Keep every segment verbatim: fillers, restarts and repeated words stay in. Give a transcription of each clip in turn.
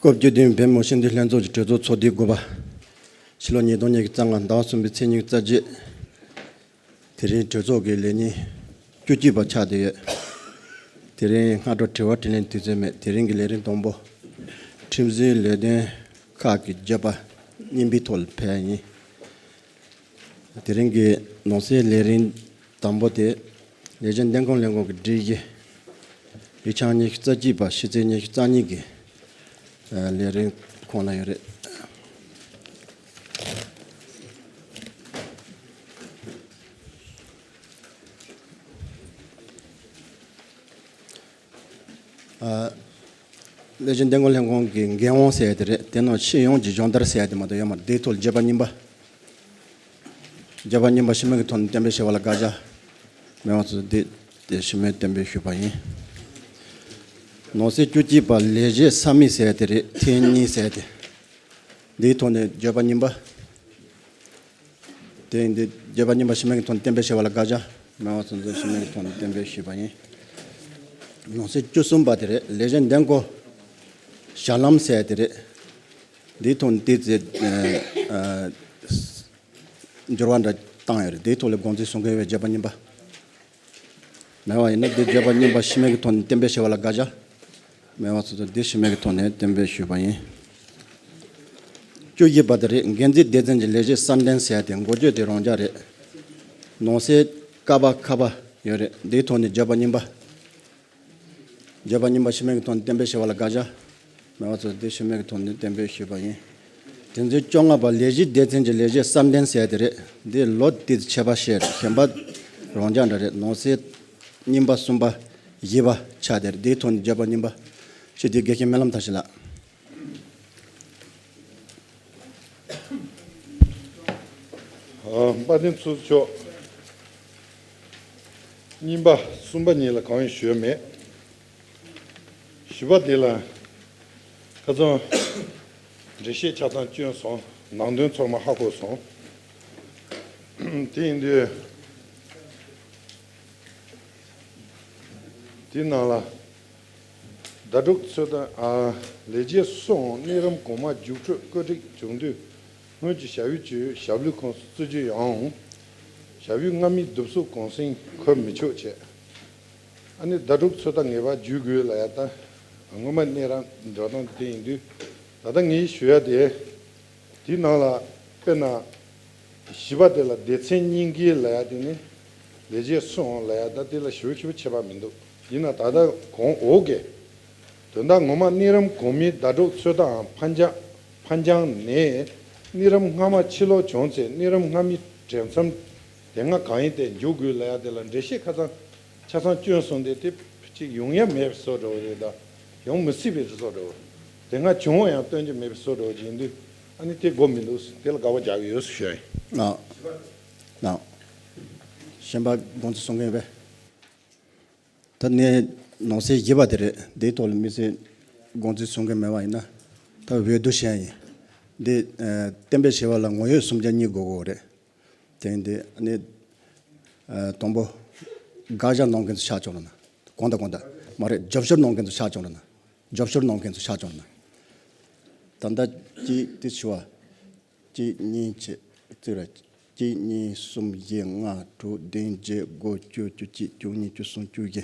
སྐབས་བཅུ་བདུན་བོད་མི་མང་སྤྱི་འཐུས་ལྷན་ཚོགས་ཀྱི་གྲོས་ཚོགས་ཚོགས་དུས་དགུ་པ། ཕྱི་ལོ་ཉིས་སྟོང་ཉི་ཤུ་རྩ་ལྔ་ཟླ་བ་གསུམ་པའི་ཚེས་ཉི་ཤུ་རྩ་བརྒྱད། དེ་རིང་གྲོས་ཚོགས་ཀྱི་ལས་ཉིན་བཅུ་གཅིག་པ་ཆགས་བསྡད་ཡོད། དེ་རིང་སྔ་དྲོ་དྲི་བ་དྲིས་ལན་དུས་ཚོད་མེད། དེ་རིང་གི་ལས་རིམ་དང་པོ། ཁྲིམས་བཟོའི་ལས་དོན་ཁག་གི་བརྗོད་པ་རྙིང་པའི་ཐོག་ལ་ཕེབས་ཡིན། དེ་རིང་གི་ནང་གསེས་ལས་རིམ་དང་པོ་དེ། ལས་བྱེད་འདེམས་བསྐོ་ལས་ཁུངས་ཀྱི་སྒྲིག་གཞི། ཡིག་ཆ་ཉི་ཤུ་རྩ་གཅིག་པ་ཕྱི་ཚེས་ཉི་ཤུ་རྩ་གཉིས་ཀྱི་ལས་རིམ་ཁོངས་ལ་ཡོད་རེད། ལས་བྱེད་འདེམས་བསྐོ་ལྷན་ཁང་གི་འགན་དབང་ཟེར་ཡ་དེ་རེད། དེ་ནང་སྤྱི་ཡོངས་ཀྱི་སྦྱོང་བརྡར་ཟེར་ཡ་དེ་མ་གཏོགས་ཡོད་མ་རེད། དེའི་ཐོག་ལ་བརྗོད་པ་རྙིང་པ། བརྗོད་པ་རྙིང་པ་སྤྱི་མོས་ཀྱི་ཐོག་ནས་གཏན་འབེབས་བྱས་པ་ལ་དགག་བྱ་མེད་པ་ཚོ་དེ་དེ་སྤྱི་མོས་གཏན་འབེབས་ཞུས་པ་ཡིན། ནང་གསེས་བཅུ་གཅིག་པ་ལས་བྱེད་ས་མིག་ཟེར་ཡ་དེ་རེད། ཐེངས་གཉིས་ཟེར་ཡ་དེ། འདིའི་ཐོག་ནས་བརྗོད་པ་རྙིང་པ། དེ་ཡིན་དུས་བརྗོད་པ་རྙིང་པ་སྤྱི་མོས་ཀྱི་ཐོག་ནས་གཏན་འབེབས་བྱས་པ་ལ་དགག་བྱ་མེད་པ་ཚོ་ཚོ་སྤྱི་མོས་ཀྱི་ཐོག་ནས་གཏན་འབེབས་ཞུས་པ་ཡིན། ནང་གསེས་བཅུ་གསུམ་པ་དེ་རེད། ལས་བྱེད་འདེམས་བསྐོ་ཞལ་ལམ་ཟེར་ཡ་དེ་རེད། འདིའི་ཐོག་ནས་ཏོག་ཙམ་འགྱུར་བ་འདྲ་བཏང་ཡོད་རེད། འདིའི་ཐོག་ལ་དགོངས་ཚུལ་གསུང་མཁན་ཡོད་པས་བརྗོད་པ་རྙིང་པ། མེད་པ་ཡིན་ན་འདི་བརྗོད་པ་རྙིང་པ་སྤྱི་མོས་ཀྱི་ཐོག་ནས་གཏན་འབེབས་བྱས་པ་ལ་དགག་བྱ་མེད་པ་ཚོ་ཚོ་འདི་སྤྱི་མོས་ཀྱི་ཐོག་ནས་གཏན་འབེབས་ཞུས་པ་ཡིན། བཅུ་བཞི་པ་དེ་རེད། འགན་འཛིན་སྡེ་ཚན་གྱི་ལས་བྱེད་གསར་འདེམས་ཟེར་ཡ་དེ་འགོ་བརྗོད་དེ་རང་འཇགས་རེད། ནང་གསེས་ཀ་པ་ཁ་པ་ཡོད་རེད། འདིའི་ཐོག་ནས་བརྗོད་པ་རྙིང་པ། བརྗོད་པ་རྙིང་པ་སྤྱི་མོས་ཀྱི་ཐོག་ནས་གཏན་འབེབས་བྱས་པ་ལ་དགག་བྱ་མེད་པ་ཚོ་འདི་སྤྱི་མོས་ཀྱི་ཐོག་ནས་གཏན་འབེབས་ཞུས་པ་ཡིན། དེ་ཚོའི་བཅོ་ལྔ་པ་ལས་གཞི་སྡེ་ཚན་གྱི་ལས་བྱེད་གསར་འདེམས་ཟེར་ཡ་དེ་རེད། འདི་ལོ་དེ་ཁྱད་པར་བཤད་རེད། གཞན་པ་རང་འཇགས་འདྲ་རེད། ནང་གསེས་གཉིས་པ་གསུམ་པ་བཞི་པ་ཆགས་དེ་རེད། འདིའི་ཐོག་ནས་བརྗོད་པ་རྙིང་པ་ཞུ་དུས་དགེ་བཤེས་སྨོན་ལམ་མཐར་ཕྱིན་ལགས། ཨ། དཔལ་ལྡན་ཚོགས་གཙོ་མཆོག་རྙིང་པ་གསུམ་པ་གཉིས་ལ་གང་ཡང་ཞུ་ཡ་མེད། བཞི་པ་དེ་ལ་ཁ་སང་འགྲེལ་བཤད་ཆ་ཚང་བསྐྱོན་སོང་། ནང་དོན་ཚང་མ་ཧ་གོ་སོང་། དེ་ཡིན་དུས་དེའི་ནང་ལ། ཟླ་གྲོགས་ཚོད་ལྟ། ཨ། ལས་བྱེད་སུའང་གནས་རིམ་གོང་མ་རྒྱུགས་སྤྲོད་བཀོད་སྒྲིག་བྱུང་དུས་སྔོན་གྱི་ཞབས་ཡུལ་གྱི་ཞབས་ལུས་ཁོངས་སུ་བརྩི་རྒྱུ་ཡང་། ཞབས་ཡུལ་སྔ་མའི་བསྡུ་གསོག་གུང་སེང་འཁོར་མི་ཆོག་བྱས། ཨ་ནི་ཟླ་གྲོགས་ཚོད་ལྟ་ངེས་པར་བརྒྱུད་དགོས་ལབ་ཡ་ད། སྔོན་མ་གནས་རིམ་འགྲོ་སྟངས་དེ་ཡིན་དུས། ད་ལྟ་ངས་ཞུ་ཡ་དེ། དེའི་ནང་ལ་དཔེར་ན། བཞི་པ་དེ་ལ་སྡེ་ཚན་གཉིས་ཀའི་ལབ་ཡ་དེ་ནི་ལས་བྱེད་སུའང་ལབ་ཡ་ད་དེ་ལ་ཞེ་པོ་ཞེ་པོ་ཁྱད་པར་མི་འདུག་ཡིན་ན་ད་ལྟ་གོང་འོག་གི་དོན་དག་ངོ་མ་གནས་རིམ་གོང་མའི་ཟླ་གྲོགས་ཚོད་ལྟའམ་ཕན་ཆད་ཕན་ཆད་ནས་གནས་རིམ་སྔ་མ་ཕྱིར་ལོག་བྱུང་ཚེ་གནས་རིམ་སྔ་མའི་གྲོས་འཆམ་དེ་སྔ་གང་ཡིན་དེ་འཇོག་དགོས་ལབ་ཡ་དེ་ལ་འགྲེལ་བཤད་ཁ་ཚང་ཆ་ཚང་བསྐྱོན་སོང་སྟེ་དེ་ཅིག་ཡོང་ཡ་མེད་པའི་བཟོ་འདྲ་བོ་རེད། ད་ཡོང་མི་སྲིད་པའི་བཟོ་འདྲ་བོ། དེ་སྔ་བྱུང་བ་ཡང་སྟོན་རྒྱུ་མེད་པའི་བཟོ་འདྲ་བོ་ཅིག་ཡིན་དུས། ཨ་ནི་དེ་དགོས་མི་འདུག་དེ་ལ་དགག་པ་རྒྱག་གི་ཡོད་ཟེར་ཞུ་ཡ་ཡིན། ཨ། ཨ། གཞན་པ་དགོངས་ཚུལ་གསུང་མཁན་ཡོད་པས། ད་ནས་ནང་གསེས་བཞི་པ་དེ་རེད། དེའི་ཐོག་ལ་དམིགས་བསལ་དགོངས་ཚུལ་གསུང་མཁན་མེད་པ་ཡིན་ན། ད་འོས་བསྡུ་བྱེད་ཡ་ཡིན། འདི་ཨ་གཏན་འབེབས་བྱེད་པ་ལ་ངོ་ཡོད་སུམ་བརྒྱ་གཉིས་དགོས་དགོས་རེད། དེ་ཡིན་དུས་ཨ་ནི་ཨ་དང་པོ་དགག་བྱ་གནང་མཁན་ཚོ་ཆགས་བྱུང་ར་ན། གང་ལྟར་གང་ལྟར་མ་རེད། རྒྱབ་སྐྱོར་གནང་མཁན་ཚོ་ཆགས་བྱུང་ར་ན། རྒྱབ་སྐྱོར་གནང་མཁན་ཚོ་ཆགས་བྱུང་ར་ན། ད་ལྟ་གཅིག་དེ་ཞུ་བ། གཅིག་གཉིས་བྱས་བརྩི་ར། གཅིག་གཉིས་གསུམ་བཞི་ལྔ་དྲུག་བདུན་བརྒྱད་དགུ་བཅུ་བཅུ་གཅིག་བཅུ་གཉིས་བཅུ་གསུམ་བཅུ་བཞི་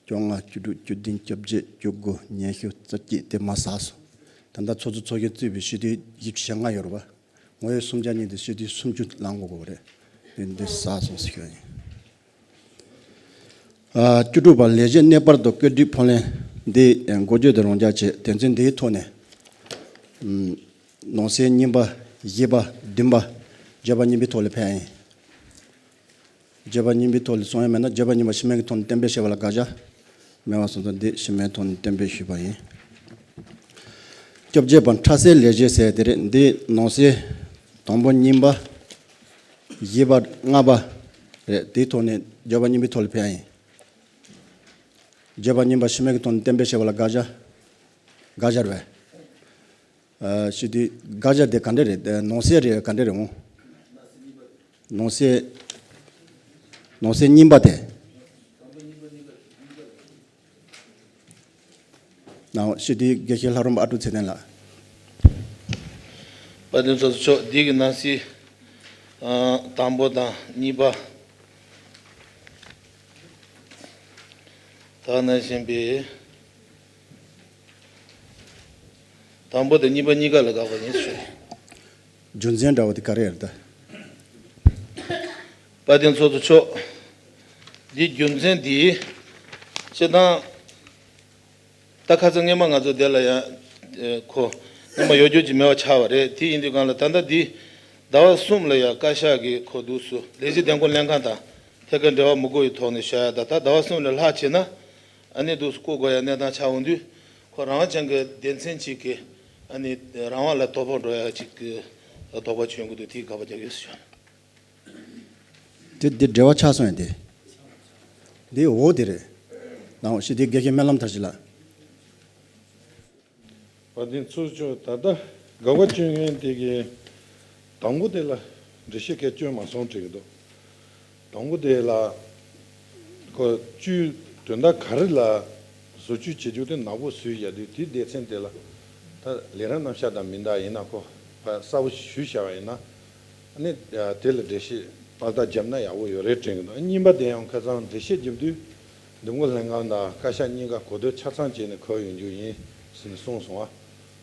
བཅོ་ལྔ་བཅུ་དྲུག་བཅུ་བདུན་བཅོ་བརྒྱད་བཅུ་དགུ་ཉི་ཤུ་རྩ་གཅིག་དེ་མར་ཟགས་སོང་། ད་ལྟ་ཚོགས་གཙོ་ཚོགས་གཞོན་བརྩིས་པའི་སྤྱི་འཐུས་བཞི་བཅུ་ཞེ་ལྔ་ཡོད་རེད་པ། ངོ་ཡོད་སུམ་བརྒྱ་གཉིས་དེ་སྤྱི་འཐུས་སུམ་ཅུ་ལངས་དགོས་ཀྱི་རེད། དེ་འདི་ཟགས་སོང་ཟེར་ཞུ་ཡ་ཡིན། ཨ། བཅུ་དྲུག་པ་ལས་བྱེད་གནས་སྤར་དང་བཀོད་སྒྲིག་ཕབ་ལེན་འདི་འགོ་བརྗོད་དེ་རང་འཇགས་བྱས། དོན་ཚན་འདིའི་ཐོག་ནས་ནང་གསེས་གཉིས་པ་བཞི་པ་བདུན་པ་བརྗོད་པ་རྙིང་པའི་ཐོག་ལ་ཕེབས་ཡ་ཡིན། བརྗོད་པ་རྙིང་པའི་ཐོག་ལ་གསུང་ཡ་མེད་ན་བརྗོད་པ་རྙིང་པ་སྤྱི་མོས་ཀྱི་ཐོག་ནས་གཏན་འབེབས་བྱས་པ་ལ་དགག་བྱ་མེད་པ་སོང་ཙང་འདི་སྤྱི་མོས་ཐོག་ནས་གཏན་འབེབས་ཞུས་པ་ཡིན། བཅོ་བརྒྱད་པ་འཕྲལ་སེལ་ལས་བྱེད་ཟེར་དེ་རེད། འདི་ནང་གསེས་དང་པོ་གཉིས་པ་བཞི་པ་ལྔ་པ་རེད། དེའི་ཐོག་ནས་བརྗོད་པ་རྙིང་པའི་ཐོག་ལ་ཕེབས་ཡ་ཡིན། བརྗོད་པ་རྙིང་པ་སྤྱི་མོས་ཀྱི་ཐོག་ནས་གཏན་འབེབས་བྱས་པ་ལ་དགག་བྱ། དགག་བྱ་རེད་པས། ཨ། ཞུ་དུས་དགག་བྱ་དེ་ག་འདྲ་རེད། ནང་གསེས་རེད་ག་འདྲ་རེད་འོང་། ནང་གསེས། ནང་གསེས་གཉིས་པ་དེ། ནང་སྤྱི་འཐུས་དགེ་བཤེས་ལྷ་རམས་པ་ཨ་ཀྲུག་ཚེ་བརྟན་ལགས། དཔལ་ལྡན་ཚོགས་གཙོ་མཆོག་འདི་གི་ནང་གསེས་ཨ་དང་པོ་དང་གཉིས་པ། ད་ནང་བཞིན་པའི་དང་པོ་དང་གཉིས་པ་གཉིས་ཀ་ལ་དགག་པ་ཡིན་ཞུ། རྒྱུ་མཚན་འདྲ་བོ་དེ་ག་རེ་ཡོད་རེད་ད། དཔལ་ལྡན་ཚོགས་གཙོ་མཆོག་འདི་རྒྱུ་མཚན་འདི་སྤྱིར་བཏང་ད་ཁ་སང་སྔོན་མ་ང་ཚོ་དེ་ལ་ཡང་ཨེ་ཁོ་སྔོན་མ་ཡོད་རྒྱུ་ཅིག་མེད་པ་ཆགས་པ་རེད། དེ་ཡིན་དུས་གང་ལ་ད་ལྟ་འདི་ཟླ་བ་གསུམ་ལ་ཡང་བཀའ་ཤག་གིས་ཁོ་འདུག་སུ་ལས་བྱེད་འདེམས་བསྐོ་ལྷན་ཁང་དང་ཐད་ཀར་འབྲེལ་བ་མི་དགོས་པའི་ཐོག་ནས་བཞག་ཡ། ད་ད་ཟླ་བ་གསུམ་ལས་ལྷག་བྱས་ན་ཨ་ནི་འདུག་སུ་བསྐོ་དགོས་ཡ་གནས་སྟངས་ཆགས་འོང་དུས་ཁོ་རང་དབང་ཅན་གྱི་སྡེ་ཚན་ཅིག་གི་ཨ་ནི་རང་དབང་ལ་དོ་ཕོག་འགྲོ་ཡ་ཅིག་གི་དོགས་པ་བྱུང་གི་འདུག་དེའི་དགག་པ་རྒྱག་ཡོད་ཟེར་ཞུ། དེ་དེ་འབྲེལ་བ་ཆགས་སོང་ཡ་དེ། དེ་འོ་དེ་རེད། ནང་ཞི་བདེ་དགེ་བཤེས་སྨོན་ལམ་མཐར་ཕྱིན་ལགས། དཔལ་ལྡན་ཚོགས་གཙོ་མཆོག་ད་ལྟ་དགག་པ་བྱེད་མཁན་དེ་གི་དང་པོ་དེ་ལ་འགྲེལ་བཤད་གལ་བསྐྱོན་མ་སོང་དྲན་གི་འདུག་དང་པོ་དེ་ལ་ཁོ་བཅུའི་དོན་དག་ག་རེ་ལ་བཟོ་བཅོས་བྱེད་རྒྱུ་དེ་ནག་པོ་བཟོས་བཞག་དུས་དེའི་སྡེ་ཚན་དེ་ལ་ད་ལས་རིམ་རྣམ་གཞག་དང་མིན་ད་ཡིན་ན་ཁོ་ཕར་གསལ་པོ་ཞུས་བཞག་པ་ཡིན་ན། ཨ་ནི་དེ་ལ་འགྲེལ་བཤད་པར་ལྟ་བརྒྱབ་ན་ཡག་པོ་ཡོད་རེད་དྲན་གི་འདུག་གཉིས་པ་དེ་ཡང་ཁ་སང་འགྲེལ་བཤད་བརྒྱབ་དུས་འདེམས་བསྐོ་ལྷན་ཁང་དང་བཀའ་ཤག་གཉིས་ཀ་གོ་བསྡུར་ཆ་ཚང་བྱས་ནས་གོ་ཡོང་རྒྱུ་ཡིན་ཟེར་ནས་གསུངས་སོང་བ།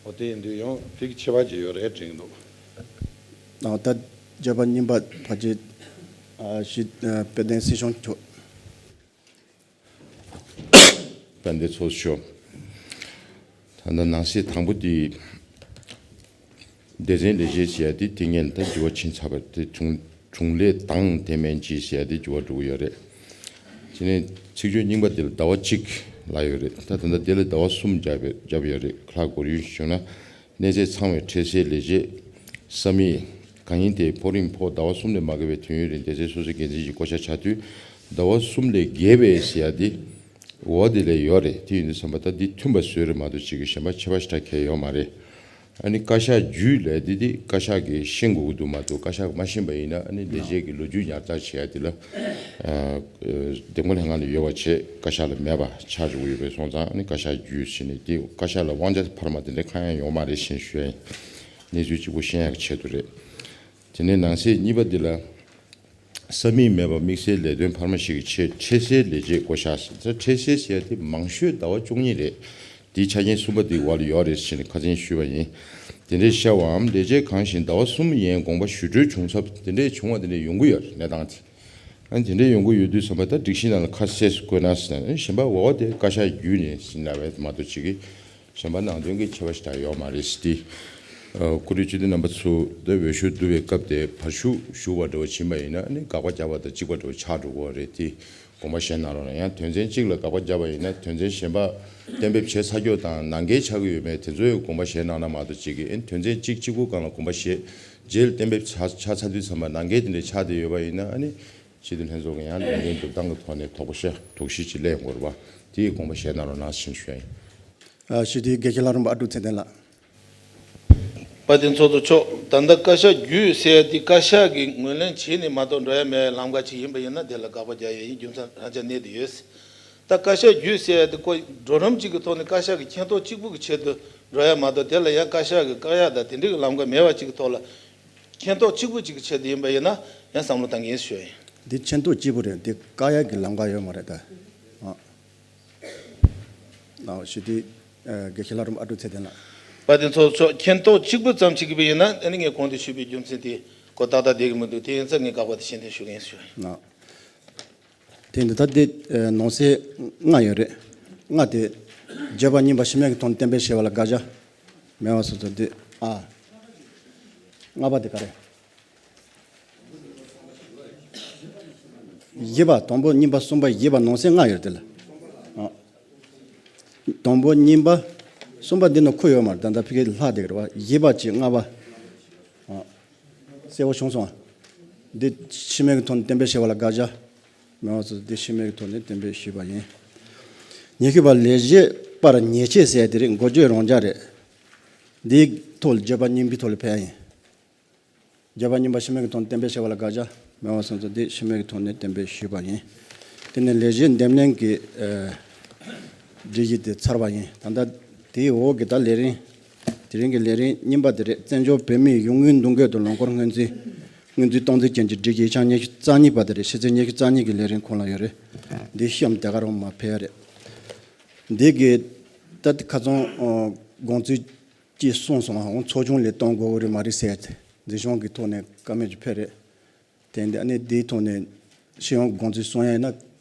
འོ་དེ་ཡིན་དུས་ཡང་ཕིག་ཆེ་བ་ཅིག་ཡོད་རེད་དྲན་གི་འདུག་ཨ་ད་བརྗོད་པ་གཉིས་པ་ཕལ་ཆེར་ཨ་ཞི་ཨ་དཔལ་ལྡན་སྲིད་སྐྱོང་མཆོག་དཔལ་ལྡན་ཚོགས་གཙོ། ད་ལྟ་ནང་གསེས་དང་པོ་དེ། སྡེ་ཚན་ལས་བྱེད་ཟེར་ཡ་དེ་དེ་སྔོན་ད་འགྱུར་བ་ཕྱིན་ཚར་བ་དེ་དྲུང་དྲུང་ལས་དང་དེ་མིན་གྱི་ཟེར་ཡ་དེ་འགྱུར་བ་འགྲོ་གི་ཡོད་རེད། དེ་ནས་ཚིག་བརྗོད་རྙིང་པ་དེ་ལ་ཟླ་བ་གཅིག་ལབ་ཡོད་རེད། ད་ད་ལྟ་དེ་ལ་ཟླ་བ་གསུམ་བརྒྱབ་ཡོད་རེད། ཁ་ལག་སྒོར་ཡུན་བྱུང་ན། གནས་ཚད་ཚང་བའི་འཕྲལ་སེལ་ལས་བྱེད་ས་མིག་གང་ཡིན་དེ་ཕོགས་རིམ་ཕོགས་ཟླ་བ་གསུམ་ལས་མ་བརྒལ་བའི་དུས་ཡུན་རིང་སྡེ་ཚན་སོ་སོའི་འགན་འཛིན་གྱི་བསྐོ་བཞག་བྱ་དུས་ཟླ་བ་གསུམ་ལས་བརྒལ་བའི་ཟེར་ཡ་དེ་འོ་དེ་ལས་ཡོད་རེད། དེ་ཡིན་དུས་ཙམ་པ་ད་འདི་མཐུན་པ་བཟོས་རེད་མ་གཏོགས་ཅིག་གི་གཞན་པ་ཁྱད་པར་ཞེ་དྲག་གང་ཡང་ཡོད་མ་རེད། ཨ་ནི་བཀའ་ཤག་བརྒྱུད་ལས་འདི་འདི་བཀའ་ཤག་གིས་ཤེས་དགོས་ཀྱི་འདུག་མ་གཏོགས་བཀའ་ཤག་མ་ཤེས་པ་ཡིན་ན་ཨ་ནི་ལས་བྱེད་ཀྱི་ལོ་རྒྱུས་ཉར་ཚགས་བྱེད་ཡ་དེ་ལ་ཨ་འདེམས་བསྐོ་ལྷན་ཁང་ལ་ཡོད་པ་བྱས་བཀའ་ཤག་ལ་མེད་པ་ཆགས་འགྲོ་གི་ཡོད་པས་སོང་ཙང་ཨ་ནི་བཀའ་ཤག་བརྒྱུད་ཟེར་ནས་དེ་བཀའ་ཤག་ལ་དབང་ཆ་འཕར་མ་དེ་འདྲ་གང་ཡང་ཡོད་མ་རེད་ཞེས་ཞུ་ཡ་ཡིན། གནས་ཚུལ་གཅིག་པོ་ཤེས་ཡག་གི་ཆེད་དུ་རེད། དེ་ནས་ནང་གསེས་གཉིས་པ་འདི་ལ། ས་མིག་མེད་པར་དམིགས་བསལ་ལས་དོན་འཕར་མ་ཞིག་གི་ཆེད་འཕྲལ་སེལ་ལས་བྱེད་བསྐོ་བཞག་ཟེར། འཕྲལ་སེལ་ཟེར་ཡ་དེ་མང་ཤོས་ཟླ་བ་བཅུ་གཉིས་རེད། དེའི་ཆ་རྐྱེན་གསུམ་པ་དེའི་འོག་ལ་ཡོད་རེད་ཟེར་ནས་ཁ་སང་ཞུས་པ་ཡིན། དེ་འདྲའི་བཤད་པའམ་ལས་བྱེད་གང་ཞིག་ཟླ་བ་གསུམ་ཡན་དགོངས་པ་ཞུ་གྲོས་བྱུང་ཚབ་དེ་འདྲའི་བྱུང་བ་དེ་འདྲ་ཡོང་གི་ཡོད་རེད་གནས་སྟངས་དེ། ཨ་ནི་དེ་འདྲའི་ཡོང་གི་ཡོད་དུས་ཙམ་པ་ད་སྒྲིག་གཞི་ནང་ལ་ཁ་གསལ་སུ་བཀོད་ན་ཟེར་ན་ཨ་ནི་གཞན་པ་འོག་དེ་བཀའ་ཤག་བརྒྱུད་ནས་ཟིན་ལ་བས་མ་གཏོགས་ཅིག་གིས། གཞན་པ་ནང་དོན་གྱི་ཁྱད་པར་ཞིག་ད་ཡོད་མ་རེད་ཟེར་ཏེ། ཨ་སྐུ་མགྲོན་སྤྱི་འཐུས་རྣམ་པ་ཚོ་ད་འོས་ཤོག་བསྡུ་བའི་སྐབས་དེ་བར་ཞུ་ཞུ་བ་འདྲ་བ་ཕྱིན་པ་ཡིན་ན་ཨ་ནི་དགག་པ་རྒྱག་པ་དང་གཅིག་པ་འདྲ་བ་ཆགས་འགྲོ་གི་རེད་དེ་དགོངས་པ་བཞེས་གནང་རོགས་གནང་། ཡང་དོན་ཚན་གཅིག་ལ་དགག་པ་བརྒྱབ་པ་ཡིན་ན་དོན་ཚན་གཞན་པ་གཏན་འབེབས་བྱས་ཚར་རྒྱུ་དང་ནང་འགལ་ཆགས་ཀྱི་ཡོད་མེད་དེ་ཚོའི་དགོངས་པ་བཞེས་གནང་ན་མ་གཏོགས་ཅིག་གིས་ཨ་ནི་དོན་ཚན་གཅིག་གཅིག་པུ་སྒང་ལ་དགོངས་པ་བཞེས་རྗེས་ལ་གཏན་འབེབས་ཆགས་ཆགས་ཚར་དུས་ཙམ་པ་ནང་འགལ་དེ་འདྲ་ཆགས་བསྡད་ཡོད་པ་ཡིན་ན་ཨ་ནི་སྤྱི་འཐུས་ལྷན་ཚོགས་ཀྱི་ཡང་ལས་འགན་སྒྲུབ་སྟངས་ཀྱི་ཐོག་ནས་དོགས་པ་བཤད་དོགས་གཞི་ཅིག་སླེབས་ཡོང་གི་རེད་པ། དེ་ཡི་དགོངས་པ་བཞེས་གནང་རོགས་གནང་ཞེས་ཞུ་ཡ་ཡིན། ཨ་སྤྱི་འཐུས་དགེ་བཤེས་ལྷ་རམས་པ་ཨ་ཀྲུག་ཚེ་བརྟན་ལགས། དཔལ་ལྡན་ཚོགས་གཙོ་མཆོག་ད་ལྟ་བཀའ་ཤག་བརྒྱུད་ཟེར་ཡ་དེ་བཀའ་ཤག་གིས་ངོས་ལེན་བྱས་ནས་མ་གཏོགས་འགྲོ་ཡ་མེད་ལམ་ཁ་ཅིག་ཡིན་པ་ཡིན་ན་དེ་ལ་དགག་པ་རྒྱག་ཡ་ཡིན་རྒྱུ་མཚན་རང་ཅག་གནས་དེ་ཡོད། ད་བཀའ་ཤག་བརྒྱུད་ཟེར་ཡ་དེ་ཁོ་གྲོགས་རམ་ཅིག་གི་ཐོག་ནས་བཀའ་ཤག་གི་མཁྱེན་རྟོགས་གཅིག་པུ་གི་ཆེད་དུ་འགྲོ་ཡ་མ་གཏོགས་དེ་ལ་ཡང་བཀའ་ཤག་གི་བཀག་ཡ་དང་དེ་འདྲའི་གི་ལམ་ཁ་མེད་པ་ཅིག་གི་ཐོག་ལ་མཁྱེན་རྟོགས་གཅིག་པུ་ཅིག་གི་ཆེད་དུ་ཡིན་པ་ཡིན་ན་ཡང་བསམ་བློ་བཏང་གི་ཡིན་ཞུ་ཡ་ཡིན། འདི་མཁྱེན་རྟོགས་གཅིག་པུ་རེད། འདི་བཀག་ཡ་གི་ལམ་ཁ་ཡོད་མ་རེད་ད། ཨ། ཨ་ཞུ་དུས་དགེ་བཤེས་ལྷ་རམས་ཨ་ཀྲུག་ཚེ་བརྟན་ལགས། དཔལ་ལྡན་ཚོགས་གཙོ་མཁྱེན་རྟོགས་གཅིག་པུ་ཙམ་ཅིག་གི་བས་ཡིན་ན་ཨ་ནི་ངས་གོང་དུ་ཞུས་པའི་རྒྱུ་མཚན་དེ་གོ་ཏག་ཏག་བསྡད་ཀྱི་མི་འདུག་དེ་ཡིན་ཙང་ངས་དགག་པ་དེ་ཤེས་ཐོན་ཞུ་གི་ཡིན་ཞུ། ཨ། དེ་འདི་ད་དེ་ནང་གསེས་ལྔ་ཡོད་རེད། ལྔ་དེ་བརྗོད་པ་གཉིས་པ་ཕྱི་མའི་གི་དོན་གཏན་འབེབས་བྱས་པ་ལ་དགག་བྱ་མེད་པ་སོ་སོ་དེ་ཨ། ལྔ་པ་དེ་ག་རེ། བཞི་པ་དང་པོ་གཉིས་པ་གསུམ་པ་བཞི་པ་ནང་གསེས་ལྔ་ཡོད་དེ་ལ། ཨ། དང་པོ་གཉིས་པ་གསུམ་པ་འདི་ནང་ཁུ་ཡོད་མ་རེད། ད་ལྟ་ཕ་གིར་ལྷག་བསྡད་ཀྱི་རེད་བ། བཞི་པ་གཅིག་ལྔ་པ། ཨ། གསལ་པོ་བྱུང་སོང་ཨ། འདི་ཕྱི་མའི་གི་དོན་གཏན་འབེབས་བྱས་པ་ལ་དགག་བྱ་མེད་པ་སོ་སོ་འདི་ཕྱི་མའི་གི་ཐོག་ནས་གཏན་འབེབས་ཞུས་པ་ཡིན། ཉི་ཤུ་པ་ལས་བྱེད་པར་ཉེས་ཆད་ཟེར་དེ་རིགས་འགོ་བརྗོད་རང་འཇགས་རེད། འདིའི་ཐོག་ལ་བརྗོད་པ་གཉིས་པའི་ཐོག་ལ་ཕེབས་ཡ་ཡིན། བརྗོད་པ་གཉིས་པ་ཕྱི་མའི་གི་དོན་གཏན་འབེབས་བྱས་པ་ལ་དགག་བྱ་མེད་པ་སོང་ཙང་འདི་ཕྱི་མའི་གི་ཐོག་ནས་གཏན་འབེབས་ཞུས་པ་ཡིན། དེ་ནས་ལས་གཞི་འདེམས་ལྷན་གྱི་ཨ་སྒྲིག་གཞི་དེ་ཚར་བ་ཡིན། ད་ལྟ་ དེའི་འོག་གི་ད་ལས་རིམ། དེ་རིང་གི་ལས་རིམ་གཉིས་པ་དེ་རེད། བཙན་བྱོལ་བོད་མིའི་གཞུང་དངུལ་འདུ་འགོད་དང་ལོ་འཁོར་སྔོན་རྩིས། སྔོན་རྩིས་སྟངས་འཛིན་ཅན་གྱི་སྒྲིག་གཞི་ཡིག་ཆ་ཉི་ཤུ་རྩ་གཉིས་པ་དེ་རེད། ཕྱི་ཚེས་ཉི་ཤུ་རྩ་གཉིས་ཀྱི་ལས་རིམ་ཁོང་ལ་ཡོད་རེད། འདི་གཤམ་དེ་ག་རང་མ་ཕེབས་ཡ་རེད། འདི་གི་ད་ཁ་སང་དགོངས་ཚུལ་གྱིས་གསུངས་སོང་ཧང་། ཚོགས་ཆུང་ལས་གཏོང་དགོས་ཀྱི་རེད་མ་རེད་ཟེར་ཏེ། འཛིན་སྐྱོང་གི་ཐོག་ནས་བཀའ་མོལ་ཅིག་ཕེབས་རེད། དེ་འདི་ཨ་ནི་འདིའི་ཐོག་ནས་སྤྱི་ཡོངས་དགོངས་ཚུལ་གསུང་ཡ་ཡིན་ན་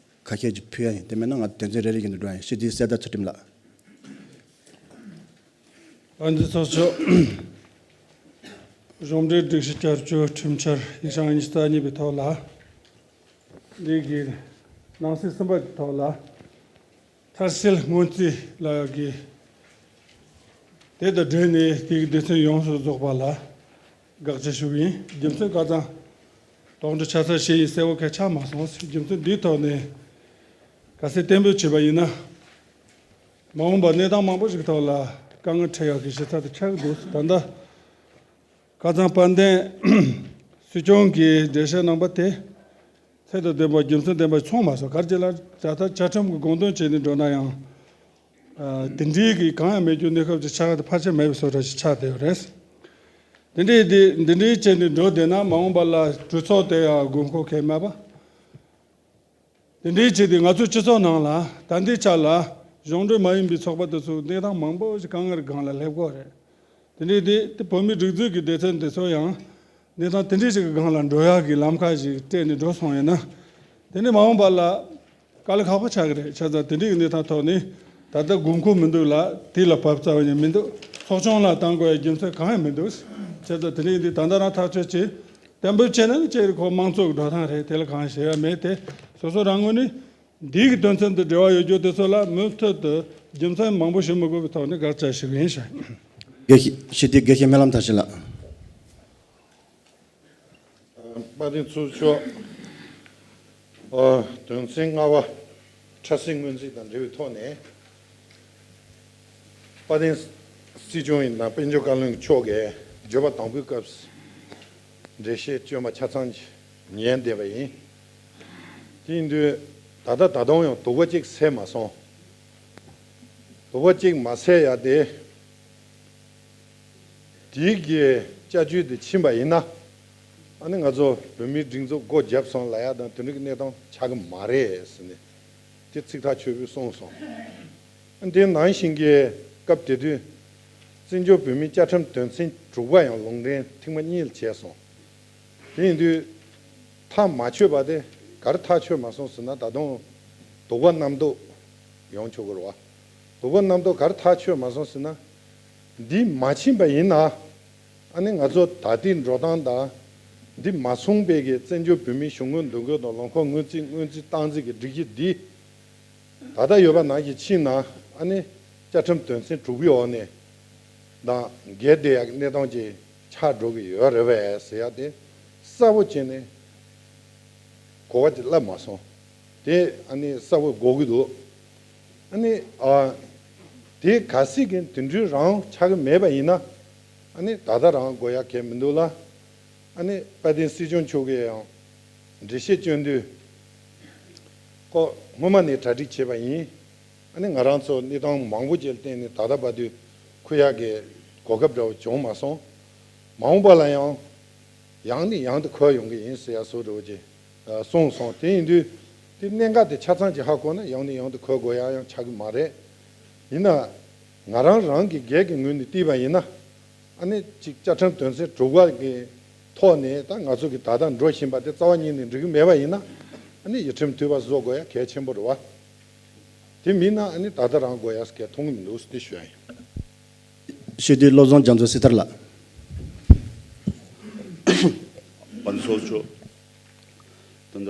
ཁ་ཤས་ཅིག་ཕུལ་ཡ་ཡིན། དེ་མིན་ན་ང་དོན་ཚན་རེ་རེ་བཞིན་དུ་འགྲོ་ཡ་ཡིན། སྤྱི་འཐུས་གསེར་རྟ་ཚུལ་ཁྲིམས་ལགས། ཨ་འདི་ཚོགས་ཆོག་གཞུང་འབྲེལ་སྒྲིག་གཞི་བསྐྱར་བཅོས་ཁྲིམས་འཆར་ཡིག་ཆ་ཉི་ཤུ་རྩ་གཉིས་པའི་ཐོག་ལ། འདི་གི་ནང་གསེས་གསུམ་པ་གི་ཐོག་ལ། མཐར་སྐྱེལ་སྔོན་རྩིས་ལ་གི་དེ་དང་འབྲེལ་ནས་དེའི་སྡེ་ཚན་ཡོངས་སུ་རྫོགས་པ་ལ་དགག་བྱ་ཞུ་གི་ཡིན། རྒྱུ་མཚན་ཁ་སང་དོགས་འདྲི་ཆ་ཚང་བྱས་ཡིན། གསལ་བོ་གང་ཆགས་མ་སོང་། རྒྱུ་མཚན་འདིའི་ཐོག་ནས་གལ་སྲིད་གཏན་འབེབས་བྱས་པ་ཡིན་ན། མ་འོངས་པར་གནས་སྟངས་མང་པོ་ཞིག་ཐོག་ལ་དཀའ་ངལ་འཕྲད་ཡག་གི་གཞི་རྩ་དེ་ཆགས་འདུག་ད་ལྟ་ཁ་སང་དཔལ་ལྡན་སྲིད་སྐྱོང་གི་འགྲེལ་བཤད་གནང་པ་དེ་ཚད་དང་ལྡན་པ་རྒྱུ་མཚན་ལྡན་པ་མཐོང་མ་སོང་། ག་རེ་བྱས་ལ་ད་ལྟ་བཅའ་ཁྲིམས་ཀྱི་དགོངས་དོན་བྱས་ནས་འགྲོ་ན་ཡང་། ཨ། དེ་འདྲའི་གི་གང་ཡང་མེད་རྒྱུ་གནས་སྐབས་ཀྱི་ཆགས་ཏེ་ཕལ་ཆེར་མེད་པའི་བཟོ་འདྲ་ཞིག་ཆགས་བསྡད་ཡོད་རེད། དེ་འདྲའི་དེ་འདི་འདྲའི་བྱས་ནས་འགྲོ་བསྡད་ན་མ་འོངས་པ་ལ་གྲོས་ཚོགས་དེ་ཡང་དགོས་མཁོ་གང་ཡང་མེད་པ། དེ་འདྲའི་ཆེད་དུ་ང་ཚོའི་སྤྱི་ཚོགས་ནང་ལ་ད་ལྟའི་ཆ་ལ་གཞུང་འབྲེལ་མ་ཡིན་པའི་ཚོགས་པ་དེ་ཚོ་གནས་སྟངས་མང་པོ་ཞིག་དཀའ་ངལ་སྒང་ལ་སླེབས་ཀྱི་ཡོད་རེད། དེ་འདྲའི་དེ་དེ་བོད་མིའི་སྒྲིག་འཛུགས་ཀྱི་སྡེ་ཚན་དེ་ཚོ་ཡང་གནས་སྟངས་དེ་འདྲའི་ཞིག་གི་སྒང་ལ་འགྲོ་ཡག་གི་ལམ་ཁ་ཞིག་སྤྲད་ནས་འགྲོ་སོང་ཡིན་ན། དེ་ནས་མ་འོངས་པ་ལ་དཀའ་ལས་ཁག་པོ་ཆགས་ཀྱི་རེད། བྱས་ཙང་དེ་འདྲའི་གནས་སྟངས་ཐོག་ནས་ད་ལྟ་དགོས་མཁོ་མི་འདུག་ལ། དེ་ལ་བབ་རྩ་བ་ནས་མི་འདུག་ཚོགས་ཆུང་ལ་བཏང་དགོས་ཡ་རྒྱུ་མཚན་གང་ཡང་མི་འདུག་བྱས་ཙང་དེ་འདྲའི་འདི་ད་ལྟ་རང་ཐག་གཅོད་བྱས། གཏན་འབེབས་བྱས་ན་ནི་ཅིག་ཁོ་དམངས་གཙོ་གི་འགྲོ་སྟངས་རེད། དེ་ལ་གང་ཡང་བྱེད་ཡ་མེད་དེ། སོ་སོ་རང་ངོས་ནས་འདི་གི་དོན་ཚན་དང་འབྲེལ་བ་ཡོད་རྒྱུ་དེ་ཚོ་ལ་མུ་མཐུད་དུ་རྒྱུ་མཚན་མང་པོ་ཞུ་མི་དགོས་པའི་ཐོག་ནས་དགག་བྱ་ཞུ་གི་ཡིན་ཞུ། དགེ་བཤེས་དགེ་བཤེས་སྨོན་ལམ་མཐར་ཕྱིན་ལགས། དཔལ་ལྡན་ཚོགས་གཙོ་མཆོག་ཨ། དོན་ཚན་ལྔ་པ་ཕྲ་སྲིད་སྔོན་རྩིས་དང་འབྲེལ་བའི་ཐོག་ནས། དཔལ་ལྡན་སྲིད་སྐྱོང་ཡིན་ན་དཔལ་འབྱོར་བཀའ་བློན་མཆོག་གིས་བརྗོད་པ་དང་པོའི་སྐབས་འགྲེལ་བཤད་བསྐྱོན་པ་ཆ་ཚང་ཉན་བསྡད་པ་ཡིན། དེ་ཡིན་དུས་ད་ལྟ་ད་དུང་ཡང་དོགས་པ་གཅིག་སེལ་མ་སོང་། དོགས་པ་གཅིག་མ་སེལ་ཡ་དེ། དེའི་གི་བཅའ་བཅོས་དེ་ཕྱིན་པ་ཡིན་ན། ཨ་ནི་ང་ཚོ་བོད་མིའི་སྒྲིག་འཛུགས་སྒོ་བརྒྱབ་སོང་ལབ་ཡ་དང་དེ་འདྲ་གི་གནས་སྟངས་ཆགས་ཀྱི་མ་རེད་ཟེར་ནས་དེ་ཚིག་ཐག་ཆོད་པོས་གསུངས་སོང་། ཨ། དེ་ནང་བཞིན་གྱི་སྐབས་དེ་དུས་བཙན་བྱོལ་བོད་མིའི་བཅའ་ཁྲིམས་དོན་ཚན་དྲུག་པ་ཡང་ལུང་འདྲེན་ཐེངས་མ་གཉིས་ལ་བྱས་སོང་། དེ་ཡིན་དུས་ཐག་མ་ཆོད་པ་དེ་ག་རེ་ཐག་ཆོད་མ་སོང་ཟེར་ན། ད་དུང་དོགས་པ་རྣམ་རྟོག་ཡོང་ཆོག་གི་རེད་བ། དོགས་པ་རྣམ་རྟོག་ག་རེ་ཐག་ཆོད་མ་སོང་ཟེར་ན། འདི་མ་ཕྱིན་པ་ཡིན་ན། ཨ་ནི་ང་ཚོ་ད་ལྟའི་འགྲོ་སྟངས་དང་། འདི་མ་སོང་པའི་གི་བཙན་བྱོལ་བོད་མིའི་གཞུང་དངུལ་འདུ་འགོད་དང་ལོ་འཁོར་སྔོན་རྩིས་སྔོན་རྩིས་སྟངས་འཛིན་གྱི་སྒྲིག་གཞི་འདི་ད་ལྟ་ཡོད་པ་ནང་བཞིན་ཕྱིན་ན། ཨ་ནི་བཅའ་ཁྲིམས་དོན་ཚན་དྲུག་པའི་འོག་ནས་དང་འགལ་བསྡད་ཡག་གི་གནས་སྟངས་ཅིག་ཆགས་འགྲོ་གི་ཡོད་རེད་པས་ཟེར་ཡ་དེ་གསལ་པོ་བྱས་ནས་གོ་བ་དེ་བསླབ་མ་སོང་། དེ་ཨ་ནི་གསལ་པོ་གོ་གི་འདུག་ཨ་ནི། ཨ། དེ་གལ་སྲིད་ཀྱི་དེ་འདྲའི་རང་ཆགས་ཀྱི་མེད་པ་ཡིན་ན། ཨ་ནི་ད་ལྟ་རང་དགོས་ཡ་གང་ཡང་མི་འདུག་ལ། ཨ་ནི་དཔལ་ལྡན་སྲིད་སྐྱོང་མཆོག་གིས་ཡང་འགྲེལ་བཤད་བསྐྱོན་དུས། ཁོ་སྔོན་མ་ནས་གྲ་སྒྲིག་བྱས་པ་ཡིན། ཨ་ནི་ང་རང་ཚོ་གནས་སྟངས་མང་པོ་ཅིག་ལ་བརྟེན་ནས་ད་ལྟ་བར་དུ་འཁུར་ཡག་གི་གོ་སྐབས་འདྲ་བོ་བྱུང་མ་སོང་། མ་འོངས་པ་ལ་ཡང་ཡང་ནས་ཡང་དུ་འཁུར་ཡོང་གི་ཡིན་ཟེར་ཡ་བཟོ་འདྲ་བོ་ཅིག་གསུངས་སོང་། དེ་ཡིན་དུས་དེ་གནད་འགག་དེ་ཆ་ཚང་ཅིག་ཧ་གོ་ན་ཡང་ནས་ཡང་དུ་འཁུར་དགོས་ཡ་ཡང་ཆགས་ཀྱི་མ་རེད། ཡིན་ན་ང་རང་རང་གི་སྒེར་གྱི་ངོས་ནས་བལྟས་པ་ཡིན་ན། ཨ་ནི་གཅིག་བཅའ་ཁྲིམས་དོན་ཚན་དྲུག་པ་གི་ཐོག་ནས་ད་ང་ཚོ་གི་ད་ལྟ་འགྲོ་བཞིན་པ་དེ་རྩ་བ་ཉིད་ནས་འགྲིག་གི་མེད་པ་ཡིན་ན། ཨ་ནི་ཡིག་ཁྲིམས་འཐུས་པ་བཟོ་དགོས་ཡ་གལ་ཆེན་པོ་རེད་བ། དེ་མིན་ན་ཨ་ནི་ད་ལྟ་རང་དགོས་ཡ་གལ་མཐོང་གི་མི་འདུག་ཟེར་དེ་ཞུ་ཡ་ཡིན། སྤྱི་འཐུས་བློ་བཟང་རྒྱ་མཚོ་སྲི་ཐར་ལགས། པ་ཚོགས་གཙོ། ད་ལྟ་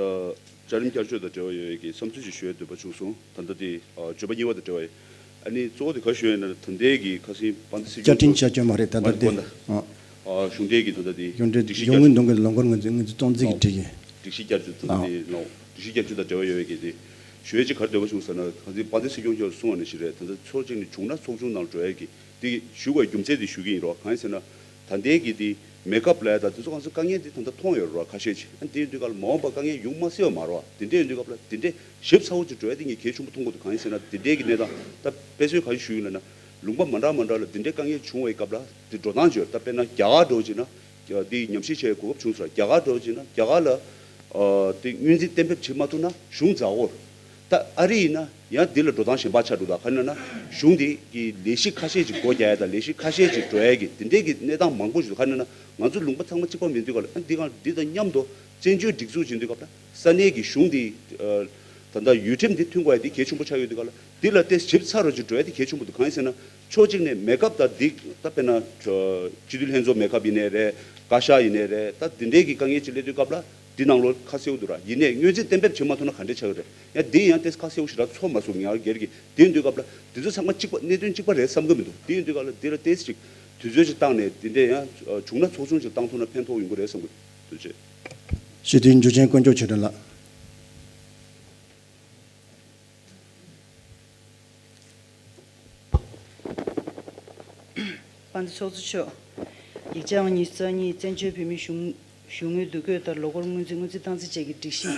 བཅའ་ཁྲིམས་བསྐྱར་བཅོས་དང་འབྲེལ་བ་ཡོད་པའི་གི་བསམ་ཚུལ་ཞིག་ཞུ་ཡ་འདོད་པ་བྱུང་སོང་། ད་ལྟ་དེ་ཨ་བརྗོད་པ་གཉིས་པ་དང་འབྲེལ་བ་ཡོད། ཨ་ནི་གཙོ་བོ་དེ་ག་ཞུ་ཡ་ཡིན་ན། ད་ལྟའི་གི་ཁ་སང་པ་ཚོགས་སྲིད་བཅའ་ཁྲིམས་བསྐྱར་བཅོས་མ་རེད། ད་ལྟ་དེ་ཨ་གཞུང་འབྲེལ་གི་ད་ལྟ་དེ་ཨ་གཞུང་འབྲེལ་སྒྲིག་གཞི་གཞུང་དངུལ་འདུ་འགོད་ལོ་འཁོར་སྔོན་རྩིས་སྔོན་རྩིས་སྟངས་འཛིན་གྱི་སྒྲིག་གཞི། སྒྲིག་གཞི་བསྐྱར་བཅོས་ད་ལྟ་དེ་ནང་སྒྲིག་གཞི་བསྐྱར་བཅོས་དང་འབྲེལ་བ་ཡོད་པའི་གི་དེ་ཞུ་ཡ་ཅིག་ག་རེ་འདོད་པ་བྱུང་ཟེར་ན། ཁ་སང་པ་ཚོགས་སྲིད་སྐྱོང་མཆོག་གསུངས་པ་ནང་བཞིན་རེད། ད་ལྟ་ཚོགས་ཆེན་ནས་བྱུང་ན་ཚོགས་ཆུང་ནང་འགྲོ་ཡ་གི་དེ་ཞུ་དགོས་རྒྱུ་མཚན་དེ་ཞུ་གི་ཡིན་རོགས། གང་ཡིན་ཟེར་ན། ད་ལྟའི་གི་དེ་མེ་ཀབ་ལ་ཡ་ད་དེ་ཚོ་གང་ཚོ་དཀའ་ངལ་དེ་ད་ལྟ་མཐོང་ཡོད་རོགས། ཁ་ཤས་ཅིག་ཨ་དེ་ཡིན་དུས་ག་ལ་མ་འོངས་པ་དཀའ་ངལ་ཡོང་མ་སྲིད་པ་མ་རོགས། དེ་འདྲ་ཡིན་དུས་སྐབས་ལ་དེ་འདྲ་ཞིབ་ཚགས་པོ་ཅིག་འགྲོ་ཡ་དེ་ངས་གལ་ཆེན་པོ་མཐོང་གི་འདུག་གང་ཡིན་ཟེར་ན། དེ་འདྲའི་གི་གནས་སྟངས་ད་དཔེ་མཚོན་ག་རེ་ཞུ་ཡིན་ལབ་ན། ལུང་པ་མ་འདྲ་མ་འདྲ་ལ་འདི་འདྲའི་དཀའ་ངལ་བྱུང་བའི་སྐབས་ལ་འདི་འགྲོ་སྟངས་བརྗོད། ད་དཔེར་ན་རྒྱ་གར་འགྲོ་བྱས་ན་འདི་ཉམས་ཞིབ་བྱེད་གོ་སྐབས་བྱུང་ཟེར། རྒྱ་གར་འགྲོ་བྱས་ན་རྒྱ་གར་ལ་འདི་སྔོན་རྩིས་གཏན་འབེབས་བྱེད་མ་ཐུབ་ན་གཞུང་འཛའ་བོར། ད་ཨ་རི་ཡིན་ན་ཡང་འདི་ལ་འགྲོ་སྟངས་གཞན་པ་ཆགས་འདུག་ད་ག་རེ་ན་གཞུང་འདི་གི་ལས་གཞི་ཁ་ཤས་ཅིག་སྒོ་རྒྱག་ཡ་དང་ལས་གཞི་ཁ་ཤས་ཅིག་འགྲོ་ཡ་གི་འདི་འདྲའི་གི་གནས་སྟངས་མང་པོ་ཞིག་འདུག་ག་རེ་ན་ང་ཚོ་ལུང་པ་ཚང་མ་གཅིག་པ་མིན་དུས་ག་ལ་འདི་ག་འདི་དང་མཉམ་དུ་བཙན་བྱོལ་སྒྲིག་འཛུགས་བྱེད་དུས་སྐབས་ལ་ས་གནས་ཀྱི་གཞུང་འདི་ད་ལྟ་ཡུལ་ཁྲིམས་འདི་མཐུན་དགོས་ཡ་འདི་གལ་ཆེན་པོ་ཆགས་ཡོད་དུས་ག་ལ་འདི་ལ་ཏེ་ཞིབ་ཚགས་རོགས་ཅིག་འགྲོ་ཡ་འདི་གལ་ཆེན་པོ་འདུག་གང་ཡིན་ཟེར་ན་ཕྱོགས་གཅིག་ནས་མེད་སྐབས་ད་འདི་ད་དཔེར་ན་སྤྱི་འཐུས་ལྷན་ཚོགས་མེད་སྐབས་ཡིན་ནའི་རེད། བཀའ་ཤག་ཡིན་ནའི་རེད། ད་འདི་འདྲའི་གི་དཀའ་ངལ་ཅིག་སླེབས་དུས་སྐབས་ལ། འདི་ནང་ལོགས་ཁ་གསལ་པོ་འདུག་ར། ཡིན་ནའི་སྔོན་རྩིས་གཏན་འབེབས་བྱེད་མ་ཐུབ་ན་ག་འདྲས་ཆགས་ཀྱི་རེད། ཡང་འདི་ཡང་ཏེས་ཁ་གསལ་པོ་ཞིག་ར་ཚོར་མ་སོང་ངས་སྒེར་གྱི། དེ་ཡིན་དུས་སྐབས་ལ་འདི་ཚོ་ཚང་མ་གཅིག་པ་གནད་དོན་གཅིག་པ་རེད་བསམ་གྱི་མི་འདུག་དེ་ཡིན་དུས་སྐབས་ལ་འདི་ལ་ཏེས་ཅིག་དུས་ཚོད་ཅིག་བཏང་ནས་འདི་འདྲས་ཡང་བྱུང་ན་ཚོགས་ཆུང་ཅིག་བཏང་ཐུབ་ན་ཕན་ཐོགས་ཡོང་གི་རེད་བསམ་གྱི་འདུག་ཅེས། སྤྱི་འཐུས་འཇུ་ཆེན་དཀོན་མཆོག་ཆོས་སྒྲོན་ལགས། དཔལ་ལྡན་ཚོགས་གཙོ་མཆོག་ཡིག་ཆ་ཉི་ཤུ་རྩ་གཉིས་བཙན་བྱོལ་བོད་མིའི་གཞུང་གཞུང་དངུལ་བསྡུ་སྐྱོད་ལྟར་ལོ་འཁོར་སྔོན་རྩིས་སྔོན་རྩིས་བཏང་རྩིས་བཅས་ཀྱི་སྒྲིག་གཞི།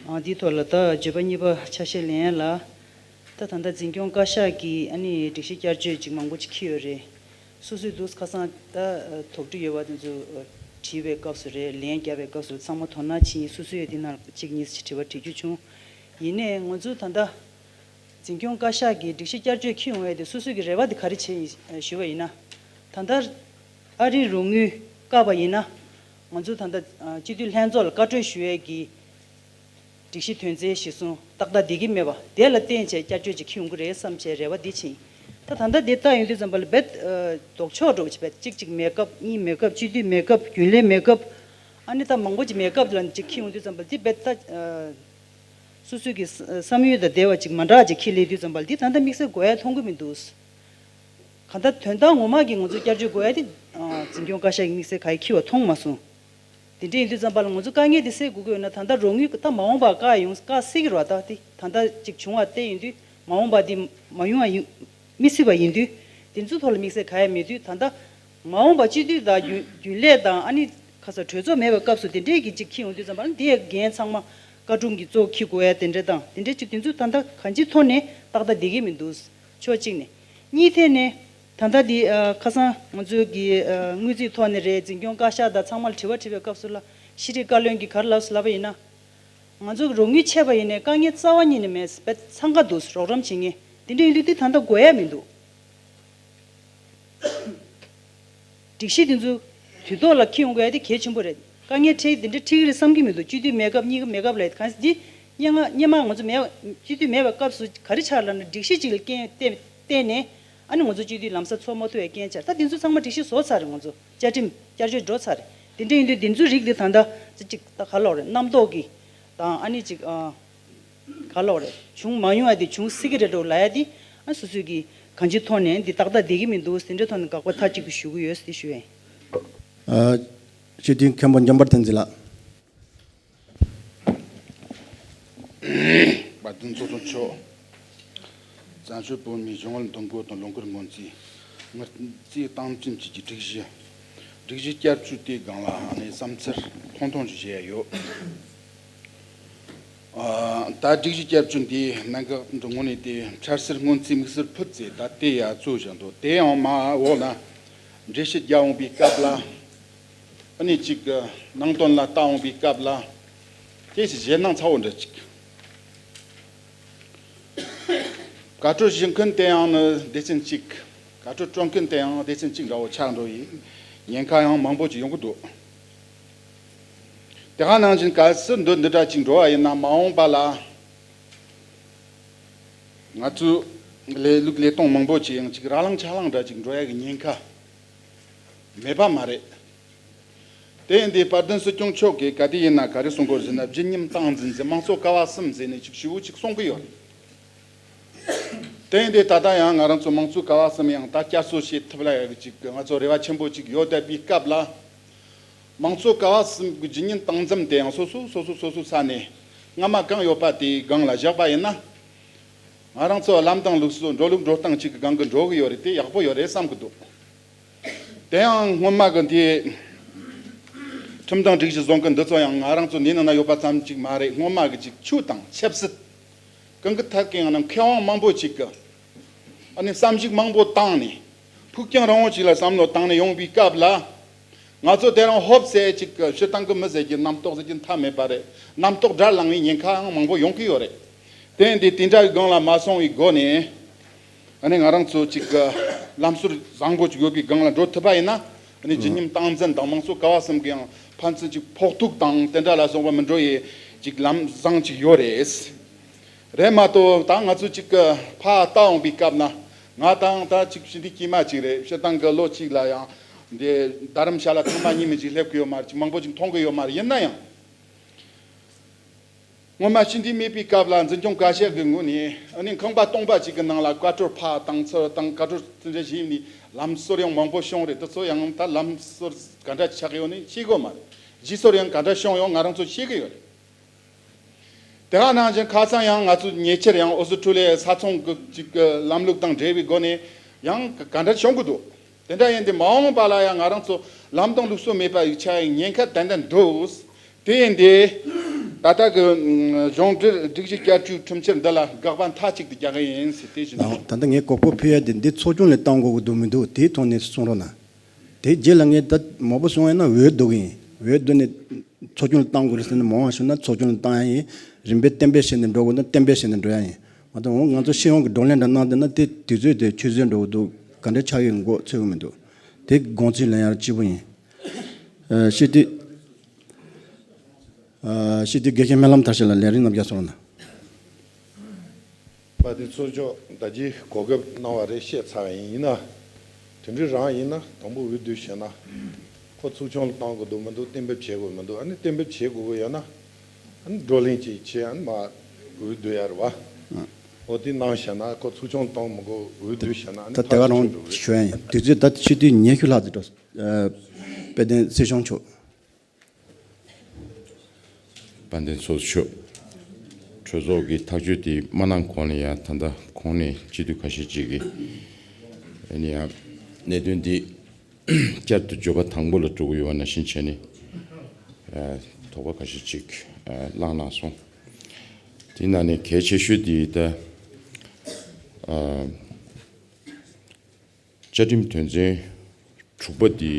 ཨ་འདིའི་ཐོག་ལ་ད་བརྗོད་པ་གཉིས་པ་ཆ་ཤས་ལེན་ཡ་ལ། ད་ད་ལྟ་འཛིན་སྐྱོང་བཀའ་ཤག་གིས་ཨ་ནི་སྒྲིག་གཞི་བསྐྱར་བཅོས་ཅིག་མང་པོ་ཅིག་འཁྱེར་ཡོད་རེད། སོ་སོའི་འདུག་ཁ་སང་ད་དོགས་འདྲི་ཡོད་པ་དེ་ཚོ་དྲིས་པའི་སྐབས་སུ་རེད། ལན་བརྒྱབ་པའི་སྐབས་སུ་ཚང་མ་དོ་སྣང་བྱེད་མཁན་སོ་སོ་ཡོད། དེ་ནང་གཅིག་གཉིས་དྲི་བ་དྲི་རྒྱུ་བྱུང་། ཡིན་ནའི་ང་ཚོ་ད་ལྟ། འཛིན་སྐྱོང་བཀའ་ཤག་གིས་སྒྲིག་གཞི་བསྐྱར་བཅོས་འཁྱེར་ཡོང་བའི་དེ་སོ་སོ་གི་རེ་བ་དེ་ག་རེ་བྱས་ཡིན་ཞུ་བ་ཡིན་ན། ད་ལྟ་ཨ་རིའི་རོགས་དངུལ་བཀག་པ་ཡིན་ན། ང་ཚོ་ད་ལྟ་སྤྱི་འཐུས་ལྷན་ཚོགས་ལ་བཀའ་འཁྲོལ་ཞུ་ཡས་ཀྱི་སྒྲིག་གཞི་དོན་ཚན་གཞིར་བཟུང་ཏག་ཏག་བསྡད་ཀྱི་མེད་པ་དེ་ལ་བརྟེན་བྱས་བསྐྱར་བཅོས་ཅིག་འཁྱེར་ཡོང་གི་རེད་བསམ་བྱས་རེ་བ་འདི་བྱས་ཡིན། ད་ད་ལྟ་དེ་ལྟ་ཡོང་དུས་ཙམ་པ་ལ་རྦད་ལྡོག་ཕྱོགས་འགྲོ་བྱས་པས་གཅིག་གཅིག་མེད་སྐབས་གཉིས་མེད་སྐབས་སྤྱི་འཐུས་མེད་སྐབས་རྒྱུན་ལས་མེད་སྐབས་ཨ་ནི་ད་མང་པོ་ཅིག་མེད་སྐབས་ལ་ཅིག་འཁྱེར་ཡོང་དུས་ཙམ་པ་འདི་རྦད་ད། སོ་སོའི་གི་བསམ་ཡུལ་དང་འདྲ་བ་ཅིག་མ་འདྲ་ཅིག་འཁྱེར་སླེབས་དུས་ཙམ་པ་ལ་འདི་ད་ལྟ་དམིགས་བསལ་དགོས་ཡ་མཐོང་གི་མི་འདུག་གང་ལྟར་དོན་དག་ངོ་མ་གི་ང་ཚོ་བསྐྱར་བཅོས་དགོས་ཡ་དེ་འཛིན་སྐྱོང་བཀའ་ཤག་གི་དམིགས་བསལ་ག་ཡེ་འཁྱེར་བ་མཐོང་མ་སོང་། དེ་འདྲ་ཡིན་དུས་ཙམ་པ་ལ་ང་ཚོ་དཀའ་ངལ་དེ་སེལ་དགོས་ཀྱི་ཡོད་ན་ད་ལྟ་རོགས་དངུལ་ད་མ་འོངས་པ་བཀག་ཡོང་བཀག་སྲིད་ཀྱི་རེད་བ། ད་དེ་ད་ལྟ་ཅིག་བྱུང་བ་བལྟས་ཡིན་དུས་མ་འོངས་པ་དེ་མ་ཡོང་བ་ཡིན། མི་སྲིད་པ་ཡིན་དུས། དེ་ཚོའི་ཐོག་ལ་དམིགས་བསལ་ག་ཡང་མེད་དུས་ད་ལྟ། མ་འོངས་པ་སྤྱི་འཐུས་དང་རྒྱུན་རྒྱུན་ལས་དང་ཨ་ནི་ཁ་ས་གྲོས་ཚོགས་མེད་པའི་སྐབས་སུ་དེ་འདྲས་ཀྱི་ཅིག་འཁྱེར་ཡོང་དུས་ཙམ་པ་ལ་འདི་ཡི་འགན་ཚང་མ་བཀའ་དྲུང་གིས་གཙོ་འཁྱེར་དགོས་ཡ་དེ་འདྲས་དང་དེ་འདྲས་ཅིག་དེ་ཚོ་ད་ལྟ་གང་ཅིའི་ཐོག་ནས་ཏག་ཏག་བསྡད་ཀྱི་མི་འདུག་ཕྱོགས་གཅིག་ནས། གཉིས་ཐད་ནས་ད་ལྟ་འདི་ཁ་སང་ང་ཚོའི་གི་དངུལ་རྩིས་ཐོག་ནས་རེད། འཛིན་སྐྱོང་བཀའ་ཤག་དང་ཚང་མ་ལ་དྲི་བ་དྲིས་པའི་སྐབས་སུ་ལ་ཤེས་རིག་བཀའ་བློན་གྱིས་ག་རེ་ལབ་སོང་ལབ་པ་ཡིན་ན། ང་ཚོ་རོགས་དངུལ་ཆད་པ་ཡིན་ནའི་དཀའ་ངལ་རྩ་བ་ཉིད་ནས་མེད། དཔེ་འཚང་ཁ་འདུག་རོགས་རམ་བྱེད་མཁན་དེ་འདྲ་ཡིན་དུས་དེ་ད་ལྟ་དགོས་ཡ་མི་འདུག་སྒྲིག་གཞི་དེ་ཚོ་དུས་ཐོག་ལ་འཁྱེར་ཡོང་དགོས་ཡ་དེ་གལ་ཆེན་པོ་རེད། དཀའ་ངལ་འཕྲད་དེ་འདྲ་འཕྲད་ཀྱི་རེད་བསམ་གྱི་མི་འདུག་སྤྱི་འཐུས་མེད་སྐབས་གཉིས་ཀ་མེད་སྐབས་ལ་གང་ཟེར་འདི་སྔོན་མ་སྔོན་མ་ང་ཚོ་མེད་སྤྱི་འཐུས་མེད་པའི་སྐབས་སུ་ག་རེ་ཆགས་ལབ་ན་སྒྲིག་གཞི་གཅིག་ལ་རྐྱེན་བརྟེན་བརྟེན་ནས་ཨ་ནི་ང་ཚོ་སྤྱི་འཐུས་ལམ་སང་ཚོགས་མ་ཐུབ་པའི་རྐྱེན་ཆགས། ད་དེ་ཚོ་ཚང་མ་སྒྲིག་གཞི་བཟོ་ཚར་རེད། ང་ཚོ་བཅའ་ཁྲིམས་བསྐྱར་བཅོས་འགྲོ་ཚར་རེད། དེ་འདྲ་ཡིན་དུས་དེ་ཚོའི་རིགས་དེ་ད་ལྟ་ཅིག་ད་ག་ལོག་རེད། རྣམ་རྟོག་གི་དང་ཨ་ནི་ཅིག་ཨ། ག་ལོག་རེད། བྱུང་མ་མྱོང་ཡ་དེ་བྱུང་སྲིད་ཀྱི་རེད་འགྲོ་ལབ་ཡ་དེ་ཨ་སོ་སོས་ཀྱི་གང་ཅིའི་ཐོག་ནས་འདི་ཏག་ཏག་བསྡད་ཀྱི་མི་འདུག་དེ་འདྲའི་ཐོག་ནས་དགག་པ་མཐའ་གཅིག་ཏུ་ཞུ་གི་ཡོད་ཟེར་ཞུ་ཡ་ཡིན། ཨ། སྤྱི་འཐུས་མཁན་པོ་འཇམ་དཔལ་བསྟན་འཛིན་ལགས། དཔལ་ལྡན་ཚོགས་གཙོ་མཆོག་བཙན་བྱོལ་བོད་མིའི་གཞུང་ལ་འདེམས་བསྐོ་དང་ལོ་འཁོར་སྔོན་རྩིས། སྔོན་རྩིས་སྟངས་འཛིན་བཅས་ཀྱི་སྒྲིག་གཞི། སྒྲིག་གཞི་བསྐྱར་བཅོས་དེའི་སྒང་ལ་ཨ་ནི་བསམ་འཆར་ཐུང་ཐུང་ཞིག་བཤད་ཡ་ཡོད། ཨ། ད་སྒྲིག་གཞི་བསྐྱར་བཅོས་འདིའི་གནད་འགག་འདི་དངོས་གནས་དེ་འཆར་ཟུར་སྔོན་རྩིས་དམིགས་བསལ་ཕུད་ཚེ་ད་ལྟའི་ཡ་གཙོ་བཞག་འདུག་དེ་ཡང་མ་འོག་ན་འགྲེལ་བཤད་རྒྱག་འོང་པའི་སྐབས་ལ། ཨ་ནི་གཅིག་གི་ནང་དོན་ལ་ལྟ་འོང་པའི་སྐབས་ལ། དེ་ཞིག་ཞེད་སྣང་ཚ་བོ་འདྲ་གཅིག་བཀའ་འཁྲོལ་ཞུ་མཁན་དེ་ཡང་ནི་སྡེ་ཚན་གཅིག་བཀའ་འཁྲོལ་སྤྲོད་མཁན་དེ་ཡང་སྡེ་ཚན་གཅིག་འདྲ་བོ་ཆགས་འགྲོ་ཡི་ཉེན་ཁ་ཡང་མང་པོ་ཅིག་ཡོང་གི་འདུག་དེ་ག་ནང་བཞིན་གལ་སྲིད་འདི་འདི་འདྲ་ཅིག་འགྲོ་བ་ཡིན་ན་མ་འོངས་པ་ལ་ང་ཚོའི་ལས་ལུགས་ལས་སྟངས་མང་པོ་ཅིག་ཡང་ཅིག་ར་ལངས་ཆ་ལངས་འདྲ་ཅིག་འགྲོ་ཡ་གི་ཉེན་ཁ་མེད་པ་མ་རེད། དེ་ཡིན་དུས་དཔལ་ལྡན་སྲིད་སྐྱོང་མཆོག་གིས་ག་དུས་ཡིན་ན་ག་རེ་གསུང་གི་ཡོད་ཟེར་ན་བརྗིད་ཉམས་སྟངས་འཛིན་ཟེར་དམངས་གཙོ་ཀ་བ་གསུམ་ཟེར་ནས་ཅིག་ཞེ་པོ་ཅིག་གསུང་གི་ཡོད་རེད། དེ་ཡིན་དུས་ད་ལྟ་ཡང་ང་རང་ཚོ་དམངས་གཙོ་ཀ་བ་གསུམ་ཡང་ད་བསྐྱར་གསོ་བྱེད་ཐུབ་ལ་ཡག་གི་ཅིག་ང་ཚོ་རེ་བ་ཆེན་པོ་ཅིག་ཡོད་བསྡད་པའི་སྐབས་ལ། དམངས་གཙོ་ཀ་བ་གསུམ་གྱི་བརྗིད་ཉམས་སྟངས་འཛིན་དེ་ཡང་སོ་སོ་སོ་སོ་སོ་སོ་ས་ནས་སྔ་མ་གང་ཡོད་པ་དེའི་སྒང་ལ་བཞག་པ་ཡིན་ན། ང་རང་ཚོ་ལམ་དང་ལུགས་སྲོལ་འགྲོ་ལུགས་འགྲོ་སྟངས་གཅིག་གི་སྒང་གི་འགྲོ་གི་ཡོད་རེད། དེ་ཡག་པོ་ཡོད་རེད་བསམ་གི་འདུག་དེ་ཡང་སྔོན་མ་གི་དེ་ཁྲིམས་དང་སྒྲིག་གཞི་བཟོ་མཁན་འདི་ཚོ་ཡང་ང་རང་ཚོ་འདི་ནང་ན་ཡོད་པ་ཙམ་གཅིག་མ་རེད། སྔོན་མ་གི་ཅིག་ཆོས་དང་ཆབ་སྲིད་གང་གི་ཐད་ཀྱི་ཡང་ན་མཁས་དབང་མང་པོ་ཅིག་གི་ ཨ་ནི་བསམ་གཞིག་མང་པོ་བཏང་ནས་ཕུགས་རྒྱང་རིང་བོ་ཅིག་ལ་བསམ་བློ་བཏང་ནས་ཡོང་བའི་སྐབས་ལ། ང་ཚོ་དེ་རིང་ཧོབ་སེ་ཅིག་སྤྱིར་བཏང་གི་མི་ཟེར་གྱི་རྣམ་རྟོག་ཟེར་གྱི་མཐའ་མེད་པ་རེད། རྣམ་རྟོག་དགྲར་ལངས་པའི་ཉེན་ཁའང་མང་པོ་ཡོང་གི་ཡོད་རེད། དེ་ཡིན་དུས་དེ་འདྲ་གི་སྒང་ལ་མ་སོང་བའི་སྒོ་ནས། ཨ་ནི་ང་རང་ཚོ་ཅིག་ལམ་སྲོལ་བཟང་པོ་ཅིག་ཡོད་པའི་སྒང་ལ་འགྲོ་ཐུབ་པ་ཡིན་ན། ཨ་ནི་བརྗིད་ཉམས་སྟངས་འཛིན་དང་མང་ཚོགས་ག་བ་གསུམ་གྱི་ཡང་ཕན་ཚུན་ཅིག་ཕོག་ཐུག་དང་དེ་འདྲ་ལ་སོགས་པ་མི་འགྲོ་ཡས་ཅིག་ལམ་བཟང་ཅིག་ཡོད་རེད། རེད་མ་གཏོགས་ད་ང་ཚོ་ཅིག་གི་ཕར་ལྟ་འོང་པའི་སྐབས་ན། ང་དང་ད་ཅིག་ཕྱི་འདི་དཀྱུས་མ་ཅིག་རེད། སྤྱིར་བཏང་གི་ལོ་གཅིག་ལ་ཡང་འདི་རྡ་རམ་ཤ་ལ་ཐེངས་མ་གཉིས་མིན་ཅིག་སླེབས་གི་ཡོད་མ་རེད། ཅིག་མང་པོ་ཅིག་མཐོང་གི་ཡོད་མ་རེད། ཡིན་ན་ཡང་། སྔོན་མ་ཕྱི་འདི་མེད་པའི་སྐབས་ལ་འཛིན་སྐྱོང་བཀའ་ཤག་གི་ངོས་ནས་ཨ་ནི་ཁང་པ་སྟོང་པ་ཅིག་གི་ནང་ལ་བཀའ་འཁྲོལ་ཕར་བཏང་ཚུར་བཏང་བཀའ་འཁྲོལ་དེ་འདྲ་བྱས་ནས་ལམ་སྲོལ་ཡང་མང་པོ་བྱུང་རེད། དེ་ཚོ་ཡང་ད་ལམ་སྲོལ་ག་འདྲ་ཆགས་ཡོད་ནི་ཤེས་གི་ཡོད་མ་རེད། རྗེས་སོར་ཡང་ག་འདྲ་བྱུང་ཡོད་ང་རང་ཚོ་ཤེས་གི་ཡོད་རེད། དེ་ག་ནང་བཞིན་ཁ་སང་ཡང་ང་ཚོ་ཉེ་ཆར་ཡང་ཨོ་སི་ཁྲུ་ལི་ཡའི་ས་ཚོང་གི་ཅིག་གི་ལམ་ལུགས་དང་འབྲེལ་བའི་སྒོ་ནས་ཡང་ག་འདྲ་བྱུང་གི་འདུག་དེ་འདྲ་ཡིན་ཏེ་མ་འོངས་པ་ལ་ཡང་ང་རང་ཚོ་ལམ་དང་ལུགས་སྲོལ་མེད་པ་ཡི་ཆ་ཡི་ཉེན་ཁ་ཏན་ཏན་འདུག་དེ་ཡིན་ཏེ། ད་ལྟ་གི་གཞུང་འབྲེལ་སྒྲིག་གཞི་བསྐྱར་བཅོས་ཁྲིམས་འཆར་འདི་ལ་དགག་པ་མཐའ་གཅིག་ཏུ་རྒྱག་གི་ཡིན་ཟེར་དེ་བཞིན་དུ། ད་ལྟ་ངས་གོ་སྐབས་ཕུལ་ཡ་དེ་འདི་ཚོགས་ཆུང་ལ་བཏང་དགོས་ཀྱི་འདུག་མི་འདུག་དེའི་ཐོག་ནས་གསུང་རོགས་གནང་། དེ་རྗེས་ལ་ངས་ད་མང་པོ་གསུང་ཡ་ན་འོས་ལྡུག་གི་ཡིན། འོས་བསྡུ་ནས་ཚོགས་ཆུང་ལ་བཏང་དགོས་རེད་ཟེར་ན་མང་བ་ཞུ་ན་ཚོགས་ཆུང་ལ་བཏང་ཡ་ཡིན། རིམ་པས་གཏན་འབེབས་བྱས་ནས་འགྲོ་དགོས་ན་གཏན་འབེབས་བྱས་ནས་འགྲོ་ཡ་ཡིན། མ་གཏོགས་འོ་ང་ཚོ་སྤྱི་ཡོངས་ཀྱི་བགྲོ་གླེང་འདྲ་གནང་བསྡད་ན་དེ་དུས་ཚོད་དེ་ཆུད་ཟོས་འགྲོ་གི་འདུག་ག་འདྲ་ཆགས་ཡོད་མགོ་ཚོད་གི་མི་འདུག་དེ་དགོངས་ཚུལ་ལེན་ཡ་གཅིག་པུ་ཡིན། ཨ་ཤེས་དུས། ཨ་ཤེས་དུས་དགེ་རྒན་སྨོན་ལམ་དར་ཞིང་ལ་ལས་རིགས་རྣམ་རྒྱལ་སོང་ན། དཔལ་ལྡན་ཚོགས་གཙོ་ད་ཅི་གོ་སྐབས་གནང་བ་རེད། བཤད་ཚར་བ་ཡིན། ཡིན་ན་དེ་འདྲ་རང་ཡིན་ན་དང་པོ་འོས་བསྡུ་བྱས་ན་ཁོ་ཚོགས་ཆུང་ལ་བཏང་དགོས་འདུག་མི་འདུག་གཏན་འབེབས་བྱེད་དགོས་མི་འདུག་ཨ་ནི་གཏན་འབེབས་བྱེད་དགོས་ཀྱི་ཡོད་ན་ཨ་ནི་བགྲོ་གླེང་ཅིག་བྱས་ཨ་ནི་མ་འོས་བསྡུ་ཡ་རེད་བ། འོ་དེ་གནང་བྱས་ན་ཁོ་ཚོགས་ཆུང་ལ་བཏང་མི་དགོས་འོས་བསྡུ་བྱས་ན་ཨ་ནི་ད་དེ་ག་རང་ཞུ་ཡ་ཡིན། དུས་ཚོད་ད་ཕྱི་དུས་ཉི་ཤུ་ལྷག་ཙམ་འགྲོ། ཨ་དཔལ་ལྡན་སྲིད་སྐྱོང་མཆོག་དཔལ་ལྡན་ཚོགས་གཙོ་མཆོག་གྲོས་ཚོགས་ཀྱི་ཐག་གཅོད་དེ་མ་གནང་གོང་ལ་ཡང་ད་ལྟ་གོང་ནས་སྤྱི་འཐུས་ཁ་ཤས་ཅིག་གིས་ཨ་ནི་ཡང་གནད་དོན་འདི་བསྐྱར་དུ་བརྗོད་པ་དང་པོ་ལ་འགྲོ་གི་ཡོད་པ་ནང་བཞིན་བྱས་ནས་ཨ་དོགས་པ་ཁ་ཤས་ཅིག་ཨ་བསླངས་གནང་སོང་། དེ་ནང་ནས་གལ་ཆེ་ཤོས་དེ་ད་ཨ། བཅའ་ཁྲིམས་དོན་ཚན་དྲུག་པ་འདི་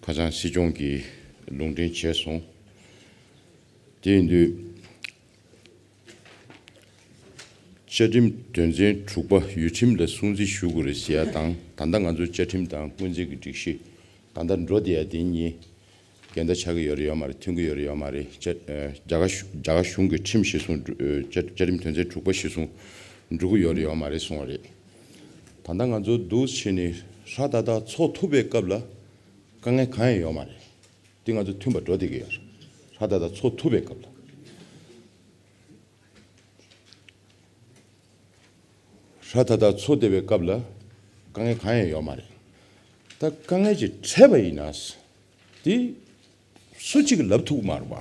ཁ་སང་སྲིད་སྐྱོང་གིས་ལུང་འདྲེན་བྱས་སོང་། དེ་ཡིན་དུས་བཅའ་ཁྲིམས་དོན་ཚན་དྲུག་པ་ཡུལ་ཁྲིམས་ལ་སྲུང་བརྩི་ཞུ་དགོས་རེད་ཟེར་ཡ་དང་ད་ལྟ་ང་ཚོ་བཅའ་ཁྲིམས་དང་སྔོན་རྩིས་ཀྱི་སྒྲིག་གཞི་ད་ལྟ་འགྲོ་བསྡད་ཡ་དེ་གཉིས། འགལ་ཟླ་ཆགས་ཀྱི་ཡོད་རེད་ཡོད་མ་རེད། མཐུན་གྱི་ཡོད་རེད་ཡོད་མ་རེད། བཅའ་ཨ་རྒྱ་གར་གཞུ་རྒྱ་གར་གཞུང་གི་ཁྲིམས་གཞིར་བཟུང་འགྲོ་ཨ་བཅའ་བཅའ་ཁྲིམས་དོན་ཚན་དྲུག་པ་གཞིར་བཟུང་འགྲོ་གི་ཡོད་རེད་ཡོད་མ་རེད་གསུངས་པ་རེད། ད་ལྟ་ང་ཚོ་འདུག་བྱས་ནས་ཧྲ་ཏག་ཏག་ཚོགས་ཐུབ་པའི་སྐབས་ལ་དཀའ་ངལ་གང་ཡང་ཡོད་མ་རེད། འདི་ང་ཚོ་མཐུན་པ་འགྲོ་བསྡད་ཀྱི་ཡོད་རེད། ཧྲ་ཏག་ཏག་ཚོགས་ཐུབ་པའི་སྐབས་ལ། ཧྲ་ཏག་ཏག་ཚོགས་བསྡད་པའི་སྐབས་ལ་དཀའ་ངལ་གང་ཡང་ཡོད་མ་རེད། ད་དཀའ་ངལ་ཅིག་འཕྲད་པ་ཡིན་ན། དེ་སུ་གཅིག་གིས་ལབ་ཐུབ་ཀྱི་མ་རེད་པ།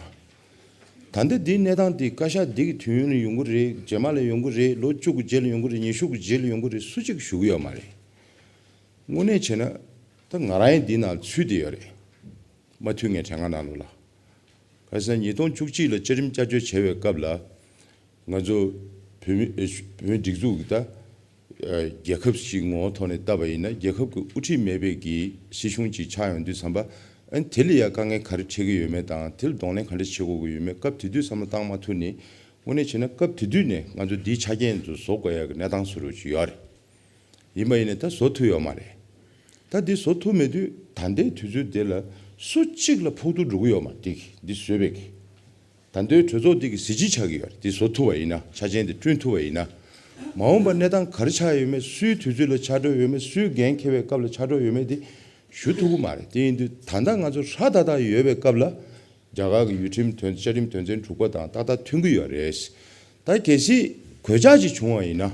ད་ལྟ་འདིའི་གནས་སྟངས་འདི་བཀའ་ཤག་འདི་གི་དུས་ཡུན་ལ་ཡོང་གི་རེད། རྗེས་མ་ལ་ཡོང་གི་རེད། ལོ་བཅུ་གི་རྗེས་ལ་ཡོང་གི་རེད། ཉི་ཤུ་གི་རྗེས་ལ་ཡོང་གི་རེད། སུ་གཅིག་གིས་ཞུ་གི་ཡོད་མ་རེད། དངོས་གནས་བྱས་ན་ད་ང་རང་ཡང་འདི་ནང་ཚུད་བསྡད་ཡོད་རེད། མ་ཐུག་ངས་དྲན་ཁ་ནང་ལོགས་ལ། ག་རེ་ཟེར་ན་ཉིས་སྟོང་བཅུ་གཅིག་ལ་བཅའ་ཁྲིམས་བསྐྱར་བཅོས་བྱས་པའི་སྐབས་ལ། ང་ཚོ་བོད་མི་ཨེ་བོད་མིའི་སྒྲིག་འཛུགས་ཀྱི་ད་ཨ་རྒྱལ་ཁབ་ཞིག་ངོ་བོ་ཐོག་ནས་བལྟས་པ་ཡིན་ན་རྒྱལ་ཁབ་ཀྱི་དབུ་ཁྲིད་མེད་པའི་གི་སྲིད་གཞུང་ཅིག་ཆགས་ཡོང་དུས་ཙམ་པ་ཨ་ནི་དེ་ལ་ཡ་དཀའ་ངལ་ག་རེ་འཕྲད་ཀྱི་ཡོད་མེད་དང་དེ་ལ་གདོང་ལེན་ག་འདྲ་བྱེད་དགོས་ཀྱི་ཡོད་མེད་སྐབས་དེ་དུས་བསམ་བློ་བཏང་མ་ཐུབ་ནས་དངོས་གནས་བྱས་ན་སྐབས་དེ་དུས་ནས་ང་ཚོ་འདིའི་ཆ་རྐྱེན་ཚོ་བཟོ་དགོས་ཡ་གི་གནས་སྟངས་བཟོ་འདྲ་ཅིག་ཡོད་རེད། ཡིན་པ་ཡིན་ནའི་ད་བཟོ་ཐུབ་ཡོད་མ་རེད། ད་འདི་བཟོ་ཐུབ་མེད་དུས་ད་ལྟའི་དུས་ཚོད་འདི་ལ་སུ་གཅིག་ལ་ཕོག་ཐུག་འགྲོ་གི་ཡོད་མ་རེད། འདི་འདི་བཟོས་པའི་གི་ད་ལྟའི་གྲོས་ཚོགས་འདི་གི་གཟི་བརྗིད་ཆགས་ཀྱི་ཡོད་རེད། འདི་བཟོ་ཐུབ་པ་ཡིན་ན་ཆ་རྐྱེན་འདི་བསྐྲུན་ཐུབ་པ་ཡིན་ན། མ་འོངས་པ་གནས་སྟངས་ག་རེ་ཆགས་ཡོད་མེད་སུའི་དུས་ཚོད་ལ་ཆགས་འགྲོ་ཡོད་མེད་སུའི་འགན་འཁྱེར་བའི་སྐབས་ལ་ཆགས་འགྲོ་ཡོད་མེད་འདི་ཞུ་ཐུབ་ཀྱི་མ་རེད། དེ་ཡིན་དུས་ད་ལྟ་ང་ཚོ་ཧྲ་ཏག་ཏག་ཡོད་པའི་སྐབས་ལ། རྒྱ་གར་གྱི་ཡུལ་ཁྲིམས་དོན་བཅའ་ཁྲིམས་དོན་ཚན་དྲུག་པ་དང་ཏག་ཏག་མཐུན་གྱི་ཡོད་རེད། ད་གལ་སྲིད་གོད་ཆག་ཅིག་བྱུང་བ་ཡིན་ན།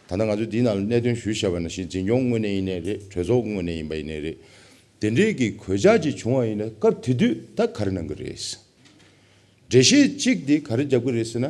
ད་ལྟ་ང་ཚོ་འདིའི་ནང་ལ་གནད་དོན་ཞུས་བཞག་པ་ནང་བཞིན་འཛིན་སྐྱོང་ངོས་ནས་ཡིན་ནའི་རེད། གྲོས་ཚོགས་ངོས་ནས་ཡིན་པ་ཡིན་ནའི་རེད། དེ་འདྲའི་གི་གོད་ཆག་ཅིག་བྱུང་བ་ཡིན་ན་སྐབས་དེ་དུས་ད་ག་རེ་གནང་གི་རེད། འགྲེལ་བཤད་གཅིག་དེ་ག་རེ་རྒྱབ་ཀྱི་རེད་ཟེར་ན།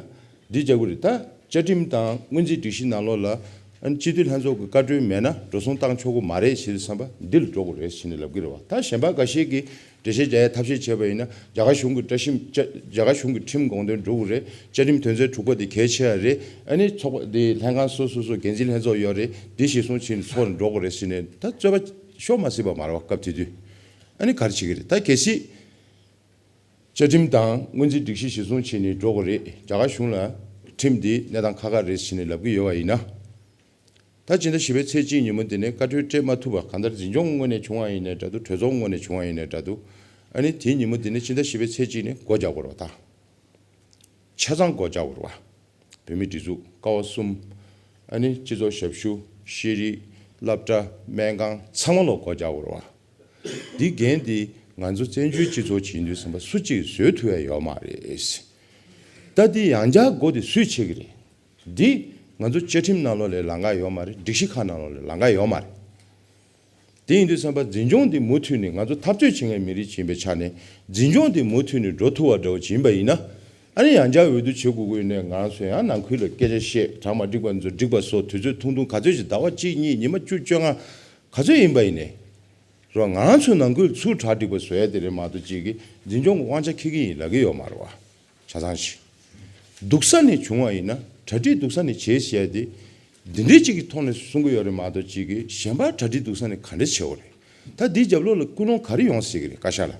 འདི་རྒྱབ་ཀྱི་རེད། ད་བཅའ་ཁྲིམས་དང་སྔོན་རྩིས་སྒྲིག་གཞི་ནང་ལོགས་ལ་ ཨ་ནི་སྤྱི་འཐུས་ལྷན་ཚོགས་ཀྱི་བཀའ་འཁྲོལ་མེད་ན་འགྲོ་སོང་བཏང་ཆོག་གི་མ་རེད་ཟེར་དུས་ཙམ་པ་འདི་ལ་འགྲོ་དགོས་རེད་ཟེར་ནས་ལབ་ཀྱི་རེད་བ། ད་གཞན་པ་འགའ་ཤས་ཀྱིས་འགྲེལ་བཤད་རྒྱག་ཡའི་ཐབས་ཤེས་བྱས་པ་ཡིན་ན། རྒྱ་གར་གཞུང་གི་བཀྲ་ཤིས་རྒྱ་རྒྱ་གར་གཞུང་གི་ཁྲིམས་དགོངས་དོན་འགྲུབ་དགོས་རེད། བཅའ་ཁྲིམས་དོན་ཚན་དྲུག་པ་དེ་གལ་ཆེ་བ་རེད། ཨ་ནི་ཚོགས་པ་དེ་ལྷན་ཁང་སོ་སོ་སོ་འགན་འཛིན་ལྷན་ཚོགས་ཡོད་རེད། འདི་གཞིར་བཟུང་བྱས་ནས་ཚོགས་ནས་འགྲོ་དགོས་རེད་ཟེར་ནས་ད་རྩོད་པ་ཤོར་མ་སྲིད་པ་མ་རེད་བ། སྐབས་དེ་དུས་ཨ་ནི་ག་རེ་བྱེད་ཀྱི་རེད། ད་གལ་སྲིད་བཅའ་ཁྲིམས་དང་སྔོན་རྩིས་སྒྲིག་གཞི་གཞིར་བཟུང་བྱས་ནས་འགྲོ་དགོས་རེད། རྒྱ་གར་གཞུང་ལ་ཁྲིམས་འདི་གནས་སྟངས་ཁག་ཁག་རེད་ཟེར་ནས་ལབ་ཀྱི་ཡོད་པ་ཡིན་ན། ད་སྤྱི་ཟླ་བཞི་པའི་ཚེས་གཅིག་ཉིན་མོ་འདི་ནས་བཀའ་འཁྲོལ་སྤྲད་མ་ཐུབ་པ། གང་ལྟར་འཛིན་སྐྱོང་ངོས་ནས་བྱུང་བ་ཡིན་ནའི་འདྲ་འདུག། གྲོས་ཚོགས་ངོས་ནས་བྱུང་བ་ཡིན་ནའི་འདྲ་འདུག། ཨ་ནི་དེའི་ཉིན་མོ་འདི་ནས་སྤྱི་ཟླ་བཞི་པའི་ཚེས་གཅིག་ནས་སྒོ་རྒྱག་དགོས་རེད་བ། ད་ཆ་ཚང་སྒོ་རྒྱག་དགོས་རེད་བ། བོད་མིའི་སྒྲིག་འཛུགས་ཀ་བ་གསུམ། ཨ་ནི་སྤྱི་ཚོགས་ཞབས་ཞུ། ཤེས་རིག་སློབ་གྲྭ། སྨན་ཁང་ཚང་མ་ལོག་སྒོ་རྒྱག་དགོས་རེད་བ། འདི་འགན་འདི་ང་ཚོ་བཙན་བྱོལ་སྤྱི་ཚོགས་ཅིག་ཡིན་དུས་ཙམ་པ་སུ་གཅིག་བཟོད་ཐུབ་ཡ་ཡོད་མ་རེད། ད་འདི་ཡང་བསྐྱར་སྒོ་དེ་སུས་ཕྱེ་གི་རེད། འདི་ང་ཚོ་བཅའ་ཁྲིམས་ནང་ལོགས་ལ་ལམ་ཁ་ཡོད་མ་རེད། སྒྲིག་གཞི་ཁག་ནང་ལོགས་ལ་ལམ་ཁ་ཡོད་མ་རེད། དེ་ཡིན་དུས་ཙམ་པ་འཛིན་སྐྱོང་འདི་མུ་མཐུད་ནས་ང་ཚོ་འཐབ་རྩོད་བྱེད་མཁན་མི་རིགས་ཅིག་ཡིན་པའི་ཆ་ནས་འཛིན་སྐྱོང་འདི་མུ་མཐུད་ནས་འགྲོ་ཐུབ་པ་འདྲ་བོ་ཅིག་ཡིན་པ་ཡིན་ན། ཨ་ནི་ཡང་བསྐྱར་འོས་བསྡུ་བྱེད་དགོས་ཀྱི་ཡོད་ནའི་ང་རང་ཚོ་ཡང་ནང་ཁུལ་ལ་སྐད་ཆ་བཤད། གྲ་མ་འགྲིག་པ་ཚོ་འགྲིག་པ་བཟོ། དུས་ཚོད་ཐུང་ཐུང་ག་ཚོད་ཅིག་ཟླ་བ་གཅིག་གཉིས་ཉི་མ་བཅུ་བཅོ་ལྔ་ག་ཚོད་ཡིན་པ་ཡིན་ནའི་རོ། ང་རང་ཚོ་ནང་ཁུལ་ཚུར་གྲ་སྒྲིག་པ་བཟོ་ཡ་དེ་རེད་མ་གཏོགས་ཅིག་གིས་འཛིན་སྐྱོང་གི་དབང་ཆ་འཁྱེར་གྱི་ཡིན་ལབ་ཀྱི་ཡོད་མ་རེད་བ། ཆ་ཚང་ཞིག་སྡུག་ས་ནས་བྱུང་བ་ཡིན་ན། གྲ་སྒྲིག་སྡུག་ས་ནས་བྱས་ཟེར་ཡ་དེ་འདི་འདྲའི་ཅིག་གི་ཐོག་ནས་གསུང་གི་ཡོད་རེད་མ་གཏོགས་ཅིག་གིས་གཞན་པ་གྲ་སྒྲིག་སྡུག་ས་ནས་ག་འདྲ་བྱེད་དགོས་རེད། ད་འདིའི་རྒྱབ་ལོགས་ལ་ཀུན་སློང་ག་རེ་ཡོང་སྲིད་ཀྱི་རེད། བཀའ་ཤག་ལ།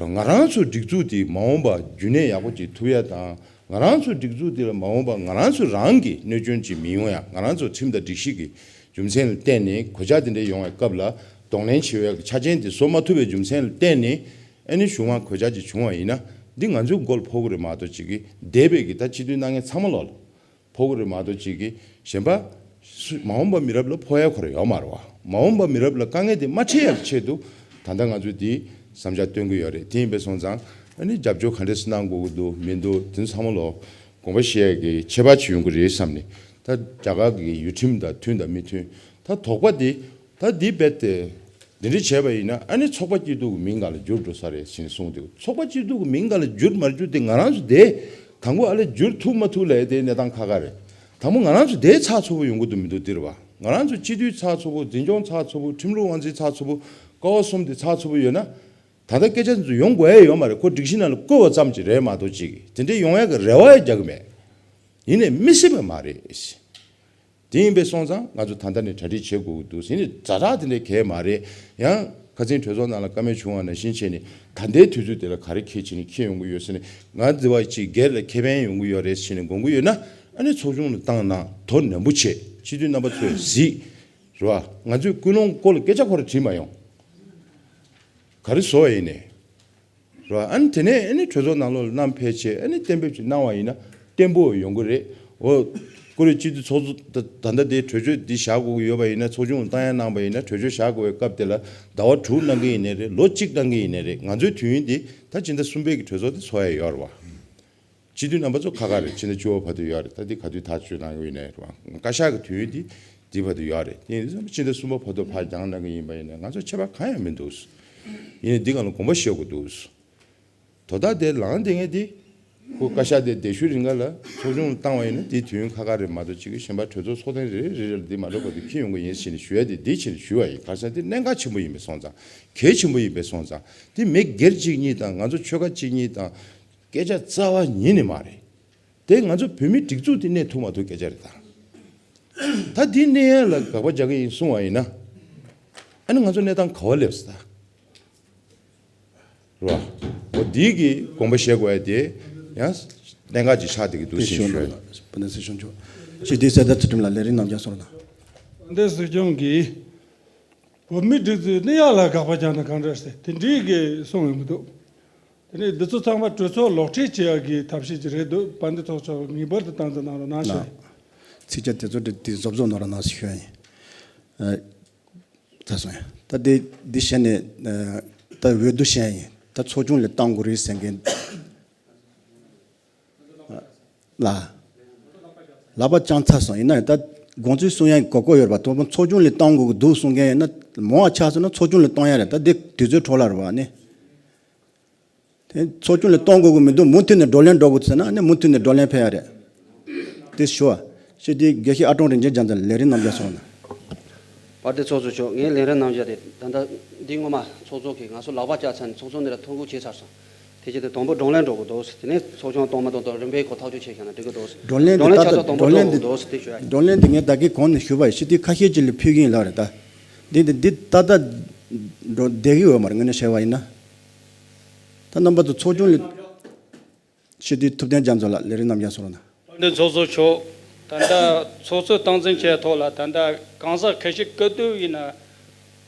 ང་རང་ཚོའི་སྒྲིག་འཛུགས་དེ་མ་འོངས་པ་རྒྱུན་གནས་ཡག་པོ་ཅིག་ཐུབ་ཡ་དང་། ང་རང་ཚོའི་སྒྲིག་འཛུགས་དེ་ལ་མ་འོངས་པ་ང་རང་ཚོ་རང་གི་གནོད་སྐྱོན་ཅིག་མི་ཡོང་ཡ། ང་རང་ཚོ་ཁྲིམས་དང་སྒྲིག་གཞི་གི་རྒྱུ་མཚན་ལ་བརྟེན་ནས་གོད་ཆག་དེ་འདྲ་ཡོང་བའི་སྐབས་ལ་གདོང་ལེན་བྱེད་པའི་ཆ་རྐྱེན་དེ་བཟོ་མ་ཐུབ་པའི་རྒྱུ་མཚན་ལ་བརྟེན་ནས། ཨ་ནི་གཞུང་མང་གོད་ཆག་ཅིག་བྱུང་བ་ཡིན་ན་འདི་ང་ཚོའི་མགོ་ལ་ཕོག་གི་རེད་མ་གཏོགས་ཅིག་གིས་འདས་པའི་གི་ད་སྤྱི་འཐུས་གནང་མཁན་ཚང་མ་ལོག་ལ་ཕོག་གི་རེད་མ་གཏོགས་ཅིག་གིས་གཞན་པ་སུ་མ་འོངས་པ་མི་རབས་ལ་ཕོག་ཡ་ཁོ་རང་ཡོད་མ་རེད་བ། མ་འོངས་པ་མི་རབས་ལ་དཀའ་ངལ་དེ་མ་འཕྲད་ཡ་གི་ཆེད་དུ་ད་ལྟ་ང་ཚོས་འདི་བསམ་འཆར་བཏོན་གི་ཡོད་རེད། དེ་ཡིན་པས་སོང་ཙང་ཨ་ནི་རྒྱབ་སྐྱོར་ག་འདྲས་སེ་གནང་དགོས་ཀྱི་འདུག་མི་འདུག་དེ་ཚང་མ་ལོག་དགོངས་པ་བཞེས་ཡ་གི་ཁྱད་པར་ཅིག་ཡོང་གི་རེད་བསམ་ནས། ད་རྒྱ་གར་གི་ཡུལ་ཁྲིམས་དང་མཐུན་དང་མི་མཐུན། ད་དོགས་པ་དེ་ད་འདི་རྦད་དེ་འདི་འདྲ་བྱས་པ་ཡིན་ན་ཨ་ནི་ཚོགས་པ་སྐྱིད་སྡུག་གི་མིང་སྒང་ལ་འགྱུར་འགྲོ་ས་རེད་ཟེར་ནས་གསུངས་འདུག། ཚོགས་པ་སྐྱིད་སྡུག་གི་མིང་སྒང་ལ་འགྱུར་མ་འགྱུར་དེ་ང་རང་ཚོ་དེ་དང་པོ་ཨ་ལས་འགྱུར་ཐུབ་མ་ཐུབ་ལབ་ཡ་དེ་གནས་སྟངས་ཁག་ཁག་རེད། དང་པོ་ང་རང་ཚོ་དེ་ཚགས་ཚུད་པོ་ཡོང་གི་འདུག་མི་འདུག་འདིར་བ། ང་རང་ཚོ་སྤྱི་འཐུས་ཚགས་ཚུད་པོ། འཛིན་སྐྱོང་ཚགས་ཚུད་པོ། ཁྲིམས་ལུགས་དབང་འཛིན་ཚགས་ཚུད་པོ། ཀ་བ་གསུམ་དེ་ཚགས་ཚུད་པོ་ཡོད་ན། ད་ལྟ་སྐད་ཆ་འདི་ཚོ་ཡོང་དགོས་ཡ་ཡོད་མ་རེད། ཁོ་སྒྲིག་གཞི་ནང་ལ་བཀོད་པ་ཙམ་ཅིག་རེད་མ་གཏོགས་ཅིག་དེ་འདྲའི་ཡོང་ཡ་གི་རེ་བ་ཡང་རྒྱག་གི་མེད། ཡིན་ནའི་མི་སྲིད་པ་མ་རེད། དེ་ཡིན་པས་སོང་ཙང་ང་ཚོ་ད་ལྟ་ནས་གྲ་སྒྲིག་བྱེད་དགོས་ཀྱི་འདུག་ཟེར་ནས། ཛ་དྲག་དེ་འདྲའི་གལ་མ་རེད། ཡང་ཁ་སང་གྲོས་ཚོགས་ནང་ལ་བཀའ་མོལ་བྱུང་བ་ནང་བཞིན་བྱས་ནས་ད་ལྟའི་དུས་ཚོད་དེ་ལ་ག་རེ་འཁྱེར་བྱས་ནས་འཁྱེར་ཡོང་གི་ཡོད་ཟེར་ནས། ང་འདི་བ་ཅིག་སྒེར་ལ་ཁེ་ཕན་ཡོང་གི་ཡོད་རེད་ཟེར་ནས་དགོངས་ཀྱི་ཡོད་ན། ཨ་ནི་ཚོགས་ཆུང་ལ་བཏང་ན་དོ་ནན་པོ་བྱེད། སྤྱི་འཐུས་རྣམ་པ་ཚོས་གཟིགས། རེད་བ། ང་ཚོས་ཀུན་སློང་སྐོར་ལ་སྐད་ཆ་ཁོ་རང་དྲིས་མ་ཡོང་། ག་རེ་བཟོ་བ་ཡིན་ནས། རེད་བ། ཨ་ནི་དེ་ནས་ཨ་ནི་གྲོས་ཚོགས་ནང་ལོགས་ལ་བསྣམས་ཕེབས་བྱས་ཨ་ནི་གཏན་འབེབས་ཅིག་གནང་བ་ཡིན་ན་བརྟན་པོ་ཡོང་གི་རེད། འོ། ཀུ་རེ་སྤྱི་འཐུས་ཚོགས་གཙོ་ད་ད་ལྟ་དེ་གྲོས་ཆོད་འདི་བཞག་དགོས་ཀྱི་ཡོད་པ་ཡིན་ན། ཚོགས་ཆུང་ལ་བཏང་ཡ་གནང་པ་ཡིན་ན། གྲོས་ཆོད་བཞག་དགོས་པའི་སྐབས་དེ་ལ་ཟླ་བ་དྲུག་གནང་གི་ཡིན་ནའི་རེད། ལོ་གཅིག་གནང་གི་ཡིན་ནའི་རེད། ང་ཚོའི་དུས་ཡུན་འདི་ད་ཕྱི་ཟླ་གསུམ་པའི་གི་གྲོས་ཚོགས་དེ་ཚོགས་ཡ་ཡོད་རེད་བ། སྤྱི་འཐུས་རྣམ་པ་ཚོ་ཁག་ཁག་རེད། ཕྱི་ཟླ་བཅུ་པ་བར་དུ་ཡོད་རེད། ད་འདི་ག་དུས་ཐག་གཅོད་གནང་གི་ཡིན་ནའི་རེད་བ། བཀའ་ཤག་གི་དུས་ཡུན་འདི་འདི་བར་དུ་ཡོད་རེད། དེ་ཡིན་དུས་ཕྱི་ཟླ་གསུམ་པ་བར་དུ་ཕར་འགྱངས་གནང་གི་ཡིན་པ་ཡིན་ན་ང་ཚོ་ཁྱད་པར་གང་ཡང་མི་འདུག། ཡིན་ནའི་འདི་སྒང་ལ་དགོངས་པ་བཞེས་དགོས་འདུག། དོ་བདག་དེ་ལངས་བསྡད་མཁན་དེ། ཁོ་བཀའ་ཤག་དེ་གདན་ཞུ་རིང་ག་ལ་ཚོགས་ཆུང་བཏང་བ་ཡིན་ན་དེའི་དུས་ཡུན་ཁག་ཁག་རེད་མ་གཏོགས་ཅིག་གི་གཞན་པ་གྲོས་ཚོགས་ཚོགས་ཐེངས་རེ་རེ་རེ་ལ་འདི་མ་འགྲོ་བར་དུ་འཁྱེར་ཡོང་གི་ཡིན་ཟེར་ནས་ཞུ་ཡ་དེ་འདི་བྱས་ནས་ཞུ་བ་ཡིན། ག་རེ་ཟེར་ན་དེ་གནད་འགག་ཆེན་པོ་ཡིན་པས་སོང་ཙང་། གལ་ཆེན་པོ་ཡིན་པས་སོང་ཙང་། དེ་མི་སྒེར་གཅིག་གཉིས་དང་ང་ཚོ་ཆོལ་ཁ་གཅིག་གཉིས་དང་སྐད་ཆ་རྩ་བ་ཉིད་ནས་མ་རེད། དེ་ང་ཚོ་བོད་མིའི་སྒྲིག་འཛུགས་དེ་གནས་ཐུབ་མ་ཐུབ་སྐད་ཆ་རེད་ད། ད་འདི་གནས་ཡ་ལ་དགག་པ་རྒྱག་གི་ཡིན་གསུང་བ་ཡིན་ན། ཨ་ནི་ང་ཚོ་གནས་སྟངས་ག་བ་སླེབས་སོང་ད། རེད་བ། འོ་འདི་གི་དགོངས་པ་བཞེས་དགོས་ཡ་དེ་ཡང་གནད་འགག་ཅིག་ཆགས་བསྡད་ཀྱི་འདུག་ཟེར་ཞུ། དཔལ་ལྡན་སྲིད་སྐྱོང་མཆོག། སྤྱི་འཐུས་གསེར་རྟ་ཚུལ་ཁྲིམས་ལགས་ལས་རིམ་ནང་བསྐྱར་གསུང་རོགས་གནང་། དཔལ་ལྡན་སྲིད་སྐྱོང་གིས་བོད་མིའི་སྒྲིག་འཛུགས་གནས་ཡ་ལ་དགག་པ་རྒྱག་ན་གང་འདྲ་ཟེར་དེ་འདྲའི་གི་གསུང་ཡོང་གི་འདུག། དེ་ནས་འདི་ཚོ་ཚང་མ་གྲོས་ཚོགས་ལོག་འཁྲིད་བྱེད་ཡ་གི་ཐབས་ཤེས་ཅིག་རེད་འདུག། དཔལ་ལྡན་ཚོགས་གཙོ་ངེས་པར་དུ་སྟངས་འཛིན་གནང་རོགས་གནང་ཞུ། ཚིག་བཅད་དེ་ཚོ་དེ་བཟོ་བཟོ་གནང་རོགས་གནང་ཞུ་ཡ་ཡིན། ཨ། ཚར་སོང་ཡ། ད་དེ་འདི་བཤད་ནས་ཨ། ད་འོས་བསྡུ་བཤད་ཡ་ཡིན། ད་ཚོགས་ཆུང་ལ་བཏང་དགོས་རེད་ཟེར་མཁན་ལ། ལག་པ་བརྐྱངས་ཚར་སོང་། ཡིན་ན་ད་དགོངས་ཚུལ་གསུང་ཡ་གོ་གོ་ཡོད་པ། དང་པོ་ཚོགས་ཆུང་ལ་བཏང་དགོས་ཀྱི་འདུག་གསུང་མཁན་ཡིན་ན་མང་བ་ཆགས་སོང་ན་ཚོགས་ཆུང་ལ་གཏོང་ཡ་རེད། ད་འདི་དུས་ཚོད་འཕྲོ་བརླག་རེད་བ་ནི། དེ་ཚོགས་ཆུང་ལ་གཏོང་དགོས་ཀྱི་མི་འདུག། མུ་མཐུད་ནས་བགྲོ་གླེང་འགྲོ་དགོས་ཟེར་ན་ནི་མུ་མཐུད་ནས་བགྲོ་གླེང་ཕེབས་ཡ་རེད། དེ་ཞུ་བ། སྤྱི་འཐུས་དགེ་བཤེས་ཨ་ཀྲོང་རིན་ཆེན་རྒྱ་མཚོ་ལ་ལས་རིམ་རྣམ་གཞག་སོང་ན། དཔལ་ལྡན་ཚོགས་གཙོ་མཆོག་ངའི་ལས་རིམ་རྣམ་གཞག་དེ་ད་ལྟ་འདི་སྔོན་མ་ཚོགས་གཙོ་གིས་ང་ཚོ་ལག་པ་བཅག་ཚར་ནས་ཚོགས་གཙོ་འདི་ལ་ཐོ་འགོད་བྱས་ཚར་སོང་། དེ་བྱས་ཏེ་དང་པོ་བགྲོ་གླེང་འགྲོ་དགོས་འདུག་དེ་ནས་ཚོགས་ཆུང་གཏོང་མ་གཏོང་དང་རིམ་པས་ཁོ་ཐག་གཅོད་བྱེད་བཞག་ན་འགྲིག་གི་འདུག་བགྲོ་གླེང་འདི་བགྲོ་གླེང་ད་ཆ་ལྟ་ཚང་དང་པོ་བགྲོ་གླེང་གཏོང་འདི་དགོས་འདུག་དེ་ཞུ་ཡ་ཡིན། བགྲོ་གླེང་འདི་ངས་ད་གིན་གོང་ནས་ཞུས་པ་ཡིན། སྤྱི་འཐུས་ཁ་ཤས་ཅིག་ལ་ཕུལ་གྱི་ཡིན་ལབ་རེད་ད། འདི་འདི་འདི་ཏག་ཏག་འགྲོ་བསྡད་ཀྱི་ཡོད་མ་རེད། དངོས་གནས་བཤད་པ་ཡིན་ན། ད་རྣམ་པ་ཚོ་ཚོགས་ཆུང་ལ། སྤྱི་འཐུས་ཐུབ་བསྟན་རྒྱ་མཚོ་ལགས་ལས་རིམ་རྣམ་གཞག་སོང་ན། འདི་ཚོགས་གཙོ་མཆོག་ད་ལྟ་ཚོགས་གཙོས་སྟངས་འཛིན་བྱས་ཐོག་ལ་ད་ལྟ་གང་ཟག་ཁ་ཤས་སྐུ་དུས་ཡིན་ན་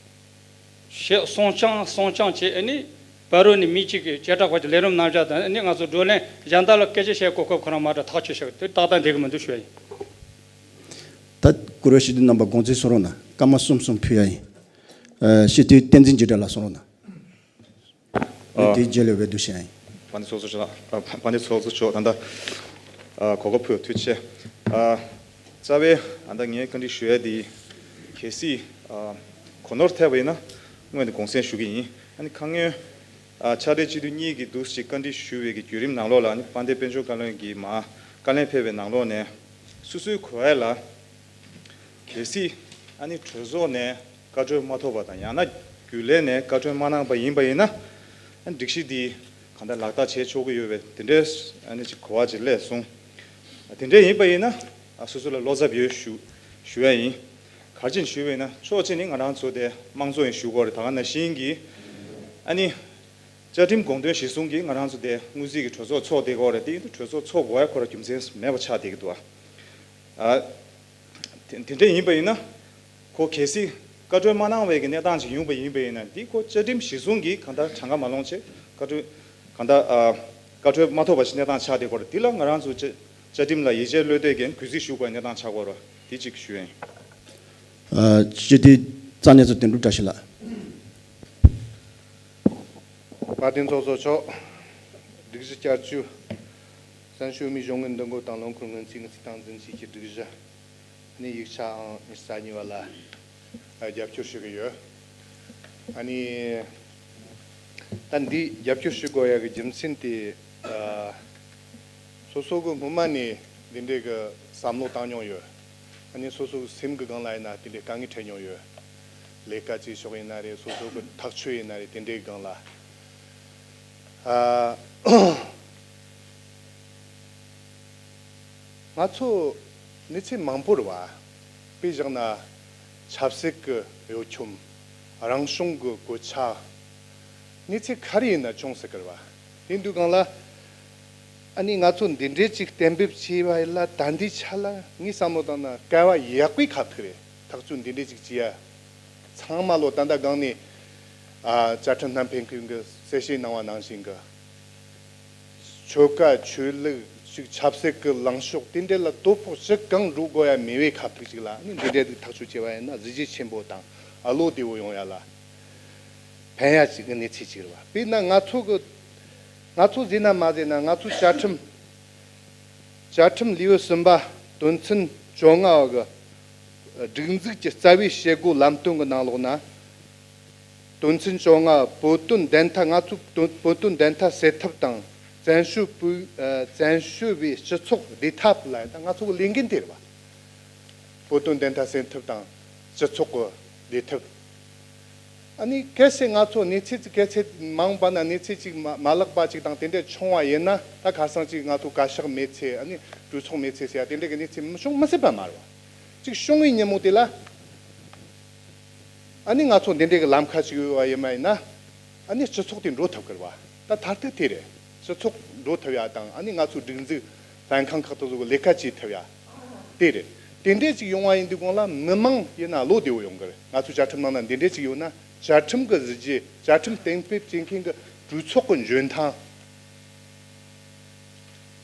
ཞེས་གསུང་སྐྱོང་གསུང་སྐྱོང་བྱས། ཨ་ནི་བར་རོ་ནས་མི་གཅིག་གིས་བྱེ་བྲག་པ་གི་ལས་རིམ་རྣམ་གཞག་དང་། ཨ་ནི་ང་ཚོ་བགྲོ་གླེང་གཞན་དག་ལ་སྐད་ཆ་བཤད་གོ་སྐབས་ཁོ་རང་མ་གཏོགས་ཐག་གཅོད་བྱ་དགོས་དེ་ཏག་ཏག་འགྲིག་གི་མི་འདུག་ཞུ་ཡ་ཡིན། ད་བཀུར་འོས་སྤྱི་འཐུས་རྣམ་པ་དགོངས་ཚུལ་གསུང་རོགས་གནང་། སྐར་མ་གསུམ་གསུམ་ཕུལ་ཡ་ཡིན། ཨ་སྤྱི་འཐུས་བསྟན་འཛིན་འཇིགས་བྲལ་ལགས་གསུང་རོགས་གནང་། ཨ། དེའི་རྗེས་ལ་འོས་བསྡུ་བྱེད་ཡ་ཡིན། དཔལ་ལྡན་ཚོགས་གཙོ་མཆོག་ཨ། དཔལ་ལྡན་ཚོགས་གཙོ་མཆོག་ད་ལྟ་ཨ་གོ་སྐབས་ཕུལ་བ་ཐུགས་རྗེ་ཆེ། ཨ་རྩ་བའི་ཨ་ད་ངས་བཀའ་འདྲི་ཞུ་ཡ་དེ་གལ་སྲིད་ཨ་གོ་ནོར་ཐེབས་པ་ཡིན་ན་སྔོན་ནས་དགོངས་སེལ་ཞུ་གི་ཡིན། ཨ་ནི་ཁ་སྔོན་ཨ་ཕྱག་སྦྲེལ་སྤྱི་འཐུས་གཉིས་ཀྱིས་འདུག་སེ་བཀའ་འདྲི་ཞུ་བའི་གི་བརྒྱུད་རིམ་ནང་ལོགས་ལ། ཨ་ནི་དཔལ་ལྡན་དཔལ་འབྱོར་བཀའ་བློན་གྱིས་མར་བཀའ་ལན་ཕེབས་པའི་ནང་ལོགས་ནས་སོ་སོའི་གོ་ཡ་ལ། གལ་སྲིད་ཨ་ནི་གྲོས་ཚོགས་ནས་བཀའ་འཁྲོལ་མ་ཐོབ་པ་དང་། ཡང་ན་རྒྱུན་ལས་ནས་བཀའ་འཁྲོལ་མ་གནང་པ་ཡིན་པ་ཡིན་ན། ཨ་ནི་སྒྲིག་གཞི་འདི་གང་ལྟར་ལག་བསྟར་བྱེད་ཆོག་གི་ཡོད་པའི་དེ་འདྲའི་ཨ་ནི་ཅིག་གོ་བ་ཅིག་སླེབས་སོང་། དེ་འདྲ་ཡིན་པ་ཡིན་ན་ཨ་སོ་སོ་ལ་བློ་འཚབ་ཡོད་ཞུ་ཞུ་ཡ་ཡིན། ག་རེ་བྱས་ནས་ཞུས་པ་ཡིན་ན། ཕྱོགས་གཅིག་ནས་ང་རང་ཚོ་དེ་དམངས་གཙོ་ཡིན་ཞུ་དགོས་རེད། ད་ག་ནང་བཞིན་གྱི་ཨ་ནི་བཅའ་ཁྲིམས་དགོངས་དོན་གཞིར་བཟུང་གིས་ང་རང་ཚོ་དེ་དངོས་གཟིགས་ཀྱི་གྲོས་ཚོགས་ཚོགས་བསྡད་ཀྱི་ཡོད་རེད། དེ་ཡིན་དུས་གྲོས་ཚོགས་ཚོགས་དགོས་ཡ་ཁོ་རང་རྒྱུ་མཚན་མེད་པ་ཆགས་བསྡད་ཀྱི་འདུག་ཨ། དེ་དེ་འདྲ་ཡིན་པ་ཡིན་ན། ཁོ་གལ་སྲིད་བཀའ་འཁྲོལ་མ་གནང་བའི་གི་གནས་སྟངས་ཅིག་ཡོང་པ་ཡིན་པ་ཡིན་ན། འདི་ཁོ་བཅའ་ཁྲིམས་གཞིར་བཟུང་གིས་གང་ལྟར་གྲངས་ཀ་མ་ལོངས་བྱས། བཀའ་འཁྲོལ་གང་ལྟར་ཨ་བཀའ་འཁྲོལ་མ་ཐོབ་པ་ཞིག་གནས་སྟངས་ཆགས་བསྡད་ཀྱི་ཡོད་རེད། འདི་ལ་ང་རང་ཚོ་བཅའ་བཅའ་ཁྲིམས་ལ་ཡིད་ཆེས་བློ་གཏད་མཁན་གུས་བརྩི་ཞུ་དགོས་པའི་གནས་སྟངས་ཆགས་ཀྱི་ཡོད་རེད། འདི་གཅིག་ཞུ་ཡ་ཡིན། ཨ་སྤྱི་འཐུས་རྩ་གནས་ཚོགས་དོན་གྲུབ་བཀྲ་ཤིས་ལགས། དཔལ་ལྡན་ཚོགས་གཙོ་མཆོག་སྒྲིག་གཞི་བསྐྱར་བཅོས། བཙན་བྱོལ་མིའི་གཞུང་གི་འདུ་འགོད་དང་ལོ་འཁོར་སྔོན་རྩིས་དངུལ་རྩིས་སྟངས་འཛིན་བྱེད་ཀྱི་སྒྲིག་གཞི། ཨ་ནི་ཡིག་ཆའང་ཉི་ཤུ་རྩ་གཉིས་པ་ལ་རྒྱབ་སྐྱོར་ཞུ་གི་ཡོད། ཨ་ནི་ད་འདི་རྒྱབ་སྐྱོར་ཞུ་དགོས་ཡ་གི་རྒྱུ་མཚན་དེ། ཨ་སོ་སོ་གི་སྔོན་མ་ནས་འདི་འདྲའི་གི་བསམ་བློ་བཏང་མྱོང་ཡོད། ཨ་ནི་སོ་སོ་གི་སེམས་གི་སྒང་ལ་ཡིན་ན་དེ་འདྲའི་དཀའ་ངལ་འཕྲད་མྱོང་ཡོད། ལས་ཀ་བྱེད་ཕྱོགས་ཡིན་ན་རེད། སོ་སོ་གི་ཐག་གཅོད་ཡིན་ན་རེད། དེ་འདྲའི་སྒང་ལ། ཨ། ང་ཚོ་གནས་ཚུལ་མང་པོ་རེད་བ། དཔེ་བཞག་ན་ཆབ་སྲིད་ཀྱི་གཡོ་འཁྱོམ། རང་བྱུང་གི་གོད་ཆག། གནས་ཚུལ་ག་རེ་ཡིན་ན་བྱུང་སྲིད་ཀྱི་རེད་བ། དེ་འདུག་སྒང་ལ། ཨ་ནི་ང་ཚོ་འདི་འདྲའི་ཅིག་གཏན་འབེབས་བྱས་པ་ཡིན་ལ། ད་འདི་ཆ་ལ་ངས་བསམ་བློ་བཏང་ན་སྐལ་བ་ཡག་པོའི་ཁ་ཐུག་རེད། ཐག་གཅོད་འདི་འདྲའི་ཅིག་བྱས་ཡ། ཚང་མ་ལོ་ད་ལྟ་སྒང་ནས་ཨ་བཅའ་ཁྲིམས་བསྣམས་ཕེབས་མཁན་གྱིས་གསལ་བཤད་གནང་བ་ནང་བཞིན་གྱི། ཆོལ་ཁ་ཆོས་ལུགས་ཅིག་ཆབ་སྲིད་ཀྱི་ལངས་ཕྱོགས་དེ་འདྲ་ལ་དོ་ཕོག་ཅི་གང་འགྲོ་དགོས་ཡ་མེད་པའི་ཁ་ཐུག་ཅིག་ལ། ཨ་ནི་འདི་འདྲ་ཅིག་ཐག་གཅོད་བྱས་པ་ཡིན་ན་གཟི་བརྗིད་ཆེན་པོ་དང་ཨ་བློ་བདེ་བོ་ཡོང་ཡ་ལ་ཕན་ཡ་ཅིག་གི་གནས་ཚུལ་ཅིག་རེད་བ། དཔེར་ན་ང་ཚོ་གི་ང་ཚོ་ཟེར་ན་མ་ཟེར་ན་ང་ཚོ་བཅའ་ཁྲིམས། བཅའ་ཁྲིམས་ལེའུ་གསུམ་པ་དོན་ཚན་བཅོ་ལྔ་བ་གི་སྒྲིག་འཛུགས་ཀྱི་རྩ་བའི་བྱེད་སྒོ་ལམ་སྟོན་གྱི་ནང་ལོགས་ན། དོན་ཚན་བཅོ་ལྔ། བོད་དོན་བདེན་མཐའ། ང་ཚོའི་དོན་བོད་དོན་བདེན་མཐའ་སེལ་ཐབས་དང་བཙན་བྱོལ་བོད་ཨ་བཙན་བྱོལ་བའི་སྤྱི་ཚོགས་བདེ་ཐབས་ལ་ད་ང་ཚོ་གི་ལས་འགན་དེ་རེད་བ། བོད་དོན་བདེན་མཐའ་སེལ་ཐབས་དང་སྤྱི་ཚོགས་ཀྱི་བདེ་ཐབས། ཨ་ནི་གལ་སྲིད་ང་ཚོ་གནས་ཚུལ་གལ་ཆེ་མ་འོངས་པ་ན་གནས་ཚུལ་ཅིག་མ་མ་ལེགས་པ་ཅིག་དང་དེ་འདྲ་བྱུང་བ་ཡིན་ན། ད་ཁ་སང་ཅིག་ང་ཚོ་བཀའ་ཤག་མེད་ཚེ། ཨ་ནི་གྲོས་ཚོགས་མེད་ཚེ་ཟེར་ཡ་དེ་འདྲ་གི་གནས་ཚུལ་མི་བྱུང་མི་སྲིད་པ་མ་རེད་བ། ཅིག་བྱུང་བའི་ཉིན་མོ་དེ་ལ། ཨ་ནི་ང་ཚོ་འདི་འདྲའི་གི་ལམ་ཁ་ཅིག་ཡོད་པ་ཡིན་པ་ཡིན་ན། ཨ་ནི་སྤྱི་ཚོགས་དེ་འགྲོ་ཐུབ་ཀྱི་རེད་བ། ད་མཐར་ཐུག་དེ་རེད། སྤྱི་ཚོགས་འགྲོ་ཐུབ་ཡ་དང་། ཨ་ནི་ང་ཚོའི་སྒྲིག་འཛུགས་ལྷན་ཁང་ཁག་དེ་ཚོ་གི་ལས་ཀ་བྱེད་ཐུབ་ཡ་དེ་རེད། དེ་འདྲས་ཅིག་ཡོང་བ་ཡིན་དུས་གོང་ལ་མི་མང་ཡིན་ན་བློ་བདེ་བོ་ཡོང་གི་རེད། ང་ཚོའི་བཅའ་ཁྲིམས་ནང་ན་འདི་འདྲས་ཅིག་ཡོད་ན། བཅའ་ཁྲིམས་ཀྱི་གཟི་བརྗིད། བཅའ་ཁྲིམས་གཏན་འབེབས་བྱེད་མཁན་གྱི་གྲོས་ཚོགས་ཀྱི་འཇོན་ཐང་།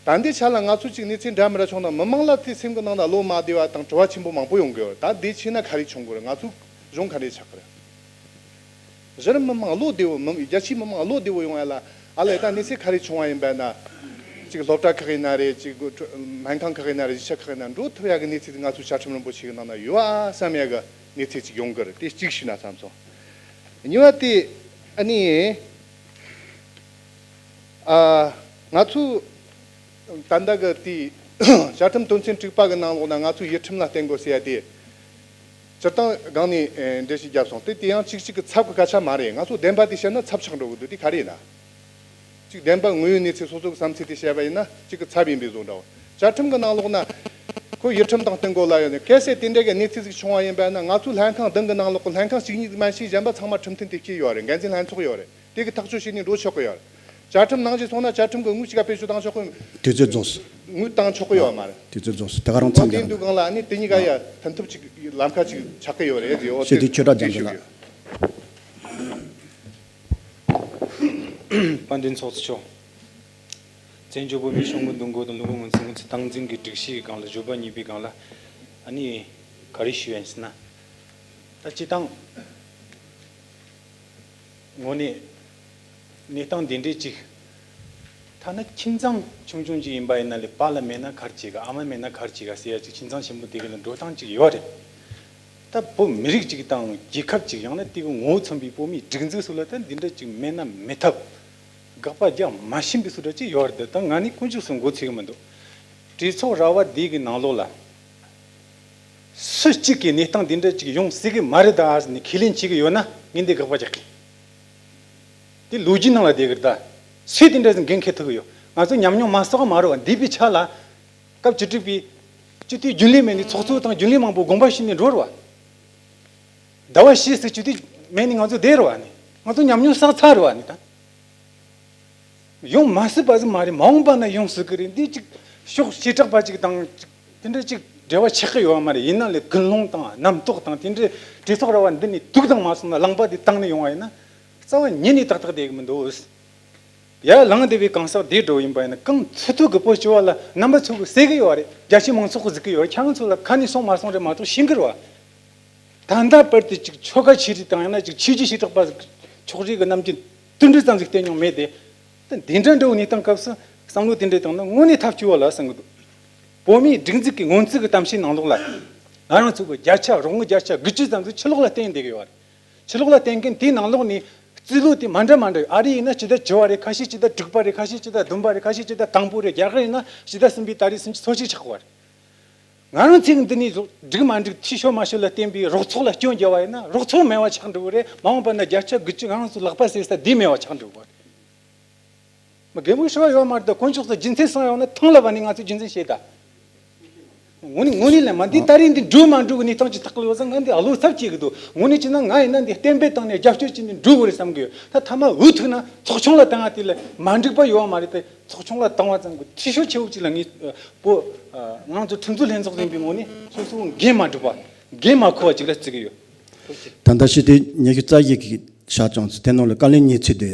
ད་འདི་ཆ་ལ་ང་ཚོ་ཅིག་གནས་ཚུལ་འདྲ་མི་འདྲ་བྱུང་ན་མི་མང་ལ་དེ་སེམས་ཀྱི་ནང་ན་བློ་མ་བདེ་བ་དང་དྲི་བ་ཆེན་པོ་མང་པོ་ཡོང་གི་ཡོད། ད་འདི་བྱས་ན་ག་རེ་བྱུང་གི་རེད། ང་ཚོ་གཞུང་ག་འདྲས་ཆགས་ཀྱི་རེད། གཞི་རིམ་མི་མང་བློ་བདེ་བོ། མི་རྒྱ་ཆེའི་མི་མང་བློ་བདེ་བོ་ཡོང་ཡ་ལ། ཨ་ལས་ད་གནས་ཚུལ་ག་རེ་བྱུང་བ་ཡིན་པ་ན། ཅིག་སློབ་གྲྭ་ཁག་ཡིན་ན་རེད། ཅིག་སྨན་ཁང་ཁག་ཡིན་ན་རེད། གཞིས་ཆགས་ཁག་ཡིན་ན་འགྲོ་ཐུབ་ཡ་གི་གནས་ཚུལ་དེ་ང་ཚོའི་བཅའ་ཁྲིམས་རིན་པོ་ཆེ་གི་ནང་ན་ཡོད་ཨ་བསམ་ཡ་གི་གནས་ཚུལ་ཅིག་ཡོང་གི་རེད། དེ་གཅིག་ཞུས་ན་བསམ་སོང་། གཉིས་པ་དེ་ཨ་ནི། ཨ། ང་ཚོ་ད་ལྟ་གི་དེ་ བཅའ་ཁྲིམས་དོན་ཚན་དྲུག་པ་གི་ནང་ལོགས་ན་ང་ཚོས་ཡུལ་ཁྲིམས་ལ་བརྟེན་དགོས་ཟེར་ཡ་དེ། སྤྱིར་བཏང་སྒང་ནས་ཨེ་འགྲེལ་བཤད་བརྒྱབ་སོང་། དེ་དེ་ཡང་གཅིག་གཅིག་གི་ཚབ་ཀྱི་སྐད་ཆ་མ་རེད། ང་ཚོ་བདེན་པ་དེ་བཤད་ན་ཚབ་ཆགས་འགྲོ་གི་འདུག་དེ་ག་རེ་ཡིན་ན། གཅིག་བདེན་པ་དངོས་ཡོད་གནས་ཚུལ་སོ་སོ་གི་བསམ་ཚུལ་དེ་བཤད་པ་ཡིན་ན་གཅིག་གི་ཚབ་ཡིན་པའི་བཟོ་འདྲ་བོ། བཅའ་ཁྲིམས་ཀྱི་ནང་ལོགས་ན་ཁོ་ཡུལ་ཁྲིམས་དང་བསྟུན་དགོས་ལབ་ཡོད་ནས། གལ་སྲིད་དེ་འདྲ་གི་གནས་ཚུལ་ཞིག་བྱུང་བ་ཡིན་པ་ན། ང་ཚོའི་ལྷན་ཁང་བདུན་གི་ནང་ལོགས་ཀྱི་ལྷན་ཁང་གཅིག་གཉིས་མ་ཞིག་གཞན་པ་ཚང་མ་ཁྲིམས་མཐུན་དེ་སྐྱེས་ཡོད་རེད། འགན་འཛིན་ལྷན་ཚོགས་ཡོད་རེད། དེ་གི་ཐག་གཅོད་བྱས་ནས་འགྲོ་ཆོག་གི་ཡོད་རེད། བཅའ་ཁྲིམས་ནང་བཞིན་སོང་ན་བཅའ་ཁྲིམས་ཀྱི་དངུལ་གཅིག་ག་བེད་སྤྱོད་བཏང་ཆོག་གི། དུས་ཚོད་རྫོགས་སོང་། དངུལ་བཏང་ཆོག་གི་ཡོད་མ་རེད། དུས་ཚོད་རྫོགས་སོང་། དེ་ག་རང་མཚམས་དེ་སྦྱར་འདུག་གང་ལ་ཨ་ནི་དེ་གཉིས་ཀ་ཡ་མཐུན་ཐབས་ཅིག་ལམ་ཁ་ཅིག་ཆགས་གི་ཡོད་རེད། དེ་འོ་ཤེས་དེ་ཆོས་གྲགས་རྒྱ་མཚོ་ལགས། དཔལ་ལྡན་ཚོགས་གཙོ་མཆོག་བཙན་བྱོལ་བོད་མིའི་གཞུང་གི་འདུ་འགོད་དང་ལུང་པ་ངོས་འཛིན་ངོས་འཛིན་སྟངས་འཛིན་གྱི་སྒྲིག་གཞིའི་སྒང་ལ་བརྗོད་པ་གཉིས་པའི་སྒང་ལ་ཨ་ནི་ག་རེ་ཞུ་ཡ་ཡིན་ཟེར་ན། ད་སྤྱིར་བཏང་དངོས་གནས་གནས་སྟངས་འདི་འདྲའི་ཅིག་ཐ་ན་ཁྱིམ་ཚང་ཆུང་ཆུང་ཅིག་ཡིན་པ་ཡིན་ན་ལས་པཱ་ལགས་མེད་ན་ག་རེ་བྱེད་ག་ཨ་མ་མེད་ན་ག་རེ་བྱེད་ག་ཟེར་ཡ་ཅིག་ཁྱིམ་ཚང་ཆེན་པོ་དེ་ག་ལ་འགྲོ་སྟངས་ཅིག་ཡོད་རེད། ད་བོད་མི་རིགས་ཅིག་དང་རྒྱལ་ཁབ་ཅིག་ཡང་ན་དེ་གི་ངོ་བོ་མཚོན་པའི་བོད་མིའི་སྒྲིག་འཛུགས་སུ་ལ་ད་འདི་འདྲ་ཅིག་མེད་ན་མི་ཐབས། དགག་པ་རྒྱག་མ་ཤེས་པའི་སུ་འདྲ་ཅིག་ཡོད་རེད། ད་ང་ནི་དཀོན་མཆོག་གསུམ་མགོ་ཚོས་གི་མི་འདུག་གྲོས་ཚོགས་ར་བ་འདི་གི་ནང་ལོགས་ལ་སུ་གཅིག་གིས་གནས་སྟངས་འདི་འདྲ་ཅིག་ཡོང་སྲིད་གི་མ་རེད་ད་ཟེར་ནས་ཁས་ལེན་བྱེད་གི་ཡོད་ན་ངས་འདི་དགག་པ་རྒྱག་གི། དེ་ལོ་རྒྱུས་ནང་ལ་བསྡད་གི་རེད་ད། སུས་དེ་འདྲ་ཟེར་འགན་འཁྱེར་ཐུབ་གི་ཡོད། ང་ཚོ་ཉམས་མྱོང་མ་གསོག་ག་མ་རེད་བ། འདས་པའི་ཆ་ལ་སྐབས་བཅུ་དྲུག་པའི་སྤྱི་འཐུས་རྒྱུན་ལས་མེད་ནས་ཚོགས་གཙོ་དང་རྒྱུན་ལས་མང་པོ་དགོངས་པ་ཞུས་ནས་འགྲོ་རེད་བ། ཟླ་བ་བཞི་ཙམ་སྤྱི་འཐུས་མེད་ནས་ང་ཚོ་བསྡད་རེད་བ་ནི། ང་ཚོ་ཉམས་མྱོང་བསགས་ཚར་རེད་བ་ནི་ད། ཡོང་མ་སྲིད་པ་ཟིག་མ་རེད། མ་འོངས་པ་ན་ཡོང་སྲིད་གི་རེད། འདི་ཅིག་ཕྱོགས་བྱེ་བྲག་པ་ཅིག་དང་ཅིག་དེ་འདྲ་ཅིག་འབྲེལ་བ་ཆགས་གི་ཡོད་མ་རེད། ཡིན་ན་ལས་ཀུན་སློང་དང་རྣམ་རྟོག་དང་དེ་འདྲའི་གྲོས་ཚོགས་ར་བ་འདི་ནས་དུག་དང་མ་སོང་ན་རླངས་པ་དེ་བཏང་ནས་ཡོང་བ་ཡིན་ན་རྩ་བ་ཉིད་ནས་ཏག་ཏག་བསྡད་གི་མི་འདུག་ཡར་ལངས་བསྡད་པའི་གང་ཟག་དེ་འགྲོ་ཡིན་པ་ཡིན་ན་གང་ཚུད་ཐུབ་གི་བོད་སྤྱི་བ་ལ་རྣམ་པ་ཚོ་གི་ཟེར་གི་ཡོད་རེད། རྒྱ་ཆེ་མང་ཚོགས་གི་ཟེར་གི་ཡོད་རེད། ཁྱེད་རང་ཚོ་ལ་ཁ་ནས་སོང་མ་སོང་རེད་མ་གཏོགས་ཤེས་གི་རེད་བ། ད་ལྟ་བར་དུ་ཅིག་ཆོལ་ཁ་ཆེ་རིགས་དང་ཡང་ན་ཅིག་ཆོས་བརྒྱུད་བྱེ་བྲག་པ་ཕྱོགས་རིས་ཀྱི་རྣམ་འགྱུར་དུ་འདྲ་ཙམ་ཞིག་བསྟན་མྱོང་མེད་དེ། ད་འདི་འདྲ་འདྲ་བོ་གནས་སྟངས་སྐབས་སུ་བསམ་བློ་དེ་འདྲ་བཏང་ན་དངོས་གནས་ཐབས་སྐྱོ་བ་ལ་བསམ་གི་འདུག་བོད་མིའི་སྒྲིག་འཛུགས་ཀྱི་སྔོན་རྩིས་ཀྱི་གཏམ་བཤད་ནང་ལོགས་ལ་ང་རང་ཚོ་གི་བརྒྱ་ཆ་རོགས་དངུལ་བརྒྱ་ཆ་དགུ་བཅུ་ཙམ་ཞིག་ཕྱི་ལོགས་ལ་བསྟན་བསྡད་ཀྱི་ཡོད་རེད། ཕྱི་ལོགས་ལ་བསྟན་མཁན་དེའི་ནང་ལོགས་ནས་རྩིས་ལོ་དེ་མ་འདྲ་མ་འདྲ་ཡོད། ཨ་རི་ཡིན་ན་སྤྱི་ཟླ་བཅུ་བ་རེད། ཁ་ཤས་སྤྱི་ཟླ་དྲུག་པ་རེད། ཁ་ཤས་སྤྱི་ཟླ་བདུན་པ་རེད། ཁ་ཤས་སྤྱི་ཟླ་དང་པོ་རེད། རྒྱ་གར་ཡིན་ན་སྤྱི་ཟླ་གསུམ་པའི་ད་རེས་ཟིན་གྱི་ཚོད་ཅིག་ཆགས་པ་རེད། ང་རང་ཚོས་འདི་ནས་འགྲིག་མ་འགྲིག་འཐུས་ཤོར་མ་ཤོར་ལ་བརྟེན་པའི་རོགས་ཚོགས་ལ་སྐྱོན་རྒྱག་པ་ཡིན་ན་རོགས་ཚོགས་མེད་པ་ཆགས་འགྲོ་གི་རེད། མ་འོངས་པ་ན་བརྒྱ་ཆ་དགུ་བཅུ་ང་རང་ཚོ་ལག་པ་བཟས་ས་འདི་མེད་པ་ཆགས་འགྲོ་གི་རེད། མ་རྒན་པོ་ཧྲི་བ་ཡོད་མ་རེད་ད། དཀོན་མཆོག་གསུམ་རྒྱུ་མཚན་གསུངས་ཡོང་ན་ཐང་ལ་བ་ནི་ང་ཚོས་རྒྱུ་མཚན་བཤད་ད། དངོས་གནས་དངོས་གནས་ལ་མ་འདི་ད་རེས་འདི་འགྲོ་མ་འགྲོ་གི་གནས་སྟངས་ཅིག་ཐག་གི་ཡོད་ཙང་ང་འདི་ཨ་ལོ་ཚབ་བྱེད་གི་འདུག་དངོས་གནས་བྱས་ན་ང་ཡིན་ན་འདི་གཏན་འབེབས་བཏང་ནས་རྒྱབ་སྐྱོར་བྱས་ནས་འགྲོ་དགོས་རེད་བསམ་གི་ཡོད། ད་ཐ་མ་འུ་ཐུག་ན་ཚོགས་ཆུང་ལ་བཏང་བ་དེ་ལ་མ་འགྲིག་པ་ཡོད་མ་རེད་དེ། ཚོགས་ཆུང་ལ་བཏང་བ་ཙམ་གྱི་འཐུས་ཤོར་ཆེ་བོ་ཅིག་ལ་ངས་བོད་ང་ཚོ་ཁྲིམས་རྩོད་ལྷན་ཚོགས་ཡིན་པའི་ངོས་ནས་སོ་སོ་འགན་མ་འགྲུབ་པ་འགན་མ་འཁུར་བ་ཅིག་ལ་བརྩི་གི་ཡོད། ད་ལྟ་ཕྱི་དེ་ཉི་ཤུ་རྩ་བཞི་གི་ཤར་བྱུང་ཚེ་དེ་ནང་ལ་བཀའ་ལན་གཉིས་ཚུད་དེ་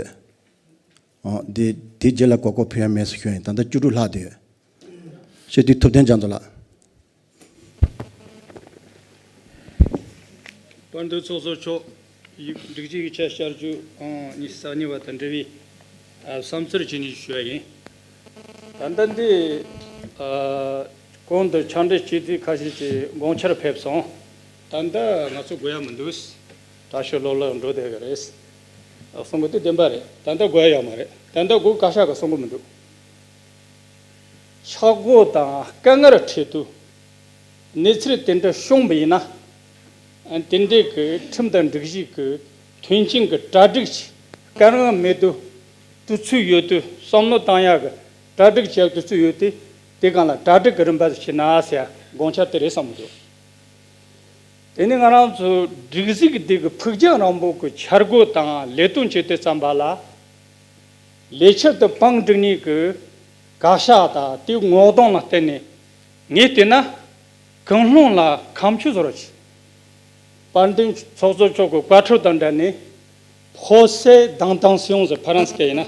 ཨོ་དེ་དེ་རྗེས་ལ་གོ་སྐབས་ཕུལ་ཡ་མེད་ཟེར་ཞུ་ཡིན། ད་ལྟ་བཅུ་དྲུག་ལྷག་དེ་ཕྱི་དེ་ཐུབ་བསྟན་རྒྱ་མཚོ་ལགས། དཔལ་ལྡན་ཚོགས་གཙོ་མཆོག་ཡིག་སྒྲིག་གཞི་ཡིག་ཆ་བསྐྱར་བཅོས་ཨང་ཉི་ཤུ་རྩ་གཉིས་པ་དང་འབྲེལ་བའི་ཨ་བསམ་ཚུལ་ཅིག་ནས་ཞུ་བ་ཡིན། ད་ལྟ་འདི་ཨ་གོང་དུ་ཕྱག་འབྲེལ་སྤྱི་འཐུས་ཁ་ཤས་ཀྱིས་དགོངས་འཆར་ཕེབས་སོང་། ད་ལྟ་ང་ཚོ་དགོས་ཡ་མི་འདུག་དྲག་ཤོས་ལོག་ལོག་འགྲོ་བསྡད་ཀྱི་རེད། གསུང་གི་དེ་བདེན་པ་རེད། ད་ལྟ་དགོས་ཡ་ཡོད་མ་རེད། ད་ལྟ་དགོས་བཀའ་ཤག་གིས་གསུང་གི་མི་འདུག་ཆག་སྒོ་དང་དཀའ་ངལ་འཕྲད་དུས་གནས་ཚུལ་དེ་འདྲ་བྱུང་བ་ཡིན་ན། དེ་འདྲའི་གི་ཁྲིམས་དང་སྒྲིག་གཞི་གི་དོན་རྐྱེན་གི་གྲ་སྒྲིག་ཅིག་ག་རང་མེད་དུས་དུས་ཚོད་ཡོད་དུས་བསམ་བློ་བཏང་ཡག་གི་གྲ་སྒྲིག་བྱེད་ཡག་དུས་ཚོད་ཡོད་དུས་དེ་སྒང་ལ་གྲ་སྒྲིག་གི་རིམ་པ་ཞིག་བྱས་ན་ཟེར་དགོངས་འཆར་དེ་རེད་བསམ་གི་འདུག་དེ་ནི་ང་རང་ཚོ་སྒྲིག་འཛུགས་འདི་གི་ཕུགས་རྒྱང་རིང་པོ་གི་འཆར་འགོད་དང་ལས་དོན་བྱེད་དུས་ཙམ་པ་ལ། ལས་འཆར་དུ་བང་སྒྲིག་ནས་གི་བཀའ་ཤག་དང་དེའི་ངོ་གདོང་ལ་བལྟས་ནས་ངས་བལྟས་ན་ཀུན་སློང་ལ་ཁ་མཆུ་བཟོ་རོགས་བྱེད། དཔལ་ལྡན་ཚོགས་གཙོ་མཆོག་གི་བཀའ་འཁྲོལ་དང་འབྲེལ་ནས་ཕོ་སེ་དང་དང་སིའོང་ཟེར་ཕ་རན་སི་སྐད་ཡིན་ན་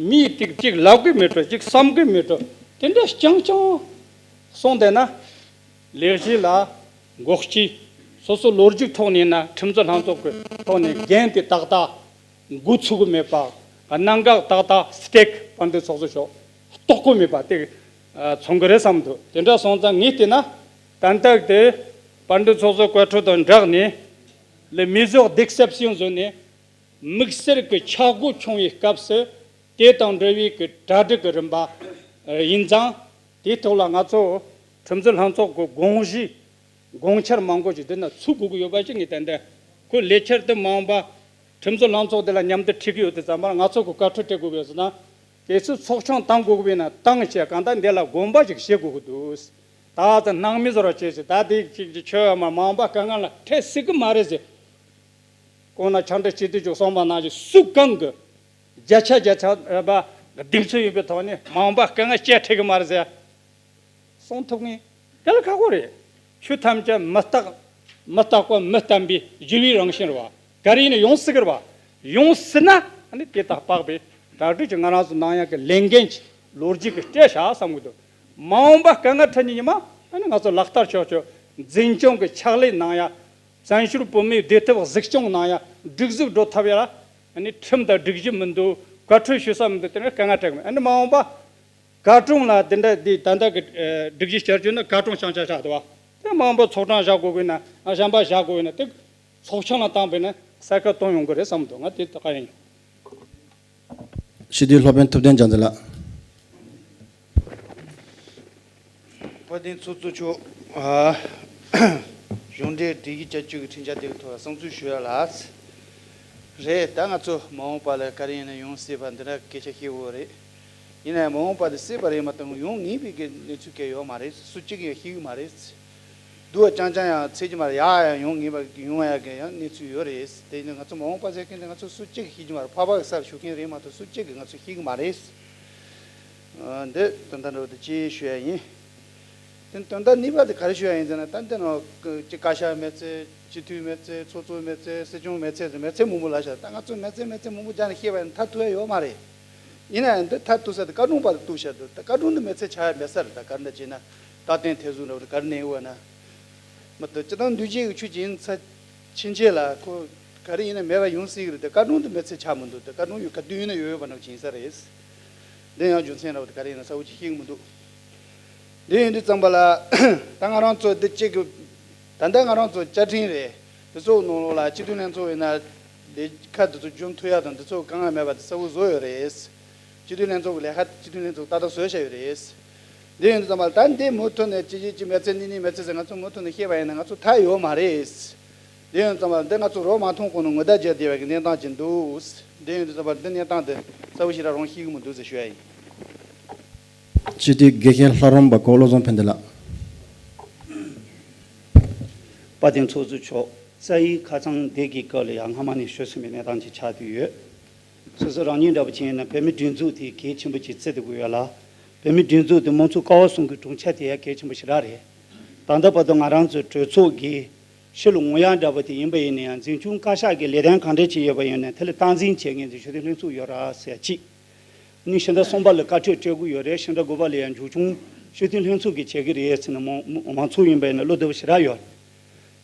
མིའི་ཏིག་ཅིག་ལབ་གི་མེད་འགྲོ་ཅིག་བསམ་གི་མེད་འགྲོ་དེ་འདྲ་རྐྱང་རྐྱང་གསུངས་བསྡད་ན། ལས་གཞི་ལ་འགོག་རྐྱེན། སོ་སོ་ལོ་རྒྱུས་ཐོག་ནས་ན་ཁྲིམས་རྩོད་ལྷན་ཚོགས་ཀྱི་ཐོག་ནས་འགན་དེ་ཏག་ཏག་འགོ་ཚུགས་གི་མེད་པ། གནད་འགག་ཏག་ཏག་སི་ཊེག་དཔལ་ལྡན་ཚོགས་གཙོ་མཆོག་རྟོགས་གི་མེད་པ་དེ་མཚོན་གི་རེད་བསམ་འདུག་དེ་འདྲ་སོང་ཙང་ངས་བལྟས་ན་ཏན་ཏན་དེ་དཔལ་ལྡན་ཚོགས་གཙོ་བཀའ་འཁྲོལ་དང་སྦྲགས་ནས་ལས་མི་བཟོ་ལྡེག་སེབ་སིའང་བཟོས་ནས་དམིགས་བསལ་གྱི་ཆག་སྒོ་བྱུང་བའི་སྐབས་སུ་དེ་དང་འབྲེལ་བའི་གི་གྲ་སྒྲིག་གི་རིམ་པ་ཡིན་ཙང་། དེའི་ཐོག་ལ་ང་ཚོ་ཁྲིམས་རྩོད་ལྷན་ཚོགས་ཀྱི་དགོངས་གཞི་དགོངས་འཆར་མང་པོ་ཞིག་འདི་ན་ཚུད་དགོས་ཀྱི་ཡོད་པ་ཞིག་ངས་ཏན་ཏན་ཁོ་ལས་འཆར་དེ་མ་འོངས་པ་ཁྲིམས་རྩོད་ལྷན་ཚོགས་དེ་ལ་མཉམ་དུ་ཁྲིད་ཀྱི་ཡོད་དེ་ཙམ་པར་ང་ཚོ་གི་བཀའ་འཁྲོལ་སྤྲད་དགོས་ཀྱི་ཡོད་ཟེར་ན། གལ་སྲིད་ཚོགས་ཆུང་བཏང་དགོས་ཀྱི་ཡིན་ན་བཏང་བྱས་གང་ལྟར་འདི་ལ་དགོངས་པ་ཞིག་བཞེས་དགོས་ཀྱི་འདུག་ད་ཚོ་སྣང་མེད་བཟོ་ར་བྱས་ཤིག་ད་དེ་ཅིག་ཅིག་ཆོས་ཡོད་མ་མ་འོངས་པ་དཀའ་ངལ་ལ་འཕྲད་སྲིད་ཀྱི་མ་རེད་ཟེར། གོང་ན་ཕྱག་འབྲེལ་སྤྱི་འཐུས་ཀྱིས་གསུངས་པ་ནང་བཞིན་སུ་གང་གི་བརྒྱ་ཆ་བརྒྱ་ཆ་རེད་པ། གདེང་ཚོད་ཡོད་པའི་ཐོག་ནས་མ་འོངས་པ་དཀའ་ངལ་སྐྱེལ་ཐུབ་ཀྱི་མ་རེད་ཟེར། གསུང་ཐུབ་ངེས། དེ་ལ་ཁག་པོ་རེད། ཆོས་ཐམས་ཅད་མི་རྟག་མི་རྟག་པ་མི་བརྟན་པའི་འགྱུར་བའི་རང་བཞིན་རེད་བ། ག་རེ་ཡིན་ན་ཡོང་སྲིད་ཀྱི་རེད་བ། ཡོང་སྲིད་ན་ཨ་ནི་དེ་དག་དཔག་པའི་གྲ་སྒྲིག་ཅིག་ང་རང་ཚོ་ནང་ཡག་གི་ལས་འགན་ཅིག་ལོ་རྒྱུས་ཀྱི་སྤྲད་བཞག་བསམ་གྱི་འདུག་མ་འོངས་པ་དཀའ་ངལ་འཕྲད་ཉིན་ཉི་མ་ཨ་ནི་ང་ཚོ་ལག་བསྟར་ཆོག་ཆོག་འཛིན་སྐྱོང་གི་ཕྱག་ལས་གནང་ཡ། བཙན་བྱོལ་བོད་མིའི་བདེ་ཐབས་གཟིགས་སྐྱོང་གནང་ཡ། སྒྲིག་འཛུགས་འགྲོ་ཐབས་ཡ་ལ་ཨ་ནི་ཁྲིམས་དང་སྒྲིག་གཞི་མི་འདུག་བཀའ་འཁྲོལ་ཞུ་ས་མི་འདུག་དེ་ནི་དཀའ་ངལ་འཕྲད་གི་མེད། ཨ་ནི་མ་འོངས་པ་བཀའ་དྲུང་ལ་དེ་འདྲ་དེ་ད་ལྟ་གི་ཨ་སྒྲིག་གཞི་བསྐྱར་བཅོས་ནི་བཀའ་དྲུང་བསྐྱངས་བསྐྱངས་བཞག་འདུག་བ། དེ་མང་པོ་ཚོགས་གྲངས་བཞག་དགོས་དགོས་ན་ཨ་གཞན་པ་བཞག་དགོས་ན་དེ་ཚོགས་ཆུང་ལ་བཏང་པས་ན་གསལ་ཁ་གཏོང་ཡོང་གི་རེད་བསམ་འདུག་ང་དེ་ད་ག་ཡིན། སྤྱི་འཐུས་སློབ་དཔོན་ཐུབ་བསྟན་རྒྱ་མཚོ་ལགས། དཔལ་ལྡན་ཚོགས་གཙོ་མཆོག་ཨ། གཞུང་འབྲེལ་སྒྲིག་གཞི་བསྐྱར་བཅོས་ཀྱི་ཁྲིམས་འཆར་དེ་གི་ཐོག་ལ་བསམ་ཚུལ་ཞུ་ཡ་ལ། རེད། ད་ང་ཚོ་མ་འོངས་པ་ལ་ག་རེ་ཡིན་ན་ཡོང་སྲིད་པ་འདི་འདྲ་སྐད་ཆ་བཤད་དགོས་རེད། ཡིན་ན་ཡང་མ་འོངས་པ་དེ་སྲིད་པ་རེད་མ་གཏོགས་ཡོང་ངེས་པའི་གི་གནས་ཚུལ་གང་ཡོད་མ་རེད། སུ་གཅིག་ཡང་ཤེས་ཀྱི་མ་རེད། སྡུག་པ་རྐྱང་རྐྱང་ཡང་ཚད་ཀྱི་མ་རེད། ཡག་ཡང་ཡོང་ངེས་པ་ཡོང་ཡ་གི་ཡང་གནས་ཚུལ་ཡོད་རེད། དེ་ནི་ང་ཚོ་མ་འོངས་པ་ཟེར་མཁན་དེ་ང་ཚོ་སུ་གཅིག་ཤེས་ཀྱི་མ་རེད། འཕགས་པ་གི་སར་བཞུགས་མཁན་རེད་མ་གཏོགས་སུ་གཅིག་གིས་ང་ཚོ་ཤེས་ཀྱི་མ་རེད། འདི་དོན་དག་འདྲ་བོ་དེ་ཅིག་ཞུ་ཡ་ཡིན། དེ་དོན་དག་གཉིས་པ་དེ་ག་རེ་ཞུ་ཡ་ཡིན་ཟེར་ན། ད་འདི་ནང་ཅིག་བཀའ་ཤག་མེད་ཚེ། སྤྱི་འཐུས་མེད་ཚེ། ཚོགས་གཙོ་མེད་ཚེ། སྲིད་སྐྱོང་མེད་ཚེ་ཟེར་མེད་ཚེ་མང་པོ་ལབ་ཤག་ད་ང་ཚོ་མེད་ཚེ་མེད་ཚེ་མང་པོ་རྒྱག་ནས་བཤད་པ་ཡིན་ན་མཐར་ཐུག་ཡ་ཡོད་མ་རེད། ཡིན་ན་ཡང་འདི་མཐར་ཐུག་ས་དེ་བཀའ་དྲུང་པ་དེ་གཏུགས་ཤག་འདུག་ད་བཀའ་དྲུང་འདི་མེད་ཚེ་ཆགས་ཡ་མེད་ས་རེད། ད་ག་རེ་འདྲ་བྱས་ན་རྟག་བརྟན་ཐེར་ཟུག་འདྲ་བོ་དེ་ག་རེ་ནས་ཡོང་བ་ན། མ་གཏོགས་སྤྱིར་བཏང་འདུས་བྱས་ཀྱི་ཆོས་ཅིག་ཡིན་ཚ་ཕྱིན་ཆད་ལ་ཁོ་ག་རེ་ཡིན་ན་མེད་པ་ཡོང་སྲིད་ཀྱི་རེད། དེ་བཀའ་དྲུང་དུ་མེད་ཚེ་ཆགས་མི་འདུག་དེ་བཀའ་དྲུང་ཡོད་ག་དུས་ཡིན་ན་ཡོད་ཡོད་པ་འདྲ་བྱིན་ས་རེད། འདི་ཡང་རྒྱུ་མཚན་འདྲ་བོ་དེ་ག་རེ་ཡིན་ན་གསལ་བོ་ཅིག་ཤེས་ཀྱི་མི་འདུག་འདི་ཡིན་དུས་ཙམ་པ་ལ་ད་ང་རང་ཚོ་འདི་གཅིག་གི་ད་ལྟ་ང་རང་ཚོ་བཅའ་ཁྲིམས་རེད། འདི་ཚོ་ནང་ལོགས་ལ་སྤྱི་འཐུས་ལྷན་ཚོགས་ཡིན་ན་ལས་ཀ་འདི་ཚོ་རྒྱུན་མཐུད་ཡ་དང་འདི་ཚོ་གང་ཡང་མེད་པ་དེ་གསལ་བོ་བཟོ་ཡོད་རེད། སྤྱི་འཐུས་ལྷན་ཚོགས་ཀྱི་ལས་ཀ་སྤྱི་འཐུས་ལྷན་ཚོགས་ཏག་ཏག་བཟོས་བཞག་ཡོད་རེད། འདི་ཡིན་དུས་ཙམ་པ་ལ་ད་འདི་མུ་མཐུད་ནས་ཅི་ཅི་ཅི་མེད་ཚེ་འདི་ནི་མེད་ཚེ་ཟེར་ང་ཚོ་མུ་མཐུད་ནས་བཤད་པ་ཡིན་ན་ང་ཚོ་མཐའ་ཡོད་མ་རེད། འདི་ཡིན་དུས་ཙམ་པ་ལ་འདི་ང་ཚོ་རོགས་མ་མཐོང་གོང་ནས་ངོ་ད་བརྒྱབ་བསྡད་པའི་གི་གནས་སྟངས་ཅིག་འདུག་འདི་ཡིན་དུས་ཙམ་པ་ལ་འདི་གནས་སྟངས་འདི་གསལ་བོ་ཞེ་དྲག་རང་ཤེས་ཀྱི་མི་འདུག་ཟེར་ཞུ་ཡ་ཡིན། སྤྱི་འཐུས་དགེ་བཤེས་ལྷ་རམས་པ་གོ་བློ་བཟང་ཕན་བདེ་ལགས། དཔལ་ལྡན་ཚོགས་གཙོ་མཆོག་རྩ་བའི་ཁ་སང་འདི་གི་སྐབས་ལ་ཡང་སྔ་མ་ནས་ཞུ་སྲིད་པའི་གནས་སྟངས་ཅིག་ཆགས་བསྡད་ཡོད། སོ་སོ་རང་ཉིད་འདྲ་པོ་བྱས་ན་བོད་མིའི་སྒྲིག་འཛུགས་དེ་གལ་ཆེན་པོ་ཅིག་བརྩི་སྡོད་ཀྱི་ཡོད་ལ། བོད་མིའི་སྒྲིག་འཛུགས་དེ་མང་གཙོ་ཀ་བ་གསུམ་གྱི་དྲུང་ཆེ་དེ་ཡང་གལ་ཆེན་པོ་ཞེ་དྲག་རེད། ད་ལྟ་བར་དུ་ང་རང་ཚོའི་གྲོས་ཚོགས་ཀྱི་ཕྱི་ལ་ངོ་ཡ་འདྲ་པོ་དེ་ཡིན་པ་ཡིན་ན་ཡང་འཛིན་སྐྱོང་བཀའ་ཤག་གི་ལས་དོན་གང་འདྲ་ཅིག་ཡོད་པ་ཡིན་ན་དེ་ལ་སྟངས་འཛིན་བྱེད་མཁན་དེ་ཆོས་དོན་ལྷན་ཚོགས་ཡོད་ར་ཟེར་ཡ་གཅིག་ནི་ཕྱི་ཟླ་གསུམ་པ་ལ་བཀའ་ཁྲོལ་སྤྲད་དགོས་ཡོད་རེད། ཕྱི་ཟླ་དགུ་པ་ལ་ཡང་མཇུག་སྐྱོང་ཆོས་དོན་ལྷན་ཚོགས་ཀྱིས་བྱེད་ཀྱི་རེད་ཟེར་ནས་མང་མང་ཚོགས་ཡིན་པ་ཡིན་ན་བློ་བདེ་པོ་ཞེ་དྲག་ཡོད་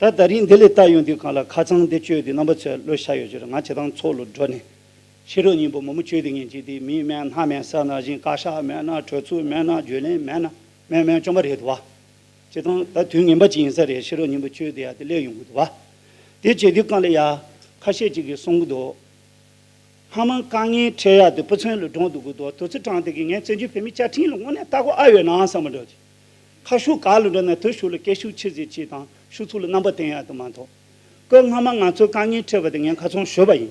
རེད། ད་ད་རིང་འདི་ལས་ལྟ་ཡོང་དུས་གང་ལ་ཁ་སང་འདི་བཅོས་ཏེ་རྣམ་པ་ཚོས་བློ་ཤ་ཡོད་ཀྱི་རེད། ང་བྱེད་སྟངས་ཚོགས་ལ་འགྲོ་ནས་ཕྱི་རོལ་ཉིན་པོ་མོ་མོ་བཅོས་ཏེ་ངེད་ཀྱི་དེ་མི་མེད་སྣ་མེད་ས་ན་བཞིན་བཀའ་ཤག་མེད་ན་གྲོས་ཚོགས་མེད་ན་བརྒྱུད་ལམ་མེད་ན་མེད་མེད་བཅོམ་པ་རེད་འདུག་བ། བྱེད་སྟངས་ད་དུས་ངན་པ་ཅིག་ཡིན་ས་རེད། ཕྱི་རོལ་ཉིན་པོ་བཅོས་ཏེ་ཡ་དེ་སླེབས་ཡོང་གི་འདུག་བ། དེ་བྱེད་དུས་གང་ལ་ཡ་ཁ་ཤས་ཅིག་གིས་གསུང་གི་འདུག་སྔ་མ་དཀའ་ངལ་འཕྲད་ཡག་དེ་ཕུ་ཚན་ལ་སྒྲོག་འདུག་གི་འདུག་དུས་ཚོད་གྲངས་དེ་གི་ངས་བཙན་བྱོལ་བོད་མིའི་བཅའ་ཁྲིམས་ལ་དངོས་གནས་ལྟ་དགོས་ཨ་ཡོད་ན་བསམ་པ་འདྲ་ཅིག་ཁ་ཤུགས་ག་ལ་འགྲོ་ན་དེ་ཤུགས་ལ་སྐད་ཤུགས་ཆེ་ཙམ་ཅིག་དང་ཤུགས་ཚུགས་ལ་རྣམ་པ་བསྟན་ཡག་དེ་མ་གཏོགས། སྐབས་སྔ་མ་ང་ཚོ་དཀའ་ངལ་འཕྲད་པ་དེ་ངས་ཁ་ཚོན་ཞུས་པ་ཡིན།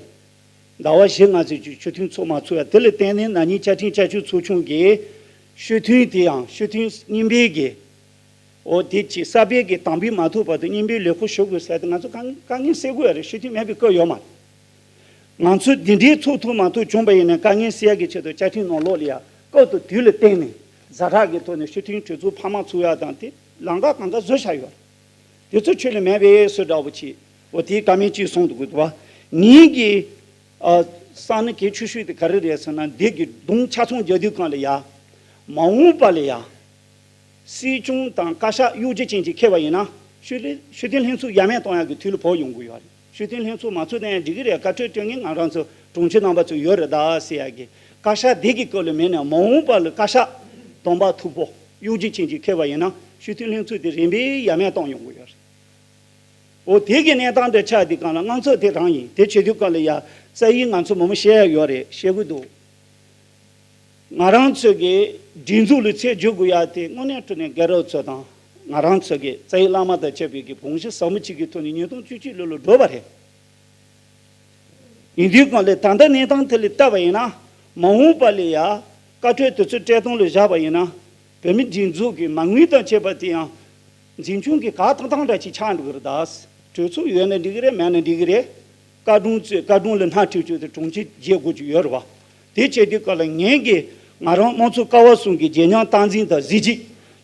ཟླ་བ་བཞི་ལྔ་ཙམ་ཅིག་ཆོས་མཐུན་ཚོགས་མ་ཚུགས་ཡ་དེ་ལ་བརྟེན་ནས་ན་ནིང་བཅའ་ཁྲིམས་བསྐྱར་བཅོས་ཚོགས་ཆུང་གིས་ཆོས་མཐུན་དེ་ཡང་ཆོས་མཐུན་རྙིང་པའི་གི་འོ་དེ་ཅིག་གསར་སྤེལ་གྱི་དམ་འབུལ་མ་ཐོབ་བར་དུ་རྙིང་པའི་ལས་ཁུར་ཞུ་དགོས་ཟེར་ཏེ་ང་ཚོ་དཀའ་དཀའ་ངལ་སེལ་དགོས་ཡ་རེད། ཆོས་མཐུན་མེད་པའི་སྐབས་ཡོད་མ་རེད། ང་ཚོ་འདི་འདྲའི་ཚོགས་ཐུབ་མ་ཐུབ་བྱུང་པ་ཡིན་ན་དཀའ་ངལ་སེལ་ཡ་གི་ཆེད་དུ་བཅའ་ཁྲིམས་ནང་ལོགས་ལ་ཡ་སྐབས་དང་དུས་ལ་བརྟེན་ནས་ཛ་དྲག་གི་ཐོག་ནས་ཆོས་མཐུན་གྲོས་ཚོགས་འཕར་མ་ཚུགས་ཡ་དང་དེ་ལམ་ཁ་གང་ག་བཟོས་བཞག་ཡོད་རེད། དེ་ཚོ་ཆོས་ལ་མེད་པའི་སུ་འདྲ་བོ་ཅིག་འོ་དེའི་བཀའ་མོལ་ཅིག་གསུངས་འདུག་གི་འདུག་བ། ངེད་ཀྱི་ཨ་བསམ་ན་གལ་ཆེ་ཤོས་དེ་ག་རེ་རེད་ཟེར་ན་འདི་གི་གདོང་ཆ་ཚང་རྒྱག་དུས་གང་ལ་ཡ་མ་འོངས་པ་ལ་ཡ། སྲིད་སྐྱོང་དང་བཀའ་ཤག་གཡོ་སྒྱུ་ཅན་གྱིས་ཁེལ་བ་ཡིན་ན་ཆོས་ལས་ཆོས་དོན་ལྷན་ཚོགས་ཡར་མར་གཏོང་ཡག་གི་དུས་ལ་བབ་ཡོང་གི་ཡོད་རེད། ཆོས་དོན་ལྷན་ཚོགས་མ་ཚུགས་ན་ཡང་འགྲིག་གི་རེད། བཀའ་ཁྲོལ་སྤྲོད་མཁན་ང་རང་ཚོ་དྲུང་ཆེ་རྣམ་པ་ཚོ་ཡོད་རེད་ད་ཟེར་ཡག་གི་བཀའ་ཤག་འདི་གི་སྐོར་ལ་མེད་ན་མ་འོངས་པ་ལ་བཀའ་ཤག་དམ་པ་མཐུག་པོ་གཡོ་སྒྱུ་ཅན་གྱིས་ཁེལ་བ་ཡིན་ན་ཆོས་དོན་ལྷན་ཚོགས་དེ་རིམ་པས་ཡར་མར་གཏོང་ཡོང་གི་ཡོད་རེད། འོ་དེ་གི་གནས་སྟངས་འདྲ་ཆགས་དུས་གང་ལ་དངངས་འཚབ་དེ་རང་ཡིན། དེ་བྱེད་དུས་གང་ལ་ཡ་རྩ་ཡིག་ང་ཚོ་མང་པོ་བཤད་ཡག་ཡོད་རེད། བཤད་གི་འདུག་ང་རང་ཚོ་གི་སྒྲིག་འཛུགས་ལ་ཚད་འཇོག་དགོས་ཡ་དེ་དངོས་གནས་དྲང་གནས་རྒན་རབས་ཚོ་དང་ང་རང་ཚོ་གི་རྩ་བའི་བླ་མ་དང་བཅས་པའི་གི་དགོངས་གཞི་ཟབ་མོ་གཅིག་གི་ཐོག་ནས་ཉིས་སྟོང་བཅུ་གཅིག་ལོ་ལ་འགྲོ་བ་རེད། ཡིན་དུས་གང་ལས་ད་ལྟ་གནས་སྟངས་དེ་ལ་བལྟས་པ་ཡིན་ན་མ་འོངས་པ་ལ་ཡ་བཀའ་འཁྲོལ་དེ་ཚོ་བཀྲས་མཐོང་ལ་བཞག་པ་ཡིན་ན་བོད་མི་སྒྲིག་འཛུགས་ཀྱི་མ་དངུལ་དང་བཅས་པ་དེ་ཡང་འཛིན་སྐྱོང་གི་གར་ཐང་ཐང་འདྲ་ཅིག་ཆགས་འགྲོ་གི་རེད་ད། གྲོས་ཚོགས་ཡོད་ན་འགྲིག་གི་རེད་མེད་ན་འགྲིག་གི་རེད། བཀའ་དྲུང་ཚོས་བཀའ་དྲུང་ལ་སྣེ་ཁྲིད་རྒྱུ་དེ་དྲུང་ཆེ་བརྗེ་དགོས་ཀྱི་ཡོད་རེད་བ། དེ་བྱས་དུས་སྐབས་ལ་ངས་ཀྱི་ང་རང་དམངས་གཙོ་ཀ་བ་གསུམ་གྱི་རྗེས་འབྲང་སྟངས་འཛིན་དང་གཟི་བརྗིད་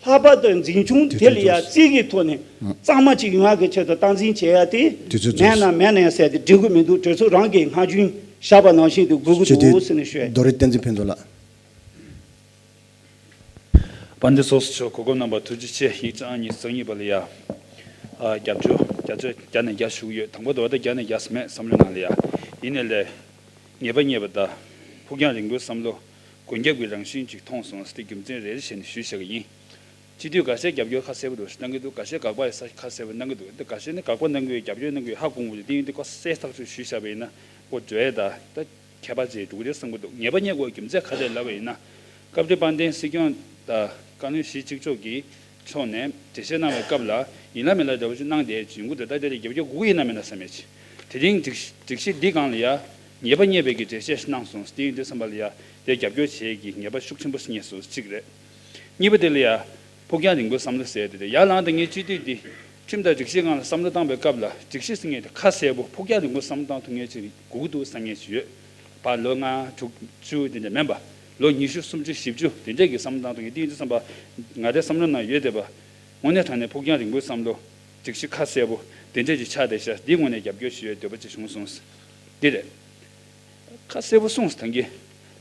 ལྷག་པར་དུ་འཛིན་སྐྱོང་དེ་ལ་ཡ་རྩིས་ཀྱི་ཐོག་ནས་གཙང་མ་ཅིག་ཡོང་ཡག་གི་ཆེད་དུ་སྟངས་འཛིན་བྱེད་ཡ་དེ་དུས་ཚོད་མེད་ན་མེད་ན་ཡང་ཟེར་དེ་འགྲིག་གི་མི་འདུག་གྲོས་ཚོགས་རང་གིས་སྔ་རྒྱུན་བཞག་པ་ནང་བཞིན་དུ་དགོས་ཀྱི་འདུག་ཟེར་ནས་ཞུ་ཡ་ཡིན། རྡོ་རིང་བསྟན་འཛིན་ཕུན་ཚོགས་ལགས། དཔལ་ལྡན་ཚོགས་གཙོ་མཆོག་གོ་སྐབས་གནང་བར་ཐུགས་རྗེ་ཆེ། ཡིག་ཆ་ཨང་གཉིས་གསར་རྙིང་པ་ལ་ཡ། ཨ། རྒྱབ་སྐྱོར་བརྒྱ་ཆ་བརྒྱ་ནས་བརྒྱ་ཞུ་གི་ཡོད། དང་པོ་དེ་བ་ད་བརྒྱ་ནས་བརྒྱ་ཟེར་མེད་བསམ་བློའི་ནང་ལ་ཡ། ཡིན་ནའི་ལས། ངེས་པ་རྙེད་པ་དང་། ཕུགས་རྒྱང་རིང་པོའི་བསམ་བློ། མགོན་སྐྱབས་ཀྱི་རང་བཞིན་ཅིག་མཐོང་སོང་ཟེར་ཏེ་རྒྱུ་མཚན་རེ་རེ་བྱས་ནས་ཞུས་བཞག་གི་ཡིན། སྤྱི་འཐུས་འགའ་ཤས་རྒྱབ་སྐྱོར་ཁ་གསལ་པོ་འདུག་གནང་གི་འདུག་ག་ཤས་དགག་པ་ཡི་ས་ཁ་གསལ་པོ་གནང་གི་འདུག་འདི་འགའ་ཤས་ནི་དགག་པ་གནང་གི་ཡོད། རྒྱབ་སྐྱོར་གནང་གི་ཡོད། ཧ་གོ་མ་སོང་། དེ་ཡིན་དུས་ཁ་གསལ་ཐག་ཆོད་ཞུས་བཞག་པ་ཡིན་ན་ཨོ་འགྲོ་ཡས་ད་ད། ཁྱད་པར་ཅིག་འགྲོ་གི་རེད་བསམ་གྱི་འདུག་ངེས་པ་རྙེད་དགོས་རྒྱུ་མཚན་ག་རེ་ལབ་པ་ཡིན་ན། སྐབས་དེ་དཔལ་ལྡན་སྲིད་སྐྱོང་དང་བཀའ་བློན་གཞིས་གཅིག་ལྕོགས་ཀྱི་ཕྱོགས་ནས་འགྲེལ་བཤད་གནང་བའི་སྐབས་ལ་ཡིན་ལ་མིན་ལ་འདྲ་བོ་ཞིག་གནང་བསྡད་ཀྱི་ཡོང་གི་འདུག་ད་དེ་ལ་རྒྱབ་སྐྱོར་དགོས་ཀྱི་ཡིན་ན་མིན་ན་བསམ་ཡས་ཀྱི། དེ་རིང་སྒྲིག་སྒྲིག་གཞི་འདི་སྒང་ལ་ཡ་ངེས་པ་རྙེད་པའི་གི་འགྲེལ་བཤད་ཞིག་གནང་སོང་། དེ་ཡིན་དུས་ཙམ་པ་ལ་ཡ་དེ་རྒྱབ་སྐྱོར་བྱེད་ཀྱི་ངེས་པ་ཤུགས་ཆེན་པོ་ཞིག་རྙེད་སོང་གཅིག་རེད། གཉིས་པ་དེ་ལ་ཡ། ཕུགས་རྒྱང་རིང་པོའི་བསམ་བློ་ཟེར་དེ་རེད། ཡར་ལངས་དང་ངས་སྤྱི་འཐུས་འདི་ཁྲིམས་དང་སྒྲིག་གཞི་སྒང་ལ་བསམ་བློ་བཏང་པའི་སྐབས་ལ་སྒྲིག་གཞི་ཟེར་མཁན་དེ་ཁ་གསལ་པོ་ཕུགས་རྒྱང་རིང་པོའི་བསམ་བློ་བཏང་ཐུབ་མཁན་ཅིག་དགོས་ཀྱི་འདུག་བསམ་མཁན་ཞིག་ཡོད། ཕར་ལོ་ལྔ་དྲུག་བཅུ་དེ་འདྲ་མིན་པ། ལོ་ཉི་ཤུ་སུམ་ཅུ་བཞི་བཅུ་དེ་འདྲས་ཀྱི་བསམ་བློ་བཏང་ཐུབ་མཁན་དེ་ཡིན་དུས་ཙམ་པ། ང་རའི་བསམ་བློ་ནང་ཡོད་བསྡད་པ། དངོས་གནས་དྲང་གནས་ཕུགས་རྒྱང་རིང་པོའི་བསམ་བློ། སྒྲིག་གཞི་ཁ་གསལ་པོ་དེ་འདྲས་ཀྱི་ཆགས་བསྡད་ཤག་འདི་དངོས་གནས་རྒྱབ་སྐྱོར་ཞུ་ཡའི་འདོད་པ་ཅིག་བྱུང་སོང་། འདི་རེད། ཁ་གསལ་པོ་གསུངས་སོང་། ད་གིན་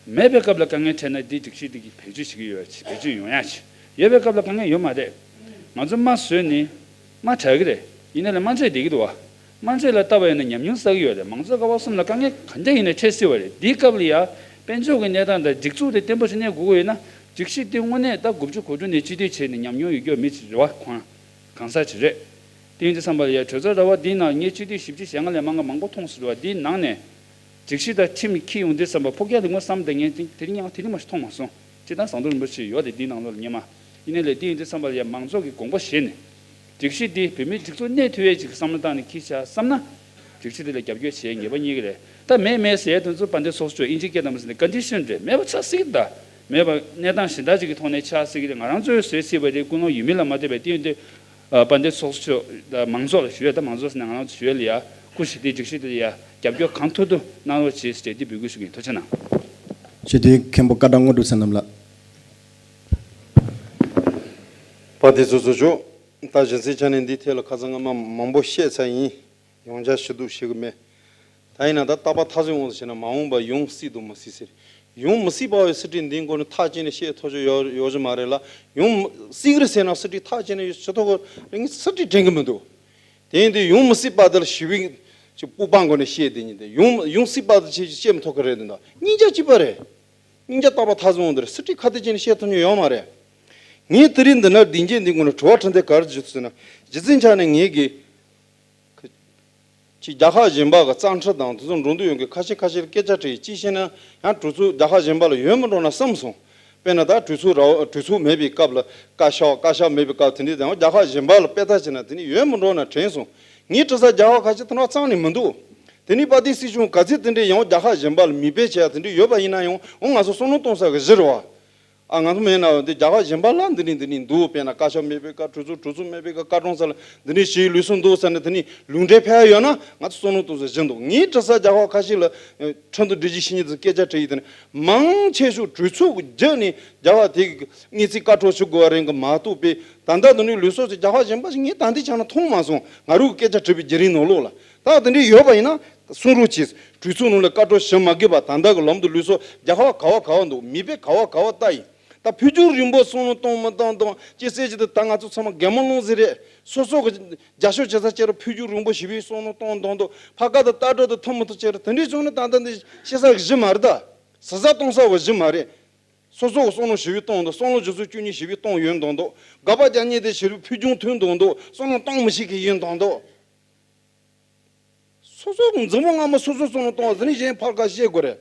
མེད་པའི་སྐབས་ལ་དཀའ་ངལ་འཕྲད་ན་འདི་སྒྲིག་གཞི་འདི་གིས་བེད་སྤྱོད་བྱེད་ཀྱི་ཡོད་ཅེས། བེད་སྤྱོད་ཡོང་ཡ་ཅེས། ཡོད་པའི་སྐབས་ལ་དཀའ་ངལ་ཡོད་མ་རེད། ང་ཚོ་དམའ་བཟོས་ནི་དམའ་དྲག་གི་རེད། ཡིན་ན་ལས་དམའ་འབྲས་བསྡད་ཀྱི་འདུག་བ། དམའ་འབྲས་ལ་ལྟ་བ་ཡིན་ན་ཉམས་མྱོང་བསགས་ཀྱི་ཡོད་རེད། མང་གཙོ་ཀ་བ་གསུམ་ལ་དཀའ་ངལ་ག་འདྲ་ཡིན་ན་འཕྲད་སྲིད་པ་རེད། འདིའི་སྐབས་ལ་ཡ་དཔལ་འབྱོར་གྱི་གནས་སྟངས་དང་སྒྲིག་འཛུགས་དེ་བརྟན་པོ་ཞིག་གནས་དགོས་ཀྱི་ཡོད་ན་སྒྲིག་གཞི་དེ་དངོས་གནས་ད་དགུ་བཅུ་གོ་དྲུག་ནས་སྤྱི་འཐུས་བྱས་ནས་ཉམས་མྱོང་ཡོད་རྒྱུ་མི་ཅིག་རེད་བ། ཁོང་གང་ཟག་ཅིག་རེད། དེ་ཡིན་དུས་ཙམ་པ་ལ་ཡ་གྲོས་ཚོགས་ར་བ་འདིའི་ནང་ངས་སྤྱི་འཐུས་བཞི་བཅུ་ཞེ་ལྔ་ལས་མང་ག་མང་པོ་མཐོང་སོང་ར་བ། འདིའི་ནང་ནས་སྒྲིག་གཞི་དང་ཁྲིམས་འཁྱེར་ཡོང་དུས་ཙམ་པ་ཕུགས་རྒྱང་རིང་པོ་བསམ་བསྡད་མཁན་དེ་རིང་ཡང་དེ་རིང་མ་ཞིག་མཐོང་མ་སོང་། སྤྱིར་བཏང་ཟམ་གདོང་རིན་པོ་ཆེ་ཡོད་དེ་འདིའི་ནང་ལོགས་ལ་སྙེ་མ། ཡིན་ནའི་ལས་དེ་ཡིན་དུས་ཙམ་པ་ལ་ཡ་མང་ཚོགས་ཀྱི་དགོངས་པ་བཞེས་ནས། སྒྲིག་གཞི་འདི་བོད་མིའི་སྒྲིག་འཛུགས་གནས་ཐུབ་ཡས་ཅིག་བསམ་བློ་བཏང་ནས་འཁྱེར་བཞག་བསམ་ན། སྒྲིག་གཞི་འདི་ལ་རྒྱབ་སྐྱོར་བྱེད་ངེས་པ་རྙེད་ཀྱི་རེད། ད་མེད་མེད་ཟེར་ཡས་དེ་ཚོ་དཔལ་ལྡན་ཚོགས་གཙོ་མཆོག་དབྱིན་ཇིའི་སྐད་དང་མ་ཟེར་ནས་ཀོན་ཌི་ཤན་རེད། མེད་པ་ཆགས་སྲིད་ཀྱི་རེད་ད། མེད་པ་གནས་སྟངས་གཞན་དག་ཅིག་གི་ཐོག་ནས་ཆགས་སྲིད་ཀྱི་རེད། ང་རང་ཚོས་བཟོས་སྲིད་པ་རེད། ཀུན་སློང་ཡོད་མིན་ལ་མ་ལྟོས་པའི་དེ་ཡིན་དུས། ཨ། དཔལ་ལྡན་ཚོགས་གཙོ་མཆོག་དང་མང་ཚོགས་ལ་ཞུ་ཡས། ད་མང་ཚོགས་ཟེར་ན་ང་རང་ཚོ་ཞུ་ཡས་ལ་ཡ་སྐུ་ཞིག་དེ་སྒྲིག་གཞི་དེ་ལ་ཡ་རྒྱབ་སྐྱོར་གང་ཐུབ་ཐུབ་གནང་རོགས་བྱེད་ཟེར་དེ་འབོད་སྐུལ་ཞུ་གི་ཡིན། ཐུགས་རྗེ་གནང་། སྤྱི་འཐུས་མཁན་པོ་སྐར་གྲངས་དངོས་གྲུབ་བསོད་ནམས་ལགས། དཔལ་ལྡན་ཚོགས་གཙོ་མཆོག་ད་གཞི་རྩའི་ཆ་ནས་འདིའི་ཐད་ལ་ཁ་སང་སྔ་མ་མང་པོ་བཤད་ཚར་ཡིན། ཡང་བསྐྱར་ཞུ་གཏུག་བྱེད་ཀྱི་མེད། ད་ཡིན་ན་ད་རྟག་པར་ཐག་བཅད་འོང་ཟེར་ན་མ་འོངས་པ་ཡོང་སྲིད་འདུག་མི་སྲིད་ཟེར། ཡོང་མི་སྲིད་པ་བའི་སྲིད་ཁྲིམས་འདིའི་སྐོར་ནས་ཐག་བཅད་ནས་བཤད་ཐུབ་ཆོག་ཡོད་ཡོད་ཀྱི་མ་རེད་ལ། ཡོང་སྲིད་ཀྱི་རེད་ཟེར་ན་སྲིད་ཁྲིམས་ཐག་བཅད་ནས་ཡོད་ཆོག་ཐོག་གི་རེད། ངས་སྲིད་ཁྲིམས་དྲན་གྱི་མི་འདུག་དེ་ཡིན་དུས་ཡོང་མི་སྲིད་པ་དེ་ལ་ཞི་བའི་ཀྱི་སྤོབས་པ་སྒོ་ནས་བཤད་དེ་ཉིན་དེ་ཡོང་ཡོང་སྲིད་པ་དེ་བྱེད་བཤད་མི་ཐུབ་ཀྱི་རེད། འདི་འདྲ་སྙིང་རྗེ་སྐྱིད་པ་རེད། སྙིང་རྗེ་རྟག་པར་ཐག་བཟུང་འོང་དེར་སྲིད་ཁྲིམས་ཁ་གཏད་བཅད་ནས་བཤད་ཐུབ་མྱོང་ཡོད་མ་རེད། ངས་དེ་རིང་འདི་ན་བདེན་རྒྱས་འདི་སྒོ་ནས་དྲི་བ་དྲི་འདི་ག་རེ་བྱེད་ཐུབ་ཟེར་ན། རྒྱུ་མཚན་ཆ་ནས་ངས་གི་ཅིག་རྒྱལ་ཁབ་གཞན་པ་གི་གཙང་ཁྲི་དང་དེ་ཚོ་འགྲོ་འདོད་ཡོད་མཁན་ཁ་ཤས་ཁ་ཤས་ལ་སྐད་ཆ་དྲིས། ཅིག་བཤད་ན་ཡང་གྲོས་ཚོགས་རྒྱལ་ཁབ་གཞན་པ་ལ་ཡོད་མི་འགྲོ་ན་བསམ་སོང་། དཔེར་ན་ད་གྲོས་ཚོགས་ར་གྲོས་ཚོགས་མེད་པའི་སྐབས་ལ་བཀའ་ཤག་བཀའ་ཤག་མེད་པའི་སྐབས་དེ་འདྲའི་དང་རྒྱལ་ཁབ་གཞན་པ་ལ་དཔེ་ལྟ་བྱས་ན་དེ་ནི་ཡོད་མི་འགྲོ་ན་དྲན་སོང་། ངས་དྲི་ས་རྒྱལ་ཁབ་ཁ་ཤས་དེ་འདྲ་གཙང་ནས་མི་འདུག་དེ་ནི་དཔལ་ལྡན་སྲིད་སྐྱོང་ག་ཚོད་དེ་འདྲའི་ཡང་རྒྱལ་ཁབ་གཞན་པ་ལ་མིག་དཔེ་བྱས་ཡ་དེ་འདྲའི་ཡོད་པ་ཡིན་ན་ཡང་འོ་ང་ཚོ་བསམ་བློ་གཏོང་ས་གི་གཞི་རེད་བ། ཨ་ང་ཚོ་མེད་ན་འདི་རྒྱལ་ཁབ་གཞན་པ་ལ་འདི་ནས་འདི་ནས་འདུག་དཔེར་ན་བཀའ་ཤག་མེད་པའི་སྐབས་གྲོས་ཚོགས་གྲོས་ཚོགས་མེད་པའི་སྐབས་བཀའ་དྲུང་ས་ལ་འདི་ནས་ཞིག་ལུས་སྲོག་འདུག་ཟེར་ནས་དེ་ནས་ལུང་འདྲེན་ཕེབས་ཡ་ཡོད་ན་ང་ཚོ་བསམ་བློ་གཏོང་ས་གཞི་འདུག་ངས་དྲི་ས་རྒྱལ་ཁབ་ཁ་ཤས་ལ་ཁྲིམས་དང་སྒྲིག་གཞི་ཞིག་ཉིད་དུ་སྐད་ཆ་དྲིས་ཡིན་དེ་ནས་མང་ཆེ་ཤོས་གྲོས་ཚོགས་ཀྱི་བརྒྱུད་ནས་རྒྱལ་ཁབ་དེ་གི་དངུལ་རྩིས་བཀའ་འཁྲོལ་ཞུ་དགོས་པ་རེད་གི་མ་གཏོགས་པས་ད་ལྟ་དེ་ནས་ལུས་སྲོག་ཅིག་རྒྱལ་ཁབ་གཞན་པ་ཞིག་ངས་ད་ལྟའི་ཆ་ནས་མཐོང་མ་སོང་། ང་རང་གི་སྐད་ཆ་དྲིས་པའི་བརྒྱུད་རིམ་ནང་ལོགས་ལ་ད་དེ་འདྲའི་ཡོད་པ་ཡིན་ན། གསུང་རོགས་གྱིས། གྲོས་ཚོགས་ནང་ལ་བཀའ་འཁྲོལ་ཞུ་མ་དགོས་པ་ད་ལྟ་གི་ལམ་དུ་ལུས་སྲོག་རྒྱལ་ཁབ་ག་བ་ག་བ་འདུག་མི་དཔེ་ག་བ་ག་བ་ལྟ་ཡིན། ད་ཕུལ་རྒྱུ་རིང་པོ་བསམ་བློ་གཏོང་མི་གཏོང་གཏོང་ཅི་ཟེར་གྱི་འདུག་ད་ང་ཚོ་ཚང་མ་རྒན་མོ་ལོང་ཟེར་རེད། སོ་སོ་གི་རྒྱབ་སྐྱོར་བྱེད་ས་ཅེ་ར་ཕུལ་རྒྱུ་རིང་པོ་ཞིག་བའི་བསམ་བློ་གཏོང་གཏོང་གཏོང་ཕ་ཁ་དང་ལྟ་གྲུབ་དང་མཐུན་མི་ཐུབ་ཅེ་ར་དེ་འདྲའི་བྱུང་ན་ད་ལྟ་འདི་ཤེས་ས་གི་གཞི་མ་རེད་ད། ཟ་ས་གཏོང་ས་བ་གཞི་མ་རེད། སོ་སོ་གི་བསམ་བློ་ཞིག་བའི་གཏོང་འདུག་བསམ་བློ་རྒྱུ་ཚོ་བཅུ་གཉིས་ཞིག་བའི་གཏོང་ཡོད་མདོག་འདུག་དགག་པ་རྒྱག་མཁན་དེ་ཞིག་བའི་ཕུལ་རྒྱུ་མཐུན་མདོག་འདུག་བསམ་བློ་གཏོང་མི་ཤེས་མཁན་ཡིན་མདོག་འདུག་སོ་སོ་གི་འཛིན་པ་སྔ་མ་སོ་སོ་བསམ་བློ་གཏོང་བ་ཟིན་གཞན་ཕར་ཁ་བཤད་དགོས་རེད།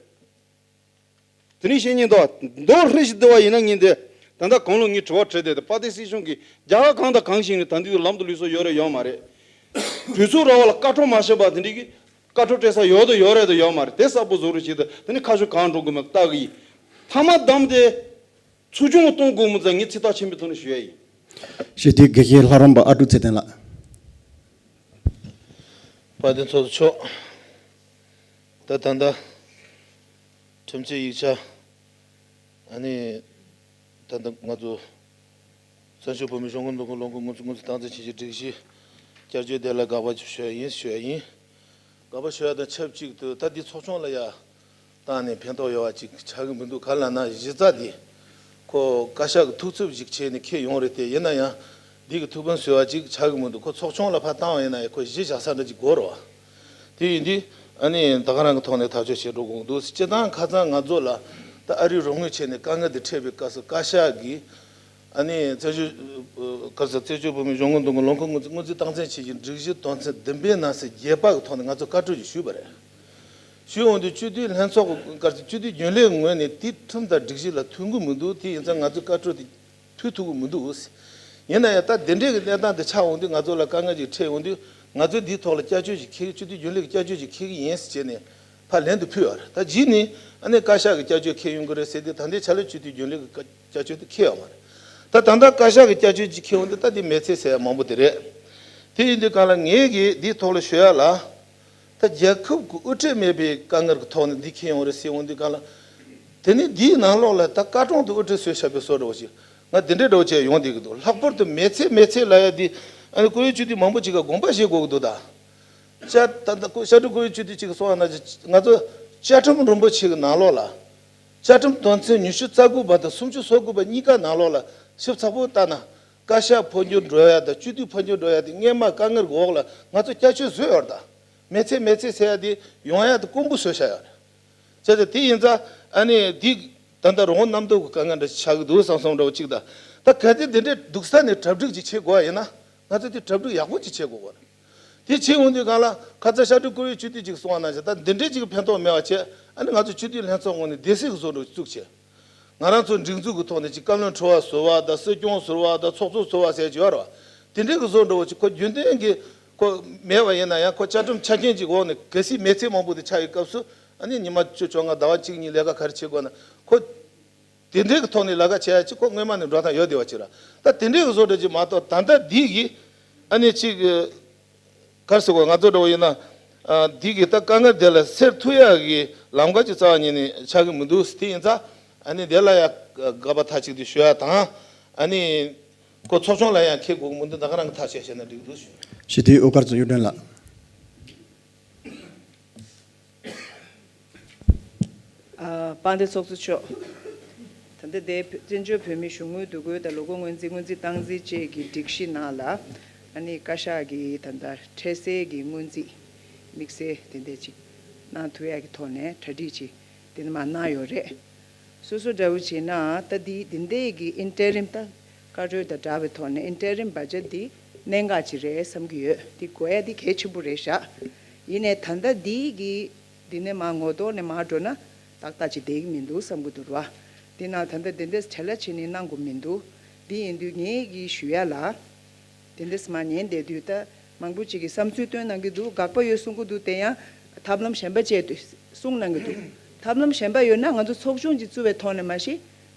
དེ་ནས་བཤད་ཉན་འདུག་མདོ་ཧྲི་ཞིག་འདུག་བ་ཡིན་ན་ངས་འདི་ད་ལྟ་གང་ལོ་ངས་དྲི་བ་དྲིས་ཏེ་དཔལ་ལྡན་སྲིད་གཞུང་གིས་རྒྱ་གར་གང་དང་གང་ཞིག་ནས་ད་འདི་ལམ་དུ་ལུས་སོ་ཡོད་རེད་ཡོད་མ་རེད། གྲོས་ཚོགས་ར་བ་ལ་བཀའ་ཁྲོལ་མ་བྱས་པ་དེ་འདྲའི་གི་བཀའ་ཁྲོལ་སྤྲད་ས་ཡོད་དོ་ཡོད་རེད་དོ་ཡོད་མ་རེད། དེ་གསལ་པོ་བཟོ་རོགས་བྱེད་དོ། དེ་ནས་ཁ་ཕྱོགས་གང་འགྲོ་དགོས་མིན་ལྟ་གི་ཡིན། མཐའ་མ་བདམས་ཏེ་ཚུར་སྦྱོང་གཏོང་དགོས་མིན་ཙང་ངས་ཚིག་ཐག་ཆོད་པའི་ཐོག་ནས་ཞུ་ཡ་ཡིན། ཞེས་དེ་དགེ་བཤེས་ལྷ་རམས་པ་ཨ་ཀྲུག་ཚེ་བརྟན་ལགས། དཔལ་ལྡན་ཚོགས་གཙོ་མཆོག་ད་ད་ལྟ་ཁྲིམས་ཆད་ཡིག་ཆ། ཨ་ནི་ད་ལྟ་ང་ཚོ་བཙན་བྱོལ་བོད་མིའི་གཞུང་གི་འདུ་འགོད་ལས་འགུལ་སྔོན་ཚུད་སྔོན་ཚུད་སྟངས་འཛིན་བྱེད་ཀྱི་སྒྲིག་གཞི་བསྐྱར་བཅོས་དེ་ལ་དགག་པ་ཞུ་ཡ་ཡིན་ཞུ་ཡ་ཡིན། དགག་པ་ཞུ་ཡ་དང་ཆབས་ཅིག་ཏུ་ད་འདི་ཚོགས་ཆུང་ལ་ཡ་བཏང་ནས་ཕན་ཐོགས་ཡོད་པ་ཅིག་ཆགས་ཀྱི་མི་འདུག་ག་ལ་ན་གཞི་རྩ་འདི་ཁོ་བཀའ་ཤག་གི་ཐུགས་འཚབ་ཞིག་བྱས་ནས་འཁྱེར་ཡོང་རེད་དེ། ཡིན་ན་ཡང་འདི་གི་ཐུགས་ཕན་གསོས་པ་ཅིག་ཆགས་ཀྱི་མི་འདུག་ཁོ་ཚོགས་ཆུང་ལ་ཕར་བཏང་བ་ཡིན་ན་ཡང་ཁོ་གཞི་བཞག་ས་འདྲ་ཅིག་དགོས་རེད་བ། དེ་ཡིན་དུས་ཨ་ནི་ད་ག་རང་གི་ཐོག་ནས་ཐག་གཅོད་བྱེད་འགྲོ་དགོས་འདུག་སྤྱིར་བཏང་ཁ་སང་ང་ཚོ་ལ་ད་ཨ་རིའི་རོགས་དངུལ་བྱས་ནས་དཀའ་ངལ་འདི་འཕྲད་པའི་སྐབས་སུ་བཀའ་ཤག་གིས་ཨ་ནི་བཙན་བྱོལ་ག་རེ་ཟེར་བཙན་བྱོལ་བོད་མིའི་གཞུང་གི་འདུ་འགོད་ལས་འགུལ་སྔོན་ཚུད་སྔོན་ཚུད་སྟངས་འཛིན་བྱེད་ཀྱི་སྒྲིག་གཞི་དོན་ཚན་བདུན་པའི་ནང་གསེས་བརྒྱད་པ་གི་ཐོག་ནས་ང་ཚོ་བཀའ་འཁྲོལ་ཞིག་ཞུས་པ་རེད། ཞུས་འོང་དུས་སྤྱི་འཐུས་ལྷན་ཚོགས་ཀྱི་སྐབས་སུ་སྤྱི་འཐུས་རྒྱུན་ལས་ངོས་ནས་དེ་ཁྲིམས་དང་སྒྲིག་གཞི་ལ་མཐུན་གྱི་མི་འདུག་དེ་ཡིན་ཙང་ང་ཚོས་བཀའ་འཁྲོལ་དེ་ཕུལ་ཐུབ་ཀྱི་མི་འདུག་ཡིན་ན་ཡང་ད་དེ་འདྲའི་གི་གནས་སྟངས་དེ་ཆགས་འོང་དུས་ང་ཚོ་ལ་དཀའ་ངལ་ཅིག་འཕྲད་འོང་དུས་ང་ཚོས་འདིའི་ཐོག་ལ་བསྐྱར་བཅོས་ཅིག་འཁྱེར་སྤྱི་འཐུས་རྒྱུན་ལས་ཀྱི་བསྐྱར་བཅོས་ཅིག་འཁྱེར་གྱི་ཡིན་ཟེར་བྱས་ནས་ཕར་ལན་དུ་ཕུལ་བ་རེད། ད་རྗེས་ནས་ཨ་ནི་བཀའ་ཤག་གི་བསྐྱར་བཅོས་འཁྱེར་ཡོང་གི་རེད་ཟེར་དུས་ད་ལྟའི་ཆ་ལ་སྤྱི་འཐུས་རྒྱུན་ལས་ཀྱི་བསྐྱར་བཅོས་དེ་འཁྱེར་ཡོད་མ་རེད། ད་ད་ལྟ་བཀའ་ཤག་གི་བསྐྱར་བཅོས་ཅིག་འཁྱེར་འོང་དུས་ད་དེ་མེལ་ཚེ་ཟེར་ཡ་མང་པོ་དེ་རེད། དེ་ཡིན་དུས་གང་ལ་ངས་གི་འདིའི་ཐོག་ལ་ཞུ་ཡ་ལ། ད་རྒྱལ་ཁབ་ཀྱི་དབུ་ཁྲིད་མེད་པའི་དཀའ་ངལ་གྱི་ཐོག་ནས་འདི་འཁྱེར་ཡོང་རེད་ཟེར་འོང་དུས་གང་ལ། དེ་ནི་འདིའི་ནང་ལོགས་ལ་ད་བཀའ་དྲུང་དུ་དབུ་ཁྲིད་བཟོས་བཞག་པའི་བཟོ་འདྲ་བོ་ཞིག་ང་འདི་འདྲའི་འདྲ་བོ་བྱས་ཡོང་བསྡད་ཀྱི་འདུག་ལྷག་པར་དུ་མེལ་ཚེ་མེལ་ཚེ་ལབ་ཡ་འདི་ཨ་ནི་བཀུར་འོས་སྤྱི་འཐུས་མང་པོ་ཅིག་ག་དགོངས་པ་བཞེས་དགོས་ཀྱི་འདུག་ད་བཅའ་ད་ལྟ་བཀུར་ཤར་སྤྲུལ་བཀུར་འོས་སྤྱི་འཐུས་ཅིག་གིས་གསུངས་པ་ན་ང་ཚོ་བཅའ་ཁྲིམས་རིན་པོ་ཆེ་གི་ནང་ལོགས་ལ་བཅའ་ཁྲིམས་དོན་ཚན་ཉི་ཤུ་རྩ་དགུ་པ་དང་སུམ་ཅུ་སོ་དགུ་པ་གཉིས་ཀ་ནང་ལོགས་ལ་ཞིབ་ཚགས་པོ་ལྟ་ན། བཀའ་ཤག་འཕོ་འགྱུར་འགྲོ་ཡ་དང་སྤྱི་འཐུས་འཕོ་འགྱུར་འགྲོ་ཡ་དེ་སྔོན་མ་དཀའ་ངལ་གྱི་འོག་ལ་ང་ཚོ་བསྐྱར་བཅོས་བཟོས་ཡོད་རེད་ད། མེལ་ཚེ་མེལ་ཚེ་ཟེར་ཡ་དེ་ཡོང་ཡ་དེ་དཀོན་པོ་བཟོས་བཞག་ཡོད་རེད། བྱས་ཙང་དེ་ཡིན་ཙང་ཨ་ནི་དེ་ད་ལྟ་རང་དབང་རྣམ་རྟོག་གི་དཀའ་ངལ་འདྲ་ཆགས་ཀྱི་འདུག་བསམ་བསམ་འདྲ་བོ་གཅིག་དང་། ད་གལ་ཏེ་འདི་འདྲའི་སྡུག་ས་ནས་གྲ་སྒྲིག་ཅིག་བྱེད་དགོས་པ་ཡིན་ན་ང་ཚོ་དེ་གྲ་སྒྲིག་ཡག་པོ་ཅིག་བྱེད་དགོས་པ་རེད། དེ་བྱེད་འོང་དུས་གང་ལ་ཁ་ཚ་ཤར་སྤྲུལ་བཀུར་འོས་སྤྱི་འཐུས་ཅིག་གསུངས་པ་ནང་བཞིན་ད་འདི་འདྲའི་ཅིག་ཕན་ཐོགས་མེད་པ་བྱས་ཨ་ནི་ང་ཚོ་སྤྱི་འཐུས་ལྷན་ཚོགས་ངོས་ནས་སྡེ་སྲིད་ཀྱི་བཟོ་འདྲ་བཙུགས་བྱས། ང་རང་ཚོ་སྒྲིག་འཛུགས་ཀྱི་ཐོག་ནས་ཅིག་བཀའ་བློན་ཁྲི་པ་ཟུར་པ་དང་སྲིད་སྐྱོང་ཟུར་པ་དང་ཚོགས་གཙོ་ཟུར་པ་ཟེར་གྱི་ཡོད་རེད་བ། དེ་འདྲའི་གི་བཟོ་འདྲ་བོ་ཅིག་ཁོ་རྒྱུན་ལྡན་གྱི་ཁོ་མེད་པ་ཡིན་ན་ཡང་ཁོ་བཅའ་ཁྲིམས་ཆ་རྐྱེན་ཅིག་འོག་ནས་གལ་སྲིད་མེལ་ཚེ་མང་པོ་དེ་ཆགས་ཡོད་སྐབས་སུ་ཨ་ནི་ཉི་མ་བཅུ་བཅོ་ལྔ་ཟླ་བ་གཅིག་གཉིས་ལས་ཀ་ག་རེ་བྱེད་དགོས་ན་ཁོ། དེ་འདྲའི་གི་ཐོག་ནས་ལས་ཀ་བྱེད་ཡ་ཅིག་ཁོ་སྔོན་མ་ནས་འགྲོ་སྟངས་ཡོད་བསྡད་པ་ཅིག་ར། ད་དེ་འདྲའི་གི་བཟོ་འདྲ་ཅིག་མ་གཏོགས་ད་ལྟ་འདི་གི་ཨ་ནི་ཅིག་ག་རེ་ཟེར་དགོས་ང་ཚོ་འདྲ་བོ་ཡིན་ན་ཨ་འདི་གི་ད་དཀའ་ངལ་དེ་ལ་སེལ་ཐུབ་ཡ་གི་ལམ་ཁ་ཅིག་རྩ་བ་ཉིད་ནས་ཆགས་ཀྱི་མི་འདུག་དེ་ཡིན་ཙང་ཨ་ནི་དེ་ལ་ཡ་དགག་པ་མཐའ་གཅིག་ཏུ་ཞུ་ཡ་དང་ཨ་ནི་ཁོ་ཚོགས་ཆུང་ལ་ཡང་འཁྱེར་དགོས་ཀྱི་མི་འདུག་ད་ག་རང་གི་ཐག་བཅད་བྱས་ན་འགྲིག་འདུག་ཞུ། ཞི་བདེའི་ཨོ་དཀར་ཚོ་གཡུ་སྒྲོན་ལགས། ཨ། དཔལ་ལྡན་ཚོགས་གཙོ་མཆོག་ད་ལྟ་དེ་བཙན་བྱོལ་བོད་མིའི་གཞུང་དངུལ་བསྡུ་སྐོར་དང་ལོ་འཁོར་སྔོན་རྩིས་སྔོན་རྩིས་སྟངས་འཛིན་བཅས་ཀྱི་སྒྲིག་གཞི་ནང་ལ་ཨ་ནི་བཀའ་ཤག་གིས་ད་ལྟ་འཕྲལ་སེལ་གྱི་སྔོན་རྩིས་དམིགས་བསལ་དེ་འདྲ་ཅིག་གནང་ཐུབ་ཡག་གི་ཐོག་ནས་གྲ་སྒྲིག་ཅིག་དེ་ནས་མར་གནང་ཡོད་རེད། སོ་སོ་འདྲ་བོ་བྱས་ན་ད་འདི་འདི་འདྲའི་གི་ཨིན་ཊེ་རིམ་ད་བཀའ་འཁྲོལ་དང་འདྲ་བའི་ཐོག་ནས་ཨིན་ཊེ་རིམ་བྷ་ཇེཊ་འདི་གནད་འགག་ཅིག་རེད་བསམ་གྱི་ཡོད། འདི་དགོས་ཡ་འདི་གལ་ཆེན་པོ་རེད་ཤག་ཡིན་ནའི་ད་ལྟ་འདི་གི་འདི་ནས་མར་ངོ་ཐོག་ནས་མར་འགྲོ་ན་ཏག་ཏག་ཅིག་བསྡད་ཀྱི་མི་འདུག་བསམ་གྱི་འདུག་ར། འདི་ནང་ད་ལྟ་འདི་འདྲས་བྲེལ་བ་བྱས་ནས་གནང་དགོས་མི་འདུག་འདི་ཡིན་དུས་ངས་གིས་ཞུ་ཡ་ལ། དེ་འདྲས་མར་ཉན་བསྡད་དུས་ད་མང་པོ་ཅིག་གིས་བསམ་ཚུལ་བཏོན་གནང་གི་འདུག་དགག་པ་ཡོད་གསུང་གི་འདུག་དེ་ཡང་ཐབས་ལམ་གཞན་པ་སྤྱད་དུས་གསུང་གནང་གི་འདུག་ཐབས་ལམ་གཞན་པ་ཡོད་ན་ང་ཚོ་ཚོགས་ཆུང་ཅིག་བཙུགས་པའི་ཐོག་ནས་མ་གཞི་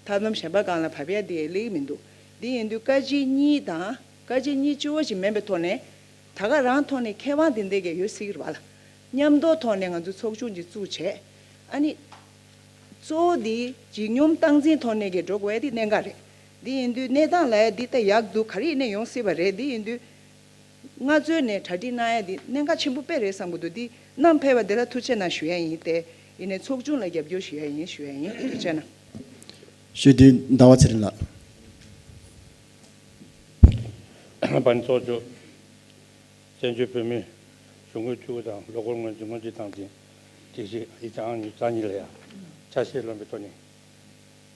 ཐབས་ལམ་གཞན་པ་སྒང་ལ་བབས་ཡ་དེ་སླེབས་ཀྱི་མི་འདུག་འདི་ཡིན་དུས་བཀའ་སྤྱི་གཉིས་དང་བཀའ་སྤྱི་གཉིས་སྤྱི་བོ་ཅིག་མིན་པའི་ཐོག་ནས་ད་ག་རང་ཐོག་ནས་ཁེ་དབང་དེ་འདྲས་ཀྱི་ཡོད་སྲིད་ཀྱི་རེད་བ་ལ། མཉམ་དུ་ཐོག་ནས་ང་ཚོ་ཚོགས་ཆུང་ཅིག་བཙུགས་བྱས་ཨ་ནི། གཙོ་བོ་འདི་ལྗིད་སྙོམས་སྟངས་འཛིན་ཐོག་ནས་ཀྱི་འགྲོ་དགོས་ཡ་འདི་གནད་འགག་རེད། འདི་ཡིན་དུས་གནས་སྟངས་ལ་ཡ་འདི་ལྟ་ཡག་འདུག་ག་རེ་ཡིན་ནའི་ཡོང་སྲིད་པ་རེད། འདི་ཡིན་དུས་སྔ་ཚོད་ནས་གྲ་སྒྲིག་གནང་ཡ་འདི་གནད་འགག་ཆེན་པོ་དཔེ་རེད་བསམ་གྱི་འདུག་འདི་བསྣམས་ཕེབས་པ་འདི་ལ་ཐུགས་རྗེ་གནང་ཞུ་ཡ་ཡིན་ཏེ། ཡིན་ནའི་ཚོགས་ཆུང་ལ་རྒྱབ་སྐྱོར་ཞུ་ཡ་ཡིན་ཞུ་ཡ་ཡིན། ཐུགས་རྗེ་གནང་། ཞུ་དུས་ཟླ་བ་ཚེ་རིང་ལགས། དཔལ་ཚོགས་གཙོ། བཙན་བྱོལ་བོད་མིའི་གཞུང་དངུལ་བཅུ་དགུ་དང་ལོ་འཁོར་སྔོན་རྩིས་སྔོན་རྩིས་སྟངས་འཛིན་སྒྲིག་གཞི་ཡིག་ཆ་ཨང་ཉི་ཤུ་རྩ་གཉིས་ལ་ཡང་ཆ་ཤས་ལོན་པའི་ཐོག་ནས།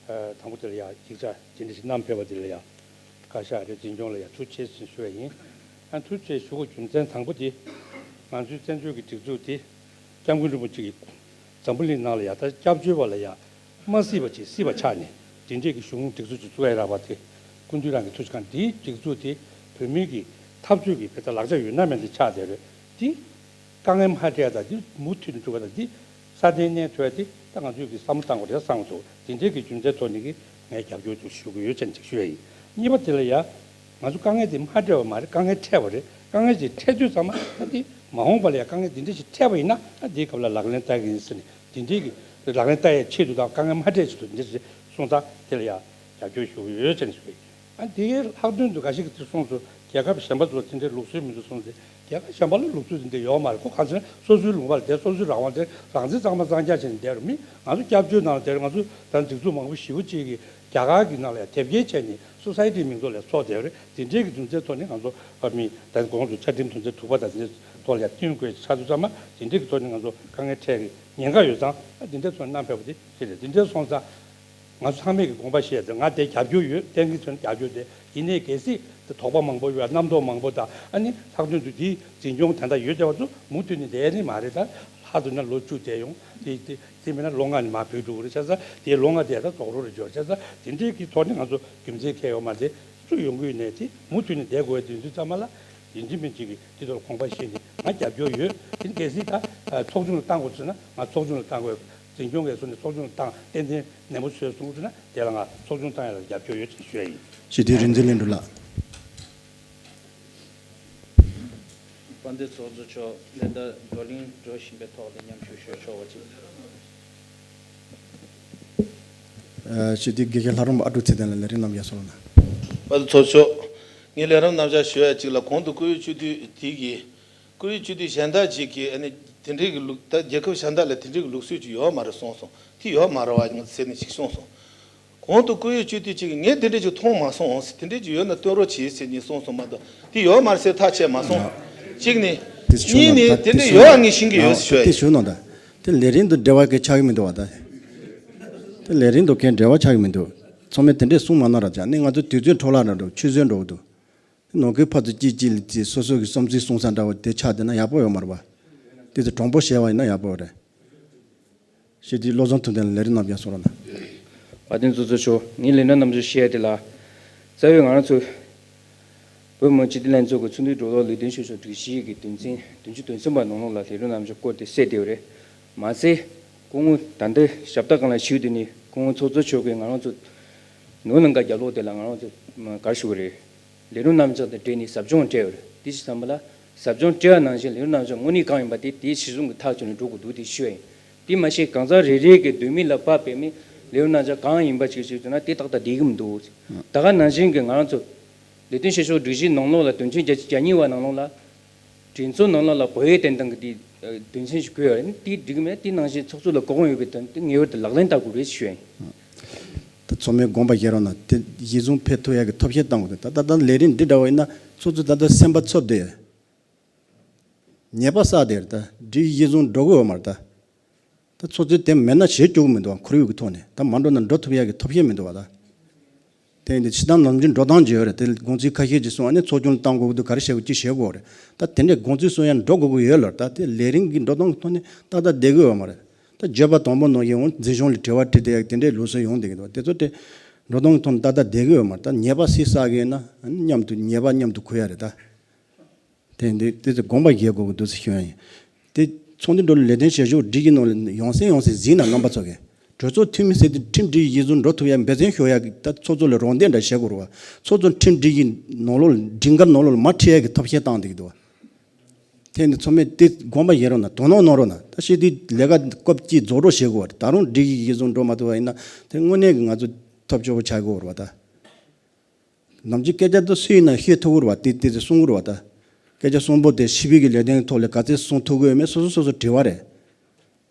ཨ། དང་པོ་དེ་ལ་ཡང་ཡིག་ཆ་ཇི་འདྲ་ཞིག་བསྣམས་ཕེབས་པ་དེ་ལ་ཡང་བཀའ་ཤག་རེད། འཛིན་སྐྱོང་ལ་ཡང་ཐུགས་རྗེ་ཆེ་ཞུ་བ་ཡིན། ཨ། ཐུགས་རྗེ་ཆེ་ཞུ་དགོས་རྒྱུ་མཚན་དང་པོ་དེ་ང་ཚོའི་བཙན་བྱོལ་གྱི་སྒྲིག་འཛུགས་དེ་སྐྱབས་མགོན་རིན་པོ་ཆེ་གིས་འཛམ་བུ་གླིང་ནང་ལ་ཡང་ད་སྐྱབས་བཅོལ་བ་ལ་ཡང་། མ་སྲིད་པ་ཅིག་སྲིད་པ་ཆགས་ནས་དེ་འདྲས་ཀྱི་གཞུང་སྒྲིག་འཛུགས་ཅིག་བཙུགས་ཡ་རག་པ་དེ་སྐུ་མདུན་རང་གི་ཐུགས་རྗེ་གང་དེའི་སྒྲིག་འཛུགས་དེ་བོད་མིའི་གི་འཐབ་རྩོད་ཀྱི་བེ་ད་ལག་ཆ་ཡོད་ན་མེད་ན་ཆགས་བསྡད་རེད་དེ། དཀའ་ངལ་མ་འཕྲད་ཡ་དང་འདི་མུ་མཐུད་ནས་འགྲོ་བ་དང་འདི་སྲ་བརྟན་གནས་ཐུབ་ཡ་དེ་ད་ང་ཚོས་ཀྱི་བསམ་བློ་བཏང་དགོས་རེད་བསམ་གྱི་འདུག་དེ་འདྲའི་གི་རྒྱུ་མཚན་ཐོག་ནས་ཀྱི་ངས་རྒྱབ་སྐྱོར་དུ་ཞུ་གི་ཡོད་ཅེས་ཅིག་ཞུ་ཡ་ཡིན། གཉིས་པ་དེ་ལ་ཡ་ང་ཚོ་དཀའ་ངལ་དེ་མ་འཕྲད་པ་མ་རེད། དཀའ་ངལ་འཕྲད་པ་རེད། དཀའ་ངལ་ཅིག་འཕྲད་དུས་ཙམ་པ་ད་དེ་མ་འོངས་པ་ལ་ཡ་དཀའ་ངལ་དེ་འདྲ་ཞིག་འཕྲད་པ་ཡིན་ན་ད་དེའི་སྐབས་ལ་ལག་ལེན་བསྟར་གི་ཡིན་ཟེར་ནས་དེ་འདྲའི་གི་ལག་ལེན་བསྟར་ཡའི་ཆེད་དུ་དང་དཀའ་ངལ་མ་འཕྲད་ཆེད་དུ་འདི་འདྲ་ཞིག་སོང་ཙང་དེ་ལ་ཡ་རྒྱབ་སྐྱོར་ཞུ་གི་ཡོད་ཅེས་ཞུ་གི་ཡིན། ཨ་འདིའི་ལྷག་དོན་དུ་འགའ་ཞིག་གིས་དེ་གསུངས་སོང་། རྒྱལ་ཁབ་གཞན་པ་ཚོ་ལ་དེ་འདྲའི་ལུགས་སྲོལ་མི་འདུག་གསུངས་ཏེ། རྒྱལ་ཁབ་གཞན་པ་ལ་ལུགས་སྲོལ་དེ་འདྲ་ཡོད་མ་རེད། ཁོ་གང་ཟེར་ན་སོ་སོའི་ལུང་པ་ལ་བསྡད། སོ་སོའི་རང་དབང་དེ་རང་བཙན་གཙང་མ་གཙང་རྐྱང་བྱས་ནས་བསྡད་རུང་མི་ང་ཚོ་སྐྱབས་བཅོལ་ནང་ལ་བསྡད་རུང་ང་ཚོ་ད་སྒྲིག་འཛུགས་མང་པོ་ཞེ་པོ་ཅིག་གིས་རྒྱ་གར་གྱི་ནང་ལ་ཡང་དེབ་སྐྱེལ་བྱས་ནས་སོ་སའི་ཊིའི་མིང་ཐོག་ལ་ཚོགས་བསྡད་རེད། དེ་འདྲའི་གི་རྒྱུ་མཚན་ཐོག་ནས་ང་ཚོ་ཨ་མི་ད་གོང་དུ་ཆ་འགྲིམ་དོན་ཚན་དྲུག་པ་དང་དེ་འདྲའི་ཐོག་ལ་ཡང་བསྟུན་དགོས་ཆགས་དུས་ཙམ་པ་དེ་འདྲའི་གི་ཐོག་ནས་ང་ཚོ་དཀའ་ངལ་འཕྲད་ཀྱི་ཉེན་ཁ་ཡོད་ཙང་ཨ་དེ་འདྲའི་ཐོག་ནས་བསྣམས་ཕེབས་པ་དེ་ཅི་རེད། དེ་འདྲའི་སོང་ཙང་། ང་ཚོ་ཚང་མས་ཀྱི་དགོངས་པ་བཞེས་ཏེ་ང་དེ་རྒྱབ་སྐྱོར་ཡོད། གཏན་འཁེལ་ཚོས་རྒྱབ་སྐྱོར་དེ་ཡིན་ནའི་གལ་སྲིད་དེ་དོགས་པ་མང་པོ་ཡོད། རྣམ་རྟོག་མང་པོ་དང་ཨ་ནི་ལྷག་དོན་དུ་དེའི་འཛིན་སྐྱོང་དེ་འདྲ་ཡོད་བསྡད་པ་ཚོ་མུ་མཐུད་ནས་བསྡད་ནི་མ་རེད། ད་ལྷག་ཏུ་ན་ལོ་བཅུ་བསྡད་ཡོང་དེ་དེ་དེ་མིན་ན་ལོ་ལྔ་ནས་མར་བུད་འགྲོ་གི་རེད། བྱས་ཙང་དེའི་ལོ་ལྔ་དེ་ད་རྫོགས་རོགས་རེད་འབྱོར། བྱས་ཙང་དེ་འདྲའི་གི་ཐོག་ནས་ང་ཚོ་རྒྱུ་མཚན་གང་ཡང་ཡོད་མ་རེད། སུ་ཡོང་གི་ཡོད་ནའི་དེ་མུ་མཐུད་ནས་བསྡད་དགོས་ཡ་དེ་དུས་ཙམ་པ་ལ། ཡིན་གཅིག་མིན་གཅིག་གིས་དེ་ཚོར་དགོངས་པ་བཞེས་ནས་ང་རྒྱབ་སྐྱོར་ཡོད། དེ་གལ་སྲིད་ད་ཚོགས་ཆུང་ལ་བཏང་དགོས་ཟེར་ན་ང་ཚོགས་ཆུང་ལ་བཏང་དགོས། འཛིན་སྐྱོང་གིས་སོང་ནས་ཚོགས་ཆུང་ལ་བཏང་ཏན་ཏན་ནན་པོ་བཟོས་སོང་ཟེར་ན་དེ་ལ་ང་ཚོགས་ཆུང་བཏང་ཡ་ལ་རྒྱབ་སྐྱོར་ཡོད་ཅེས་ཞུ་ཡ་ཡིན། སྤྱི་འཐུས་རིག་འཛིན་ལྷུན་གྲུབ་ལགས། དཔལ་ལྡན་ཚོགས་གཙོ་མཆོག་ད་ལྟ་བགྲོ་གླེང་འགྲོ་བཞིན་པའི་ཐོག་ལ་མཉམ་ཞུགས་ཞུ་ཆོག་པ་ཅིག་ཨ་སྤྱི་འཐུས་དགེ་བཤེས་ལྷ་རམས་པ་ཨ་ཀྲུག་ཚེ་བརྟན་ལགས་ལས་རིམ་གནང་ཡ་སོང་ལ། དཔལ་ལྡན་ཚོགས་གཙོ། ངས་ལས་རིམ་རྣམ་གཞག་ཞུ་ཡ་གཅིག་ལ་གོང་དུ་བཀུར་འོས་སྤྱི་འཐུས་དེ་གིས་བཀུར་འོས་སྤྱི་འཐུས་གཞན་དག་ཅིག་གིས་ཨ་ནི་དེ་འདྲའི་གི་ལུགས་ད་རྒྱལ་ཁབ་གཞན་དག་ལ་དེ་འདྲའི་གི་ལུགས་སྲོལ་ཅིག་ཡོད་མ་རེད་གསུངས་སོང་། དེ་ཡོད་མ་རེད་བ་ཟེར་ནས་ཅིག་གསུངས་སོང་། གོང་དུ་བཀུར་འོས་སྤྱི་འཐུས་ཅིག་གིས་ངས་དེ་འདྲ་ཅིག་མཐོང་མ་སོང་ཟེར། དེ་འདྲ་ཅིག་ཡོད་ན་སྟོན་རོགས་གྱིས་ཟེར་ནས་གསུངས་སོང་མ་གཏོགས་དེ་ཡོད་མ་རེད་ཟེར་ཐག་བཅད་མ་སོང་། གཅིག་ནི། དེ་གཉིས་ནི་དེ་འདྲ་ཡོད་ཨ་ངས་ཤེས་ཀྱི་ཡོད་ཟེར་ཞུ་ཡ་དེ་ཡིན། ཞུ་ནོ་ད། དེ་ལས་རིམ་དུ་འབྲེལ་བ་གི་ཆགས་ཀྱི་མི་འདུག་བ་ད། དེ་ལས་རིམ་དུ་གའི་འབྲེལ་བ་ཆགས་ཀྱི་མི་འདུག་ཚང་མས་དེ་འདྲས་གསུངས་མ་གནང་ར་ཅག་ནི་ང་ཚོ་དུས་ཚོད་འཕྲོ་བརླག་འགྲོ་འགྲོ་ཆུད་ཟོས་འགྲོ་གི་འདུག་ནང་ཁུལ་ཕར་ཚུར་གཅིག་གཅིག་ལ་གཅིག་སོ་སོ་གི་བསམ་ཚུལ་གསུང་ས་འདྲ་བོ་དེ་ཆགས་བསྡད་ན་ཡག་པོ་ཡོད་མ་རེད་བ། དེ་ཚོ་དྲང་པོ་བཤད་པ་ཡིན་ན་ཡག་པོ་རེད། ཞེས་དེའི་བློ་བཟང་ཐུབ་བསྟན་ལ་ལས་རིམ་རྣམས་ཀྱང་གསུང་རོགས་གནང་། དཔལ་ལྡན་ཚོགས་གཙོ་མཆོག་ངས་ལས་རིམ་རྣམས་ཀྱང་བཤད་དེ་ལ། རྩ་བའི་ང་རང་ཚོ་བོད་མི་མང་སྤྱི་འཐུས་ལྷན་ཚོགས་ཀྱི་ཚོགས་འདུའི་འགྲོ་ལུགས་ལས་དོན་བྱེད་ཕྱོགས་སྒྲིག་གཞི་གི་དོན་ཚན་བདུན་ཅུ་དོན་གསུམ་པ་ནང་ལོགས་ལ་ལས་རིམ་རྣམས་ཀྱང་བཀོད་དེ་གསལ་བསྡད་ཡོད་རེད། མ་ཚད། སྐུ་ངོ་ད་ལྟ་ཞབས་ཏོག་སྒང་ལ་བཞུགས་བསྡད་ནས་སྐུ་ངོ་ཚོགས་གཙོ་མཆོག་གིས་ང་རང་ཚོ་ནོར་གླིང་ག་རྒྱབ་ལོགས་དེ་ལ་ང་རང་ཚོ་ག་རེ་ཞུ་དགོས་རེད། ལས་རིམ་རྣམ་གཞག་དང་འབྲེལ་ནས་ཟབ་སྦྱོང་སྤྲད་ཡོད་རེད། དེ་ཕྱི་ཙམ་པ་ལ་ཟབ་སྦྱོང་སྤྲད་པ་ནང་བཞིན་ལས་རིམ་རྣམ་གཞག་དངོས་གནས་གང་ཡིན་པ་དེ་དེའི་གཞི་བཟུང་གི་ཐག་གཅོད་ནས་འགྲོ་དགོས་འདུག་དེ་ཞུ་ཡ་ཡིན། དེ་མ་ཟད་གང་ཟག་རེ་རེ་གི་འདོད་མོས་ལ་བབ་པའི་མི་ལས་རིམ་རྣམ་གཞག་གང་ཡིན་པ་ཞིག་ཞུས་ཟེར་ན་དེ་ཏག་ཏག་བསྡད་ཀྱི་མི་འདུག་ད་ག་ནང་བཞིན་གྱི་ང་རང་ཚོ་ལས་དོན་བྱེད་ཕྱོགས་སྒྲིག་གཞིའི་ནང་ལོགས་ལ་དོན་ཚན་བརྒྱད་ཅུ་གྱ་གཉིས་པ་ནང་ལོགས་ལ། གྲོས་ཚོགས་ནང་ལོགས་ལ་དགོས་ཡས་བསྟན་སྟངས་ཀྱི་དེ་དོན་ཚན་ཞིག་དགོས་ཡོད་རེད། དེ་འགྲིག་གི་མེད། དེ་ནང་བཞིན་ཚོགས་གཙོ་ལ་གོ་སྐོན་ཡོད་པའི་དོན་དེ་ངེས་པར་དུ་ལག་ལེན་བསྟར་དགོས་རེད་ཞུ་ཡ་ཡིན། ད་ཚང་མས་དགོངས་པ་བཞེས་རོགས་གནང་། དེ་གཞི་བཟུང་ཕེབས་ཐུབ་ཡག་གི་ཐབས་ཤེས་བཏང་དགོས། ད་ད་ལྟ་ལས་རིམ་འདི་འདྲ་བ་ཡིན་ན་ཚོགས་གཙོ་ད་ལྟ་སེམས་པ་འཚབ་བསྡད་ཡོད། ཉེས་པ་བསགས་བསྡད་ཡོད། ད་སྒྲིག་གཞི་བཟུང་འགྲོ་གི་ཡོད་མ་རེད་ད། ད་ཚོགས་གཙོས་དེ་མེད་ན་བྱེད་བཅུག་གི་མི་འདུག་ཁོར་ཡུག་གི་ཐོག་ནས་ད་མ་འགྲོ་ན་འགྲོ་ཐུབ་ཡག་གི་ཐབས་ཤེས་མི་འདུག་བ་ད། དེ་ཡིན་དུས་སྤྱིར་བཏང་ནམ་རྒྱུན་འགྲོ་སྟངས་ཅིག་ཡོད་རེད། དེ་དགོངས་ཚུལ་ཁ་ཤས་ཅིག་གསུངས། ཨ་ནི་ཚོགས་ཆུང་ལ་བཏང་དགོས་ཀྱི་འདུག་ག་རེ་བྱེད་དགོས་ཅི་བྱེད་དགོས་རེད། ད་དེ་འདྲའི་དགོངས་ཚུལ་གསུང་ཡ་འགྲོ་དགོས་ཀྱི་ཡོད་ལ། ད་དེ་ལས་རིམ་གྱི་འགྲོ་སྟངས་ཀྱི་ཐོག་ནས་ཏག་ཏག་བསྡད་ཀྱི་ཡོད་མ་རེད། ད་བརྗོད་པ་དང་པོ་ནང་བཞིན་འོང་འཛིན་སྐྱོང་ལ་དྲི་བ་དྲི་བསྡད་ཡག་དེ་འདྲའི་ལུགས་སྲོལ་ཡོང་བསྡད་ཀྱི་འདུག་དེ་ཚོ་དེ་འགྲོ་སྟངས་ཀྱི་ཐོག་ནས་ཏག་ཏག་བསྡད་ཀྱི་ཡོད་མ་རེད། ད་ཉེས་པ་སུས་བསགས་ཀྱི་ཡོད་ན་ཨ་ནི་མཉམ་དུ་ཉེས་པ་མཉམ་དུ་འཁུར་ཡ་རེད་ད། དེ་འདི་དེ་ཚོ་དགོངས་པ་བཞེས་དགོས་ཀྱི་འདུག་ཟེར་ཞུ་ཡ་ཡིན། དེ་ཚོགས་འདུ་འགྲོ་ལུགས་ལས་དོན་བྱེད་ཕྱོགས་སྒྲིག་གཞི་ནང་ལ་ཡང་སེ་ཡང་སེ་གཟིགས་ན་རྣམ་པ་ཚོ་གིས་གྲོས་ཚོགས་འཐུས་མི་ཟེར་དུས་ཁྲིམས་སྒྲིག་གཞི་བཟུང་འགྲོ་ཐུབ་ཡ་འབད་བརྩོན་ཤོར་ཡ་གི་ད་ཚོགས་གཙོ་ལ་རོགས་འདེགས་འདྲ་བྱེད་དགོས་རེད་བ། ཚོགས་གཙོ་ཁྲིམས་སྒྲིག་གཞི་ནང་ལོགས་ལ་སྒྲིག་འགལ་ནང་ལོགས་ལ་མ་ཁྲིད་ཡ་གི་ཐབས་ཤེས་བཏང་བསྡད་ཀྱི་འདུག་བ། དེ་ནི་ཚང་མས་དེ་དགོངས་པ་བཞེས་རོགས་གནང་། དོ་སྣང་གནང་རོགས་གནང་། ད་ཤེས་དུས་ལས་ཀ་སྐབས་གཅིག་རྫོགས་རོགས་བྱེད་དགོས་བ་རེད། ད་རུང་སྒྲིག་གཞི་གཞི་བཟུང་འགྲོ་མ་ཐུབ་པ་ཡིན་ན་དེ་དངོས་གནས་ཀྱི་ང་ཚོ་ཐབས་སྐྱོ་པོ་ཆགས་ཀྱི་ཡོད་རེད་བ་ད། ནམ་རྒྱུན་སྐད་ཆ་དེ་སུ་ཡིན་ན་ཤེས་ཐུབ་ཀྱི་རེད་བ། དེ་དེ་ཚོ་གསུང་གི་རེད་བ་ད། སྐད་ཆ་གསུང་པོ་དེ་ཕྱི་པའི་གི་ལས་དོན་ཐོག་ལ་ག་ཚོད་གསུང་ཐུབ་ཀྱི་ཡོད་མེད་སོ་སོ་སོ་སོ་དྲི་བ་རེད།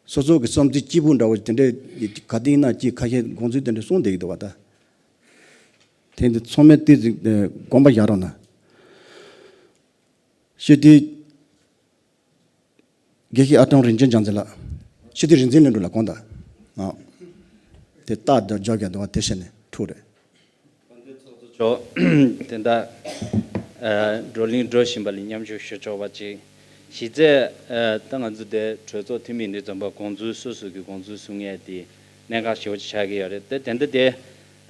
སོ་སོ་གི་བསམ་ཚུལ་སྐྱིད་པོ་འདྲ་བོ་དེ་འདྲའི་ག་དུས་ཡིན་ན་ཅིག་ཁ་ཤས་དགོངས་ཚུལ་དེ་འདྲ་གསུང་བསྡད་ཀྱི་འདུག་བ་ད། དེ་འདི་ཚང་མས་དེ་ཅིག་དགོངས་པ་བཞག་རོགས་གནང་། ཤེས་དུས། དགེ་བཤེས་ཨ་སྟོང་རིན་ཆེན་རྒྱལ་མཚན་ལགས། སྤྱི་འཐུས་རིག་འཛིན་ལྷུན་གྲུབ་ལགས་དགོངས་དག་ཨ། དེ་རྟགས་འདི་འཇོག་རྒྱུ་འདུག་བ། དེ་བྱས་ནས་ཐུགས་རེད། དཔལ་ལྡན་ཚོགས་གཙོ་མཆོག་དེ་འདྲ་ཨ་བགྲོ་གླེང་འགྲོ་བཞིན་པ་ལ་མཉམ་ཞུགས་ཞུ་ཆོག་པ་ཅིག་གཞི་རྩའི་ཨ་ད་ང་ཚོ་དེ་གྲོས་ཚོགས་འཐུས་མི་འདི་ཙམ་པ་དགོངས་ཚུལ་སོ་སོ་གི་དགོངས་ཚུལ་གསུང་ཡས་དེ་ གནད་འགག་ཞེ་པོ་ཅིག་ཆགས་ཀྱི་ཡོད་རེད། དེ་དེ་འདྲ་དེ་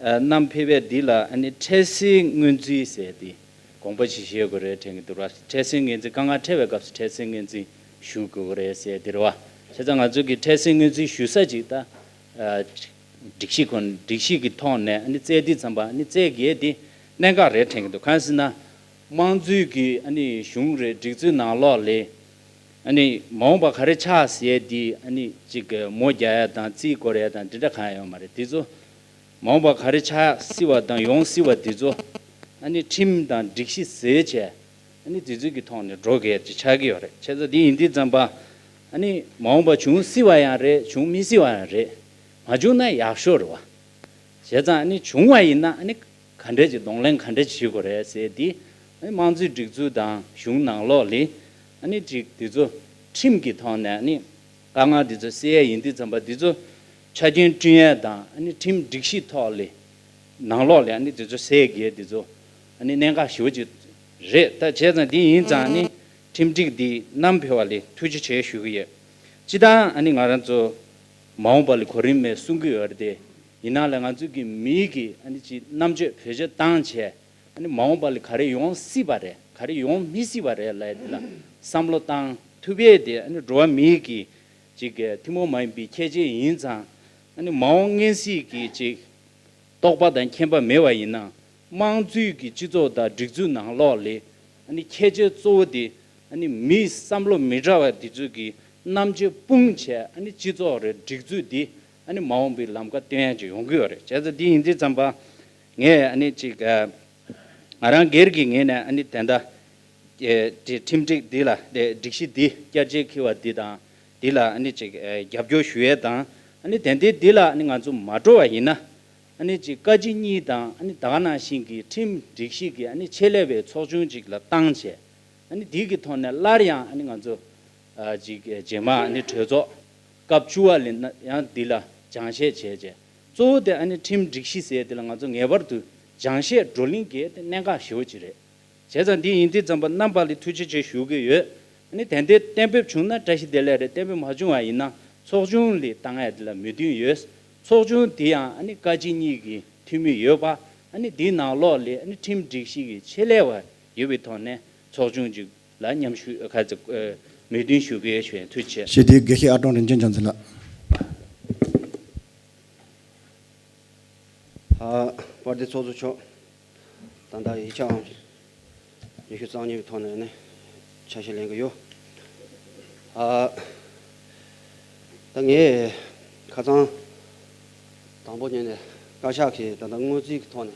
ཨ་བསྣམས་ཕེབས་པའི་འདི་ལ་ཨ་ནི་འཕྲལ་སེལ་སྔོན་རྩིས་ཟེར་དེ་དགོངས་པ་ཅིག་བཞེས་དགོས་རེད་དྲན་གྱི་འདུག་ར། འཕྲལ་སེལ་སྔོན་རྩིས། དཀའ་ངལ་འཕྲད་པའི་སྐབས་སུ་འཕྲལ་སེལ་སྔོན་རྩིས་ཞུ་དགོས་ཀྱི་རེད་ཟེར་དེ་རེད་བ། བྱས་ཙང་ང་ཚོ་གི་འཕྲལ་སེལ་སྔོན་རྩིས་ཞུ་ས་ཅིག་ད་ཨ་སྒྲིག་གཞི་ཁོ་ན་སྒྲིག་གཞི་གི་ཐོག་ནས་ཨ་ནི་བཙལ་དུས་ཙམ་པ་ཨ་ནི་བཙལ་དགོས་དེ་གནད་འགག་རེད་དྲན་གྱི་འདུག་གང་ཟེར་ན། དམངས་གཙོའི་གི་ཨ་ནི་གཞུང་རེད། སྒྲིག་འཛུགས་ནང་ལོགས་ལ་ཨ་ནི་མ་འོངས་པ་ག་རེ་ཆགས་ཟེར་དེ་ཨ་ནི་ཅིག་མོ་རྒྱག་ཡ་དང་རྩིས་སྐོར་ཡ་དང་དེ་འདྲ་གང་ཡང་ཡོད་མ་རེད། དེ་ཚོ་མ་འོངས་པ་ག་རེ་ཆགས་སྲིད་པ་དང་ཡོང་སྲིད་པ་དེ་ཚོ་ཨ་ནི་ཁྲིམས་དང་སྒྲིག་གཞི་བཟོས་བྱས་ཨ་ནི་དེ་ཚོའི་གི་ཐོག་ནས་འགྲོ་དགོས་ཀྱི་ཆགས་ཀྱི་ཡོད་རེད། བྱས་ཙང་དེ་ཡིན་དུས་ཙམ་པ་ཨ་ནི་མ་འོངས་པ་བྱུང་སྲིད་པ་ཡང་རེད། བྱུང་མི་སྲིད་པ་ཡང་རེད། མ་བྱུང་ན་ཡག་ཤོས་རེད་བ། བྱས་ཙང་ཨ་ནི་བྱུང་བ་ཡིན་ན་ཨ་ནི་ག་འདྲས་ཀྱི་གདོང་ལེན་ག་འདྲས་བྱེད་དགོས་རེད་ཟེར་དེ་ཨ་ནི་དམངས་གཙོའི་སྒྲིག་འཛུགས་དང་གཞུང་ནང་ལོགས་ལ་ཨ་ནི་ཅིག་དེ་ཚོ་ཁྲིམས་ཀྱི་ཐོག་ནས་ཨ་ནི་དཀའ་ངལ་དེ་ཚོ་སེལ་ཡས་ཡིན་དུས་ཙམ་པ་དེ་ཚོ་ཆ་རྐྱེན་བསྐྲུན་ཡས་དང་ཨ་ནི་ཁྲིམས་སྒྲིག་གཞི་ཐོག་ལ་ནང་ལོགས་ལ་ཨ་ནི་དེ་ཚོ་སེལ་དགོས་དེ་ཚོ་ཨ་ནི་གནད་འགག་ཞེ་པོ་ཅིག་རེད། ད་བྱས་ཙང་དེ་ཡིན་ཙང་ཨ་ནི་ཁྲིམས་སྒྲིག་འདི་བསྣམས་ཕེབས་པ་ལ་ཐུགས་རྗེ་ཆེ་ཞུ་གི་ཡོད། སྤྱིར་བཏང་ཨ་ནི་ང་རང་ཚོ་མ་འོངས་པ་ལ་གོ་རིམ་མེད་གསུང་གི་ཡོད་རེད་དེ། ཡིན་ནའང་ལ་ང་ཚོ་གི་མིའི་གི་ཨ་ནི་ཅིག་རྣམ་དཔྱོད་བེད་སྤྱོད་བཏང་བྱས་ཨ་ནི་མ་འོངས་པ་ལ་ག་རེ་ཡོང་སྲིད་པ་རེད། ག་རེ་ཡོང་མི་སྲིད་པ་རེད་ལབ་ཡ་དེ་ལ་བསམ་བློ་བཏང་ཐུབ་ཡས་དེ་ཨ་ནི་འགྲོ་བ་མིའི་གི་ཅིག་གི་ཐུན་མོང་མ་ཡིན་པའི་ཁྱད་ཆོས་ཡིན་ཙང་ཨ་ནི་མ་འོངས་སྔོན་གཟིགས་ཀྱི་ཅིག་རྟོགས་པ་དང་མཁྱེན་པ་མེད་པ་ཡིན་ན་དམངས་གཙོའི་གི་སྤྱི་ཚོགས་དང་སྒྲིག་འཛུགས་ནང་ལོགས་ལ་ཨ་ནི་ཁྱད་ཆོས་གཙོ་བོ་དེ་ཨ་ནི་མིའི་བསམ་བློ་མི་འདྲ་བ་དེ་ཚོ་གི་རྣམ་དཔྱོད་སྤུངས་བྱས་ཨ་ནི་སྤྱི་ཚོགས་རེད། སྒྲིག་འཛུགས་འདི་ཨ་ནི་མ་འོངས་པའི་ལམ་ཁ་སྟོན་ཡ་ཅིག་ཡོང་གི་ཡོད་རེད། བྱས་ཙང་འདི་ཡིན་དུས་ཙམ་པ་ངས་ཨ་ནི་ཅིག་ཨ་ང་རང་སྒེར་གྱི་ངོས་ནས་ཨ་ནི་དེ་འདྲ་ཨེ་དེ་ཁྲིམས་སྒྲིག་འདི་ལ་དེ་སྒྲིག་གཞི་འདི་བསྐྱར་བཅོས་འཁྱེར་བ་འདི་དང་འདི་ལ་ཨ་ནི་ཅིག་ཨེ་རྒྱབ་སྐྱོར་ཞུ་ཡས་དང་ཨ་ནི་དེ་འདི་འདི་ལ་ཨ་ནི་ང་ཚོ་མ་འགྲོ་བ་ཡིན་ན། ཨ་ནི་ཅིག་བཀའ་སྤྱི་གཉིས་དང་ཨ་ནི་ད་ག་ནང་བཞིན་གྱི་ཁྲིམས་སྒྲིག་གཞི་གི་ཨ་ནི་ཆེད་ལས་པའི་ཚོགས་ཆུང་ཅིག་ལ་བཏང་བྱས། ཨ་ནི་དེའི་གི་ཐོག་ནས་སླར་ཡང་ཨ་ནི་ང་ཚོ་ཨ་ཅིག་རྗེས་མ་ཨ་ནི་གྲོས་ཚོགས་སྐབས་བཅུ་པ་ལ་ན་ཡང་འདི་ལ་སྦྱང་བཤད་བྱས་བྱས། གཙོ་བོ་དེ་ཨ་ནི་ཁྲིམས་སྒྲིག་གཞི་ཟེར་དེ་ལ་ང་ཚོ་ངེས་པར་དུ་སྦྱང་བཤད་བགྲོ་གླེང་གི་དེ་གནད་འགག་ཞེ་པོ་ཅིག་རེད། བྱས་ཙང་འདི་ཡིན་དུས་ཙམ་པ་རྣམ་པ་ལ་ཐུགས་རྗེ་ཆེ་ཞུ་གི་ཡོད། ཨ་ནི་དེ་འདྲའི་གཏན་འབེབས་བྱུང་ན་བཀྲ་ཤིས་བདེ་ལེགས་རེད། གཏན་འབེབས་མ་བྱུང་བ་ཡིན་ན་ཚོགས་ཆུང་ལ་བཏང་ཡ་དེ་ལ་མོས་མཐུན་ཡོད། ཚོགས་ཆུང་དེ་ཡང་ཨ་ནི་བཀའ་སྤྱི་གཉིས་ཀྱི་འཐུས་མི་ཡོད་པ། ཨ་ནི་དེའི་ནང་ལོགས་ལ་ཨ་ནི་ཁྲིམས་སྒྲིག་གཞི་གི་ཆེད་ལས་པ་ཡོད་པའི་ཐོག་ནས་ཚོགས་ཆུང་ཅིག་ལ་མཉམ་ཞུགས་ཁ་ཚ་མོས་མཐུན་ཞུ་གི་ཡོད། ཞུ་ཡ་ཐུགས་རྗེ་ཆེ། ཞེས་དེའི་དགེ་བཤེས་ཨ་ཀྲོང་རིན་ཆེན་རྒྱལ་མཚན་ལགས། ཨ། དཔལ་ལྡན་ཚོགས་གཙོ་མཆོག་ད་ལྟ་ཡིག་ཆའམ་ཉི་ཤུ་རྩ་གཉིས་པའི་ཐོག་ནས་ནི་ཆ་ཤས་ལེན་གྱི་ཡོད། ཨ། ད་ངས་ཁ་སང་དང་པོ་ཉིད་ནས་བཀའ་ཤག་གིས་ད་ལྟ་སྔོན་རྩིས་ཀྱི་ཐོག་ནས་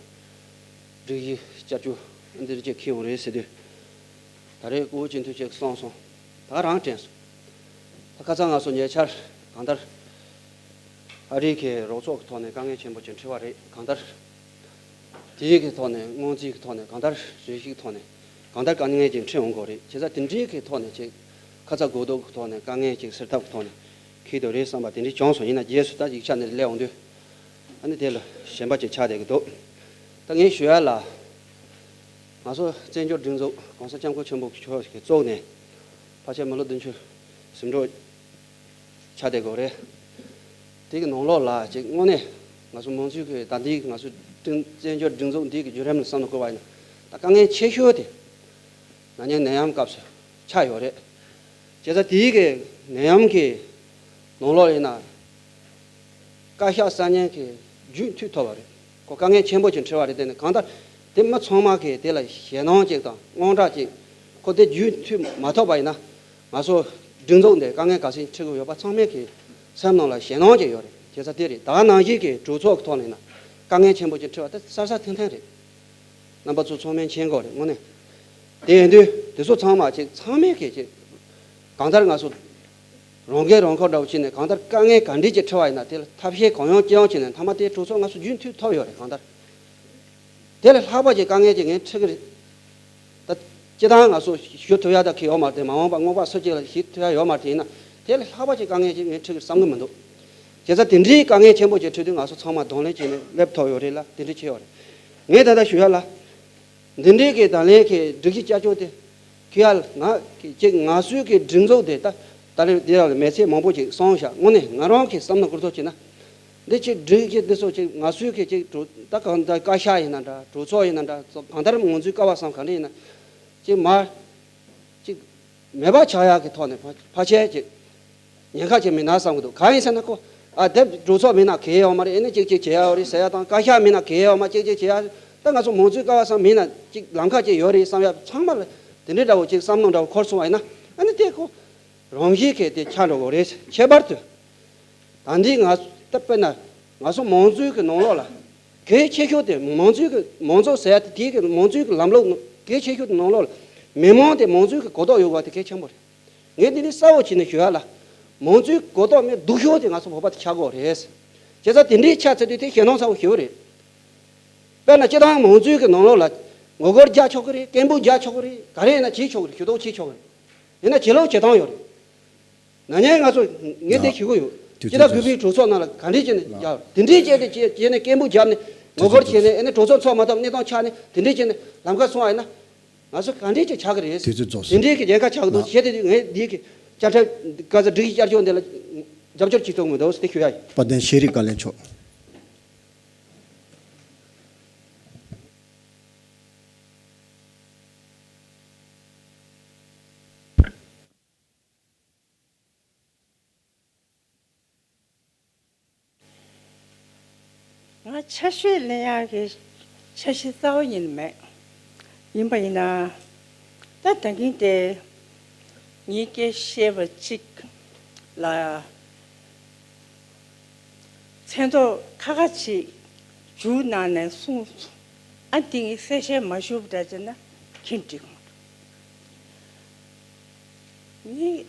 སྒྲིག་གཞི་བསྐྱར་བཅོས་འདི་འདྲ་ཅིག་འཁྱེར་ཡོང་རེད་ཟེར་དུས། ད་རེས་སྐུ་ངོ་སྤྱི་འཐུས་ཅིག་གསུངས་སོང་། ད་ག་རང་དྲན་སོང་། ད་ཁ་སང་ང་ཚོ་ཉེ་ཆར་གང་ལྟར་ཨ་རིའི་གི་རོགས་ཚོགས་ཀྱི་ཐོག་ནས་དཀའ་ངལ་ཆེན་པོ་ཅིག་འཕྲད་པ་རེད། གང་ལྟར་དེའི་གི་ཐོག་ནས་སྔོན་རྩིས་ཀྱི་ཐོག་ནས་གང་ལྟར་རེ་ཞིག་ཐོག་ནས་གང་ལྟར་དཀའ་ངལ་ཅིག་འཕྲད་འོང་གི་རེད། བྱས་ཙང་དེ་འདྲའི་གི་ཐོག་ནས་ཅིག་ཁ་ཚ་དགོས་གཏུགས་ཀྱི་ཐོག་ནས་དཀའ་ངལ་ཅིག་སེལ་ཐབས་ཀྱི་ཐོག་ནས་འཁྱེར་འདོད་རེད་བསམ་པ་དེ་འདྲ་བྱུང་སོང་། ཡིན་ན་རྗེས་སུ་ད་ཡིག་ཆ་ནས་སླེབས་འོང་དུས་ཨ་ནི་དེ་ལ་ཞེན་པ་ཅིག་ཆགས་བསྡད་ཀྱི་འདུག་ད་ངས་ཞུ་ཡ་ལ། ང་ཚོ་བཙན་བྱོལ་སྒྲིག་འཛུགས་༸གོང་ས་༸སྐྱབས་མགོན་ཆེན་པོ་མཆོག་གིས་བཙུགས་ནས་ཕལ་ཆེར་མི་ལོ་བདུན་ཅུ་ཟིན་འགྲོ་ཆགས་བསྡད་ཡོད་རེད། དེ་གི་ནང་ལོགས་ལ་ཅིག་དངོས་གནས་ང་ཚོ་མང་ཚོགས་ཀྱི་ད་ལྟའི་ང་ཚོ་བཙན་བཙན་བྱོལ་སྒྲིག་འཛུགས་འདི་གི་བརྒྱུད་རིམ་ལ་བསམ་བློ་བསྐོར་བ་ཡིན་ན་ད་དཀའ་ངལ་ཆེ་ཤོས་དེ་ན་ནིང་ནད་ཡམས་སྐབས་སུ་ཆགས་ཡོད་རེད། བྱས་ཙང་དེའི་གི་ནད་ཡམས་ཀྱི་ནང་ལོགས་ཡིན་ན། བཀའ་ཤག་གསར་རྙིང་གི་རྒྱུན་མཐུད་ཐུབ་པ་རེད། ཁོ་དཀའ་ངལ་ཆེན་པོ་ཅིག་འཕྲད་པ་རེད། དེ་ནི་གང་ལྟར་དེ་མི་ཚང་མ་གིས་དེ་ལ་ཞེད་སྣང་ཅིག་དང་དངངས་སྐྲག་ཅིག་ཁོ་དེ་རྒྱུན་མཐུད་མ་ཐུབ་པ་ཡིན་ན་ང་ཚོ་སྒྲིག་འཛུགས་འདི་དཀའ་ངལ་ག་ཚོད་འཕྲད་ཀྱི་ཡོད་པ་ཚང་མས་གི་སེམས་ནང་ལ་ཞེད་སྣང་ཅིག་ཡོད་རེད། བྱས་ཙང་དེ་རེད། ད་ནང་བཞིན་གྱི་གྲོས་ཚོགས་ཀྱི་ཐོག་ནས་ན་དཀའ་ངལ་ཆེན་པོ་ཅིག་འཕྲད་པ་དེ་གསལ་གསལ་ཐིང་ཐིང་རེད། རྣམ་པ་ཚོ་ཚང་མས་མཁྱེན་གྱི་ཡོད་རེད། དངོས་གནས་དེ་ཡིན་དུས་དེ་ཚོ་ཚང་མ་ཅིག་ཚང་མས་གི་ཅིག་གང་ལྟར་ང་ཚོ་རང་འགན་རང་འཁུར་འདྲ་བོ་བྱས་ནས་གང་ལྟར་དཀའ་ངལ་ག་འདྲས་ཅིག་འཕྲད་པ་ཡིན་ན་དེ་ལ་ཐབས་ཤེས་གང་ཡོང་ཅི་ཡོང་བྱས་ནས་མཐའ་མ་དེ་གྲོས་ཚོགས་ང་ཚོ་རྒྱུན་མཐུད་ཐུབ་ཡོད་རེད། གང་ལྟར་དེ་ལས་ལྷག་པ་ཅིག་དཀའ་ངལ་ཅིག་ངས་འཕྲད་ཀྱི་རེད། ད་སྤྱི་བཏང་ང་ཚོ་ཞུ་ཐུབ་ཡ་ད་གི་ཡོད་མ་རེད། མ་འོངས་པ་སྔོན་དཔག་སུ་གཅིག་ལ་ཞུ་ཐུབ་ཡ་ཡོད་མ་རེད། ཡིན་ན་དེ་ལས་ལྷག་པ་ཅིག་དཀའ་ངལ་ཅིག་ངས་འཕྲད་ཀྱི་བསམ་གྱི་མི་འདུག་བྱས་ཙང་དེ་འདྲའི་དཀའ་ངལ་ཆེན་པོ་ཅིག་འཕྲད་དུས་ང་ཚོ་ཚང་མ་གདོང་ལེན་བྱས་ནས་སླེབས་ཐུབ་ཡོད་རེད་ལ་དེ་འདྲ་བྱས་ཡོད་རེད། ངས་ད་ལྟ་ཞུ་ཡ་ལ། འདི་འདྲའི་གི་ད་ལན་གི་སྒྲིག་གཞི་བསྐྱར་བཅོས་དེ་གི་ཡ་ང་གི་ཅིག་ང་ཚོའི་གི་སྒྲིག་འཛུགས་དེ་ད་ད་ལན་འདི་རང་ལ་མི་ཚེ་མང་པོ་ཅིག་སོང་ཤག་དངོས་གནས་ང་རང་གི་བསམ་བློ་བསྐོར་ཐོག་བྱས་ན་ འདི་ཅིག་སྒྲིག་གི་འདི་ཚོ་ཅིག་ང་ཚོའི་གི་ཅིག་གྲོས་ད་གང་ལྟར་བཀའ་ཤག་ཡིན་ན་འདྲ། གྲོས་ཚོགས་ཡིན་ན་འདྲ། གང་ལྟར་ང་ཚོའི་བཀའ་བབས་སམ་ག་འདྲ་ཡིན་ན་ཅིག་མ་ཅིག་མེད་པ་ཆགས་ཡག་གི་ཐོག་ནས་ཕ་ཕལ་ཆེར་ཅིག་ཉེན་ཁ་ཅིག་མིན་ན་བསམ་གི་འདུག་གང་ཡིན་ཟེར་ན་ཁོ་ཨ་དེབ་གྲོས་ཚོགས་མིན་ན་གལ་ཡོད་མ་རེད། ཨེ་ནི་ཅིག་ཅིག་བྱེད་ཡག་ཡོད་རེད་ཟེར་ཡག་དང་། བཀའ་ཤག་མིན་ན་གལ་ཡོད་མ་ཅིག་ཅིག་བྱེད་ཡག་ད་ང་ཚོ་མང་གཙོའི་བཀའ་བབས་སམ་མིན་ན་ཅིག་ལམ་ཁ་ཅིག་ཡོད་རེད་བསམ་ཡག་ཚང་མ་ལ་དེ་འདྲའི་འདྲ་བོ་ཅིག་བསམ་མནོ་འདྲ་བོ་འཁོར་སོང་བ་ཡིན་ན། ཨ་ནི་དེ་ཁོ་རང་བཞིན་གྱིས་དེ་ཆགས་འགྲོ་གི་རེད། ཁྱད་པར་དུ་ད་འདི་ང་ད་དཔེར་ན་ང་ཚོ་མང་གཙོའི་གི་ནང་ལོགས་ལ་གལ་ཆེ་ཤོས་དེ་མང་གཙོའི་གི་མང་གཙོ་ཟེར་ཡ་དེ་དེའི་གི་མང་གཙོའི་གི་ལམ་ལུགས་གལ་ཆེ་ཤོས་དེ་ནང་ལོགས་ལ་མི་མང་དེ་མང་གཙོའི་གི་གོ་རྟོགས་ཡོད་དགོས་པ་དེ་གལ་ཆེན་པོ་རེད། ངས་འདི་ནི་གསལ་བོ་བྱས་ནས་ཞུ་ཡ་ལ། མང་གཙོའི་གོ་རྟོགས་མེད་སྡུག་ཤོས་དེ་ང་ཚོ་བོད་པ་དེ་ཆགས་ཀྱི་ཡོད་རེད། བྱས་ཙང་དེ་འདྲའི་ཆགས་ཚར་དུས་དེ་ཞེད་སྣང་ཚ་བོ་ཞེ་པོ་རེད། དཔེར་ན་སྤྱིར་བཏང་མང་གཙོའི་གི་ནང་ལོགས་ལ་ངོ་རྒོལ་རྒྱག་ཆོག་གི་རེད། སྐད་འབོད་རྒྱག་ཆོག་གི་རེད། ག་རེ་ཡིན་ན་བྱེད་ཆོག་གི་རེད། ཇུས་གཏོགས་བྱེད་ཆོག་གི་རེད། ཡིན་ན་བྱེད་ལུགས་བྱེད་སྟངས་ཡོད་རེད། ན་ནིང་ང་ཚོ་ངས་དེ་ལགས། ཞུ་གི་ཡོད། དུས་སྤྱི་ཚོད་ཟླ་དགུ་པའི་གྲོས་ཚོགས་ནང་ལ་ག་འདྲས་བྱས་ནས་ལགས། རྒྱག་དེ་འདྲས་བྱས་ཏེ་བྱས་བྱས་ནས་སྐད་འབོད་བརྒྱབ་ནས་ངོ་རྒོལ་བྱས་ནས། དུས་ཚོད་རྫོགས། ཨེ་ནས་གྲོས་ཚོགས་ཚོགས་མ་ཐུབ་གནས་སྟངས་ཆགས་ནས་དེ་འདྲས་བྱས་ནས་ལམ་ཁ་སོང་བ་ཡིན་ན། ང་ཚོ་ག་འདྲས་ཅིག་ཆགས་ཀྱི་རེད། དུས་ཚོད་རྫོགས་སོང་། དེ་འདྲས་ཀྱི་ཉེན་ཁ་ཆགས་ཀྱི་འདུག་ལགས། བྱས་ཏེ་ངས་འདི་གི་བཅའ་ཁྲིམས་བཀའ་སྩལ་སྒྲིག་གཞི་བསྐྱར་བཅོས་འདི་ལ་རྒྱབ་སྐྱོར་བྱེད་ཐུབ་མི་འདུག་ཟེར་ཞུ་ཡ་ཡིན། དཔལ་ལྡན་ཤེས་རིག་བཀའ་བློན་མཆོག་ང་ཆ་ཤས་ལེན་ཡག་གི་འཆར་གཞི་རྩ་བ་ཉིད་ནས་མེད། ཡིན་པ་ཡིན་ན། ད་ད་གིན་དེ་ངའི་སྐད་བཤད་པ་གཅིག་ལ་མཚན་ཐོ་ཁ་ཁ་ཅིག་མཇུག་ནང་ནས་གསུངས་སོང་། ཨ་དེ་ངས་གསལ་བཤད་མ་ཞུས་པ་འདྲ་བྱས་ན་ཁྱེད་འགྲིག་གི་མ་རེད། ངས་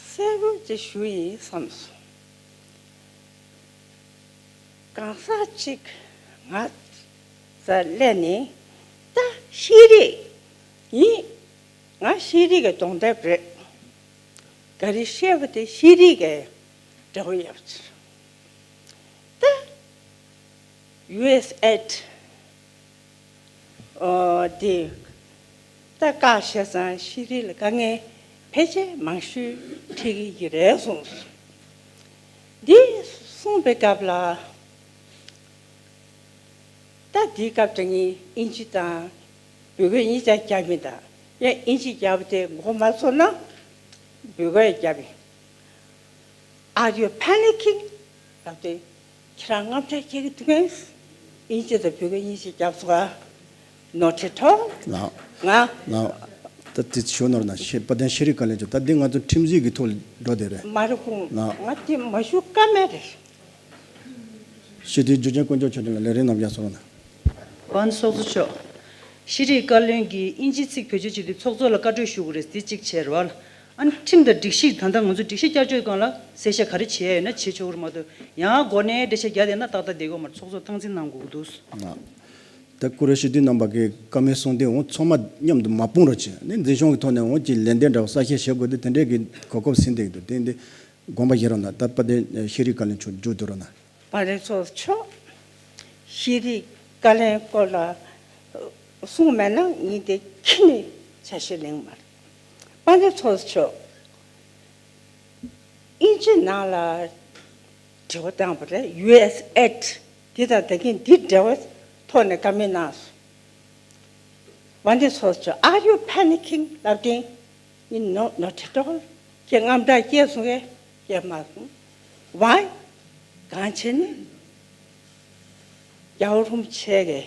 གསལ་པོ་ཅིག་ཞུ་ཡིན་བསམ་སོང་། གང་ཟག་ཅིག་ང་རྩར་སླེབས་ནས་ད་ཤེས་རིག་ཡིན། ང་ཤེས་རིག་གི་གདོང་དེབ་རེད། ག་རེ་བཤད་པ་དེ་ཤེས་རིག་གི་འདྲ་པོ་ཡོད་པ་ཅིག་རེད། ད་ཡུ་ཨེས་ཨེད་ཨོ་དེ་ད་བཀའ་བཤད་ཙང་ཤེས་རིག་ལ་དཀའ་ངལ་ཕལ་ཆེར་མང་ཤོས་འཕྲད་ཀྱི་ཡོད་རེད་གསུངས་སོང་། འདི་གསུངས་པའི་སྐབས་ལ། ད་འདིའི་སྐབས་དེ་ངས་ཨིན་ཇི་དང་བོད་སྐད་གཉིས་ཀ་རྒྱབ་ཡིན། ད་ཡང་ཨིན་ཇི་རྒྱབ་དེ་མགོ་མ་ཚོས་ན་བོད་སྐད་རྒྱབ་ཡིན། Are you panicking? ལབ་དུས་ཁྱེད་རང་དངངས་སྐྲག་སྐྱེ་གི་འདུག་གས། ཨིན་ཇི་དང་བོད་སྐད་གཉིས་ཀ་རྒྱབ་སོང་ཨ། Not at all. ལགས། ང་ལགས། ད་དེ་ཞུ་ནོར་ན་ཤེས་དཔལ་ལྡན་ཤེས་རིག་བཀའ་བློན་མཆོག་ད་འདི་ང་ཚོ་ཁྲིམས་ཡིག་གི་ཐོག་འགྲོ་བསྡད་རེད། མ་རེད་ཁུངས། ལགས། ང་དེ་མ་ཞུ་ཀ་མེད་རེད། སྤྱི་འཐུས་འཇུ་ཆེན་དཀོན་མཆོག་མཆོག་ལ་ལས་རིམ་རྣམས་ཀྱང་གསུང་རོགས་གནང་། དབང་ཚོགས་གཙོ་མཆོག་ཤེས་རིག་བཀའ་བློན་གྱིས་ཨིན་ཇི་ཚིག་བེད་སྤྱོད་བྱེད་དུས་ཚོགས་གཙོ་ལ་བཀའ་འཁྲོལ་ཞུ་དགོས་རེད། འདི་གཅིག་བྱས་རེད་བ། ཨ་ནི་ཁྲིམས་དང་སྒྲིག་གཞི་ད་ལྟ་ང་ཚོ་སྒྲིག་གཞི་བསྐྱར་བཅོས་སྒང་ལ་གསལ་བཤད་ག་རེ་བྱས་ཡོད་ན་བྱེད་ཆོག་གི་རེད་མ་གཏོགས་ཡང་འགོ་ནས་འགྲེལ་བཤད་རྒྱག་བསྡད་ན་ཏག་ཏག་བསྡད་ཀྱི་ཡོད་མ་རེད། ཚོགས་གཙོ་སྟངས་འཛིན་གནང་དགོས་ཀྱི་འདུག་ད་སྐུ་མགྲོན་སྤྱི་འཐུས་རྣམ་པ་གིས་བཀའ་མོལ་གསུངས་དུས་འོང་ཚང་མ་མཉམ་དུ་མ་སྤུངས་རོགས་བྱེད། ནས་འཛིན་སྐྱོང་གི་ཐོག་ནས་འོང་ཅིག་ལན་འདེབས་འདྲ་བོ་གསལ་བཤད་བྱེད་དགོས་དུས་དེ་འདྲའི་གི་གོ་སྐབས་ཟིན་བསྡད་ཀྱི་འདུག་དེ་འདི་དགོངས་པ་བཞེས་རོགས་གནང་། ད་དཔལ་ལྡན་ཤེས་རིག་བཀའ་བློན་མཆོག་མཇུག་བསྡུ་རོགས་གནང་། དཔལ་ལྡན་ཚོགས་གཙོ་མཆོག་ཤེས་རིག་བཀའ་བློན་སྐོར་ལ་གསུངས་མེད་ན་ངས་དེ་ཁྱེད་ནས་ཆ་ཤས་ལེན་མ་རེད། དཔལ་ལྡན་ཚོགས་གཙོ་མཆོག་ཨིན་ཇི་ནང་ལ་དྲི་བ་བཏང་བ་རེད། ཡུ་ཨེས་ཨེད་འདི་དང་ད་གིན་འདི་འབྲེལ་བའི་ཐོག་ནས་བཀའ་མོལ་གནང་སོང་། དཔལ་ལྡན་ཚོགས་གཙོ་མཆོག Are you panicking? ལབ་དུས། ཡིན་ནོ་ནོ་ཁྲི་ཏོག་ཁྱེད་དངངས་སྐྲག་སྐྱེས་སོང་གས། སྐྱེས་མ་སོང་། Why? གང་བྱས་ནས་རྒྱལ་བ་རིན་པོ་ཆེ་གི་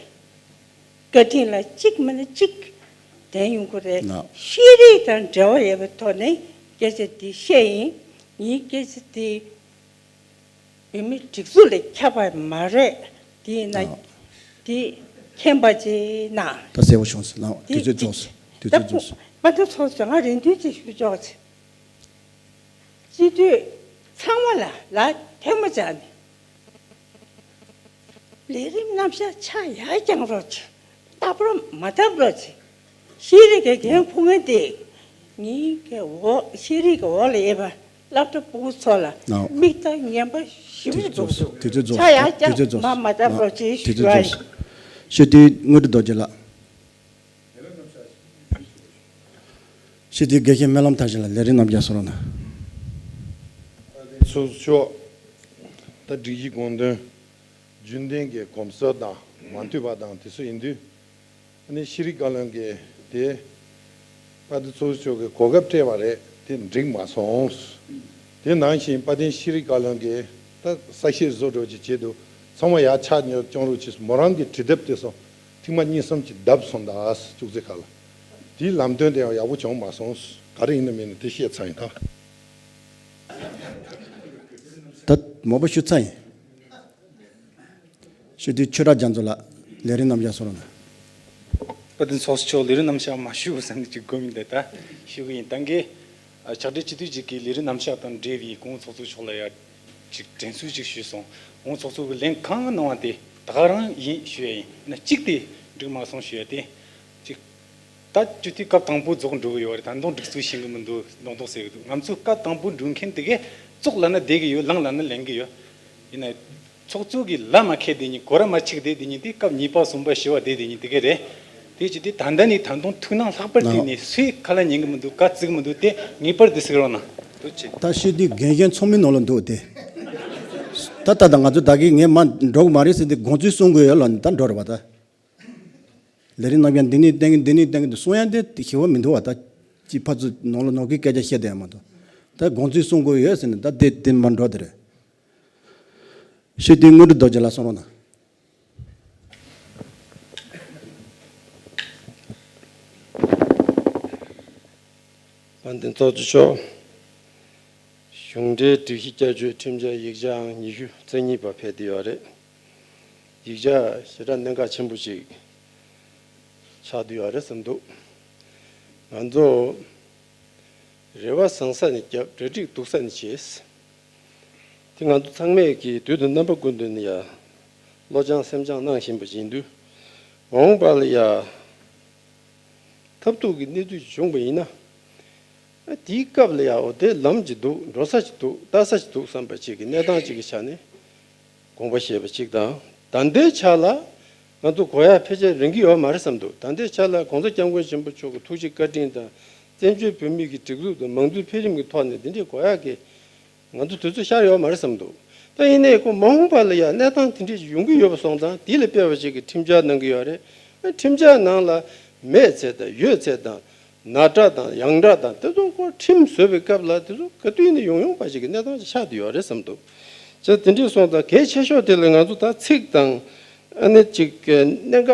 བཀའ་དྲིན་ལ་གཅིག་མིན་ན་གཅིག་ལྡན་ཡོང་གི་རེད། ལགས། ཤེས་རིག་དང་འབྲེལ་བ་ཡོད་པའི་ཐོག་ནས་སྐད་ཆ་འདི་བཤད་ཡིན། ངའི་སྐད་ཆ་འདི་བོད་མི་སྒྲིག་འཛུགས་ལ་ཁྱབ་པ་མ་རེད། དེ་ཡིན་ན། ཨ། དེ་མཁྱེན་པ་ཅིག་གནང་། ད་གསལ་པོ་བྱུང་སོང་། ལགས། དེ་དུས་ཚོད་རྫོགས་སོང་། དུས་ཚོད་རྫོགས་སོང་། ད་ཁོ་མ་ཐུབ་ཚོགས་ཚོད་ང་རེ་འདུན་ཅིག་ཞུ་ཆོག་ཅིག་སྤྱི་འཐུས་ཚང་མ་ལ་ལ་ཐལ་མོ་སྦྱར་ནས། ལས་རིམ་རྣམ་གཞག་ཆ་ཡག་རྐྱང་རོགས་བྱེད། སྟབས་ར་མ་སྟབས་རོགས་བྱེད། ཤེས་རིག་གི་འགན་འཁུར་མཁན་དེ། ངའི་གི་འོག་ཤེས་རིག་གི་འོག་ལ་ཡོད་པ་སློབ་གྲྭ་ཕྲུ་གུ་ཚོ་ལ་ལགས། མིག་ལྟ་ངན་པ་ཞེ་པོ་ཅིག་འདུག་འདུག་དུས་ཚོད་རྫོགས་སོང་། ཆ་ཡག་རྐྱང་མ་མ་སྟབས་རོགས་བྱེད་ཞུ་བ་ཡིན། ཤེས་རིག་དངོས་གྲུབ་རྡོ་རྗེ་ལགས། ཤེས་རིག་དགེ་བཤེས་སྨོན་ལམ་མཐར་ཕྱིན་ལགས། ལས་རིམ་རྣམས་ཀྱང་གསུང་རོགས་གནང་། ཚོགས་གཙོ་མཆོག་ད་སྒྲིག་གཞི་དགོངས་དོན་རྒྱུན་ལྡན་གྱི་གོམས་སྲོལ་དང་མ་མཐུན་པ་དང་དེ་ཚོ་ཡིན་དུས། ཨ་ནི་ཤེས་རིག་བཀའ་བློན་གྱིས་དེ་དཔལ་ལྡན་ཚོགས་གཙོ་མཆོག་གིས་གོ་སྐབས་སྤྲད་པ་རེད། དེ་འགྲིག་མ་སོང་། དེ་ནང་བཞིན་དཔལ་ལྡན་ཤེས་རིག་བཀའ་བློན་གྱིས་ད་གསལ་བཤད་བཟོ་འདྲ་ཅིག་བྱེད་དུས་ཚང་མ་ཡར་ཕྱག་ཉོ་སྐྱོང་རོགས་བྱེད། མོ་རང་གི་དྲི་དེབ་དེ་ཚོ་ཐེངས་མ་གཉིས་གསུམ་ཅིག་བརྡབས་སོང་། ད་ཅུག་ཙེ་ཁ་ལ་དེའི་ལམ་སྟོན་དེ་ཡང་ཡག་པོ་བྱུང་མ་སོང་། ག་རེ་ཡིན་ན་མིན་ན་དེ་བཤད་ཚར་ཡིན་ད། ད་མོ་པ་ཞུ་ཚར་ཡིན། ཞུ་དུས་ཆོས་གྲགས་རྒྱ་མཚོ་ལགས། ལས་རིམ་རྣམ་གཞག་གསུང་རོགས་གནང་། དཔལ་ལྡན་ཚོགས་གཙོ་མཆོག་ལས་རིམ་རྣམ་གཞག་མ་ཞུ་བསམ་ནས་ཅིག་དགོས་མིན་འདི་ད་ཞུ་གི་ཡིན། ད་གིན་ཕྱག་སྦྲེལ་སྤྱི་འཐུས་ཅིག་གིས་ལས་རིམ་རྣམ་གཞག་དང་འབྲེལ་བའི་སྐུ་ངོ་ཚོགས་གཙོ་མཆོག་ལ་ཡ་ཅིག་དྲན་གསོ་ཅིག་ཞུས་སོང་། སྐུ་ངོ་ཚོགས་གཙོ་གིས་ལན་གང་གནང་བ་དེ་ད་ག་རང་ཡིན་ཞུ་ཡ་ཡིན། ཡིན་ན་གཅིག་དེ་འགྲིག་མ་སོང་ཞུ་ཡ་དེ་ཅིག་ད་སྤྱི་འཐུས་སྐབས་དང་པོ་རྫོགས་འགྲོ་གི་ཡོད་རེད། ད་དུང་སྒྲིག་འཛུགས་ཤེས་གི་མི་འདུག་མདོག་མདོག་ཟེར་གི་འདུག་ང་ཚོ་སྐབས་དང་པོ་འགྲོ་མཁན་དེ་གས་ཙོག་ལབ་ན་བསྡད་གི་ཡོད། ལངས་ལབ་ན་ལེན་གི་ཡོད། ཡིན་ན་ཚོགས་གཙོ་གིས་ལ་མ་ཁད་དེ་ཉིད་གོ་ར་མ་ཆིག་དེ་དེ་ཉིད་དེ་སྐབས་གཉིས་པ་གསུམ་པ་བཞི་བ་དེ་དེ་ཉིད་དེ་གས་རེད། དེ་ཅི་དེ་ད་ལྟ་ནས་ད་དུང་ཐུགས་སྣང་ལྷག་པར་བཏོན་ནས་སུས་ཁ་ལ་ཉན་གི་མི་འདུག་ག་བརྩི་གི་མི་འདུག་དེ་ངེས་པར་དུ་གཟིགས་རོགས་གནང་། ཐུགས་རྗེ་ཆེ། ད་ཤོད་དུས་རྒན་གཞོན་ཚང་མའི་ནང་ལ་འདུག་དེ། ད་ད་ད་ང་ཚོ་ད་གིན་ངས་མ་འགྲོ་གི་མ་རེད་ཟེར་དུས་དགོངས་ཚུལ་གསུང་དགོས་ཡོད་ལ་ད་འགྲོ་རེད་པ་ད། ལས་རིམ་རྣམ་གཞག་འདི་ནས་བསྟན་གི་འདི་ནས་བསྟན་གི་འདུག་གསུང་ཡ་འདི་ཞེ་པོ་མི་འདུག་བ། ད་ཅི་ཕར་ཚུར་ནང་ལ་ནོར་གི་སྐད་ཆ་བཤད་བསྡད་ཡ་མ་གཏོགས། ད་དགོངས་ཚུལ་གསུང་དགོས་ཡོད་ཟེར་ནས་ད་དེ་དེ་མར་འགྲོ་དེ་རེད། ཤོད་དུས་དངོས་གྲུབ་རྡོ་རྗེ་ལགས་གསུང་རོགས་གནང་། དཔལ་ལྡན་ཚོགས་གཙོ་མཆོག་གཞུང་འབྲེལ་སྒྲིག་གཞི་བསྐྱར་བཅོས་ཁྲིམས་འཆར་ཡིག་ཆའང་ཉི་ཤུ་རྩ་གཉིས་པ་ཕེབས་བསྡད་ཡོད་རེད། ཡིག་ཆ་ཞེ་དྲག་གནད་འགག་ཆེན་པོ་ཅིག་ཆགས་བསྡད་ཡོད་རེད་བསམ་འདུག་ང་ཚོ་རེ་བ་བཟང་ས་ནས་བརྒྱབ། གྲ་སྒྲིག་སྡུག་ས་ནས་བྱས། དེ་ང་ཚོ་ཚང་མས་ཀྱི་དུས་དང་རྣམ་པ་ཀུན་ཏུ་ནས་ཡ་བློ་སྦྱང་སེམས་སྦྱང་གནང་བཞིན་པ་ཡིན་དུས། མ་འོངས་པ་ལ་ཡ་ཐབས་སྡུག་གི་གནས་ཚུལ་ཞིག་བྱུང་བ་ཡིན་ན། ཨ་དེའི་སྐབས་ལ་ཡ་འོ་དེ་ལམ་ཅིག་འདུག་འགྲོ་ས་ཅིག་འདུག་ལྟ་ས་ཅིག་འདུག་བསམ་པ་ཅིག་གི་གནས་སྟངས་ཅིག་གི་ཆ་ནས་དགོངས་པ་བཞེས་པ་ཅིག་དང་། ད་ལྟའི་ཆ་ལ་ང་ཚོ་གོ་ཡ་ཕལ་ཆེར་རན་གྱི་ཡོད་མ་རེད་བསམ་འདུག་ད་ལྟའི་ཆ་ལ་གོང་ས་སྐྱབས་མགོན་ཆེན་པོ་མཆོག་གི་ཐུགས་རྗེ་བཀའ་དྲིན་དང་། བཙན་བྱོལ་བོད་མི་གི་སྒྲིག་འཛུགས་དང་མང་གཙོའི་འཕེལ་རིམ་གྱི་ཐོག་ནས་འདི་འདྲའི་གོ་ཡ་གི་ང་ཚོ་དུས་ཚོད་ཤར་ཡོད་མ་རེད་བསམ་འདུག་ད་ཡིན་ནའི་ཁོ་མ་འོངས་པ་ལ་ཡང་གནས་སྟངས་དེ་འདྲས་ཅིག་ཡོང་གི་ཡོད་པ་སོང་ཙང་། དེ་ལ་དཔག་པ་ཅིག་གི་ཁྲིམས་འཆར་གནང་གི་ཡོད་རེད། ཁྲིམས་འཆར་ནང་ལ་མེད་ཚད་དང་ཡོད་ཚད་དང་ན་ཕྲ་དང་ཡང་ཕྲ་དང་དེ་ཚོ་ཁོ་ཁྲིམས་བཟོ་བའི་སྐབས་ལ་དེ་ཚོ་ག་དུས་ནས་ཡོང་ཡོང་པ་ཅིག་གི་གནས་སྟངས་ཅིག་ཆགས་བསྡད་ཡོད་རེད་བསམ་འདུག་ཅེས་དེ་འདྲས་སོང་ཙང་གལ་ཆེ་ཤོས་དེ་ལ་ང་ཚོ་ད་ཚིག་དང་ཨ་ནི་ཅིག་གནད་འགག་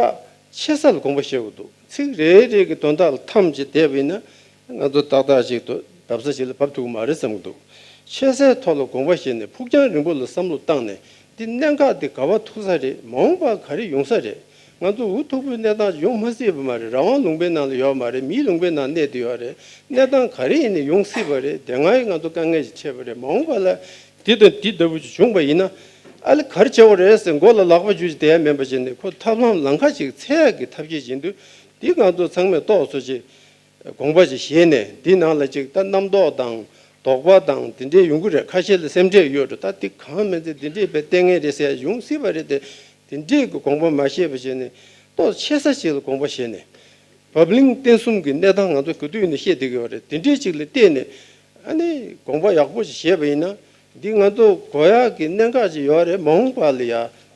ཆེ་ས་ལ་དགོངས་པ་བཞེས་དགོས་འདུག་ཚིག་རེ་རེ་གི་དོན་དག་ལ་འཐམ་བྱས་བསྡད་པ་ཡིན་ན། ང་ཚོ་ཏག་ཏག་ཅིག་ཏུ་བབས་ས་ཞིག་ལ་བབས་ཐུབ་ཀྱི་མ་རེད་བསམ་གྱི་འདུག་ཆེ་སའི་ཐོག་ལ་དགོངས་པ་བཞེས་ནས་ཕུགས་རྒྱང་རིང་པོ་ལ་བསམ་བློ་བཏང་ནས། འདི་གནད་འགག་འདི་ག་པར་ཐུག་ས་རེད། མ་འོངས་པར་ག་རེ་ཡོང་ས་རེད། ང་ཚོ་འུ་ཐུག་པོའི་གནས་སྟངས་ཡོང་མ་སྲིད་པ་མ་རེད། རང་དབང་ལུང་པའི་ནང་ལ་ཡོད་མ་རེད། མིའི་ལུང་པའི་ནང་གནས་བསྡད་ཡོད་རེད། གནས་སྟངས་ག་རེ་ཡིན་ནའི་ཡོང་སྲིད་པ་རེད། དེ་སྔའི་ང་ཚོ་དཀའ་ངལ་ཞིག་འཕྲད་པ་རེད། མ་འོངས་པ་ལ་འདི་དང་འདི་ལྟ་བུ་ཞིག་བྱུང་པ་ཡིན་ན། ཨ་ལེ་ག་རེ་བྱེད་དགོས་རེད་ཟེར་མགོ་ལ་ལག་པ་འཇུ་ཞིག་བསྡད་ཡ་མིན་པ་བྱས་ནས། ཁོ་ཐབས་ལམ་ལམ་ཁ་ཅིག་འཚོལ་ཡ་གི་ཐབས་ཤེས་བྱེད་དུས། འདི་ང་ཚོ་ཚང་མས་ཏོག་ཙམ་ཅིག་དགོངས་པ་ཅིག་བཞེས་ནས། འདི་ནང་ལ་ཅིག་ད་རྣམ་རྟོག་དང་དོགས་པ་དང་དེ་འདྲས་ཡོང་གི་རེད། ཁ་ཤས་ལ་སེམས་ཁྲལ་ཡོད་འགྲོ། ད་འདི་གང་མིན་ཚེ་འདི་འདྲས་དཔེ་ལྟས་ངན་རེད་ཟེར་ཡ་ཡོང་སྲིད་པ་རེད་དེ། དེ་འདྲས་ཀྱི་དགོངས་པ་མ་བཞེས་པ་བྱས་ནས་ཏོག་ཆེ་ས་ཞིག་ལ་དགོངས་པ་བཞེས་ནས། བབ་བརླིང་བརྟན་གསུམ་གྱི་གནས་སྟངས་ང་ཚོ་ག་དུས་ཡིན་ན་ཤེས་བསྡད་ཀྱི་ཡོད་རེད། དེ་འདྲས་ཅིག་ལ་བལྟས་ནས་ཨ་ནི་དགོངས་པ་ཡག་པོ་ཞིག་བཞེས་པ་ཡིན་ན། འདི་ང་ཚོ་དགོས་ཡག་གི་གནད་འགག་ཅིག་ཡོད་རེད། མ་འོངས་པ་ལ་ཡ་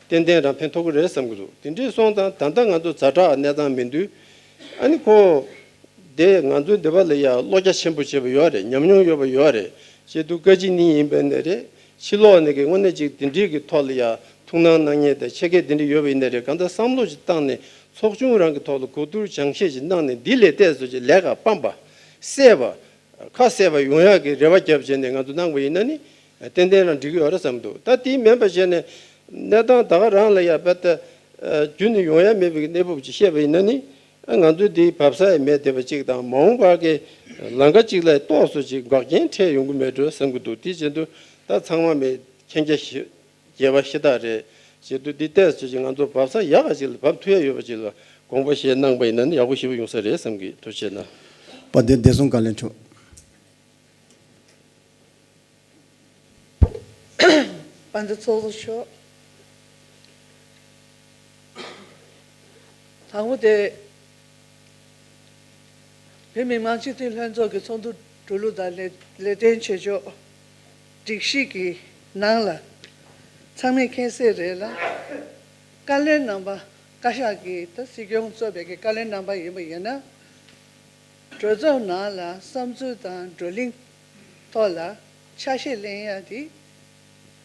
ཏན་ཏན་རང་ཕན་ཐོགས་ཀྱི་རེད་བསམ་གྱི་འདུག་དེ་འདྲས་སོང་ཙང་ད་ལྟ་ང་ཚོ་ཛ་དྲག་གནས་སྟངས་མིན་དུས། ཨ་ནི་ཁོ་དེ་ང་ཚོའི་འདི་པ་ལ་ཡ་བློ་རྒྱ་ཆེན་པོ་བྱས་པ་ཡོད་རེད། ཉམས་མྱོང་ཡོད་པ་ཡོད་རེད། བྱས་དུས་བཀའ་སྤྱི་གཉིས་ཡིན་པ་ནས་རེད། ཕྱི་ལོགས་ནས་ཀྱི་དངོས་གནས་ཅིག་དེ་འདྲས་ཀྱི་ཐོག་ལ་ཡ་ཐུགས་སྣང་གནང་མཁན་དང་ཆེད་མཁས་དེ་འདྲས་ཡོད་པ་ཡིན་ན་རེད། གང་ལྟར་བསམ་བློ་ཞིག་བཏང་ནས་ཚོགས་ཆུང་རང་གི་ཐོག་ལ་གོ་བསྡུར་སྦྱང་བཤད་ཞིག་གནང་ནས། འདི་ལས་ཏོག་ཙམ་ཅིག་ལས་ཀ་སྤངས་པ། བསད་པ། ཁ་གསལ་བ་ཡོང་ཡག་གི་རེ་བ་བརྒྱབ་བྱས་ནས་ང་ཚོ་གནང་བ་ཡིན་ན་ནི། ཏན་ཏན་རང་འགྲིག་གི་ཡོད་རེད་བསམ་འདུག་ད་དེ་མིན་པ་བྱས་ནས་གནས་སྟངས་ད་ག་རང་ལ་ཡ་དཔེ་ད་རྒྱུན་ནས་ཡོང་ཡ་མེད་པའི་གནས་བབ་ཅིག་བཤད་པ་ཡིན་ན་ནི། ང་ཚོ་འདི་བབས་ས་ཡ་མེད་བསྡད་པ་ཅིག་དང་། མ་འོངས་པ་གི་ལམ་ཁ་ཅིག་ལ་ཏོག་ཙམ་ཅིག་འགག་རྐྱེན་འཕྲད་ཡོང་གི་མེད་འགྲོ་བསམ་གྱི་འདུག་དེ་བྱེད་དུས་ད་ཚང་མ་མེད་མཁྱེན་རྒྱ་ཞིབ། རྒྱས་པ་ཤ་སྟག་རེད། བྱེད་དུས་འདི་ཏོག་ཙམ་ཅིག་ང་ཚོ་བབས་ས་ཡག་ག་ཅིག་ལ་བབས་ཐུབ་ཡ་ཡོད་པ་ཅིག་ལ་དགོངས་པ་བཞེས་གནང་པ་ཡིན་ན་ནི་ཡག་པོ་ཞེ་པོ་ཡོང་ས་རེད་བསམ་གི། ཐུགས་རྗེ་གནང་། དཔལ་ལྡན་བདེ་སྲུང་བཀའ་བློན་མཆོག་དཔལ་ལྡན་ཚོགས་གཙོ་མཆོག་དང་པོ་དེ། བོད་མི་མང་སྤྱི་འཐུས་ལྷན་ཚོགས་ཀྱི་ཚོགས་འདུ་གྲོལ་ལུགས་དང་ལས་ལས་དོན་བྱེད་ཕྱོགས་སྒྲིག་གཞི་གི་ནང་ལ་ ཚང་མས་མཁྱེན་གསལ་རེད་ལ། བཀའ་བློན་རྣམ་པ། བཀའ་ཤག་གི་ད་སྲིད་སྐྱོང་གཙོས་པའི་གི་བཀའ་བློན་རྣམ་པ་ཡིན་པ་ཡིན་ན། གྲོས་ཚོགས་ནང་ལ་བསམ་ཚུལ་དང་བགྲོ་གླེང་ཐོག་ལ་ཆ་ཤས་ལེན་ཡ་དེ་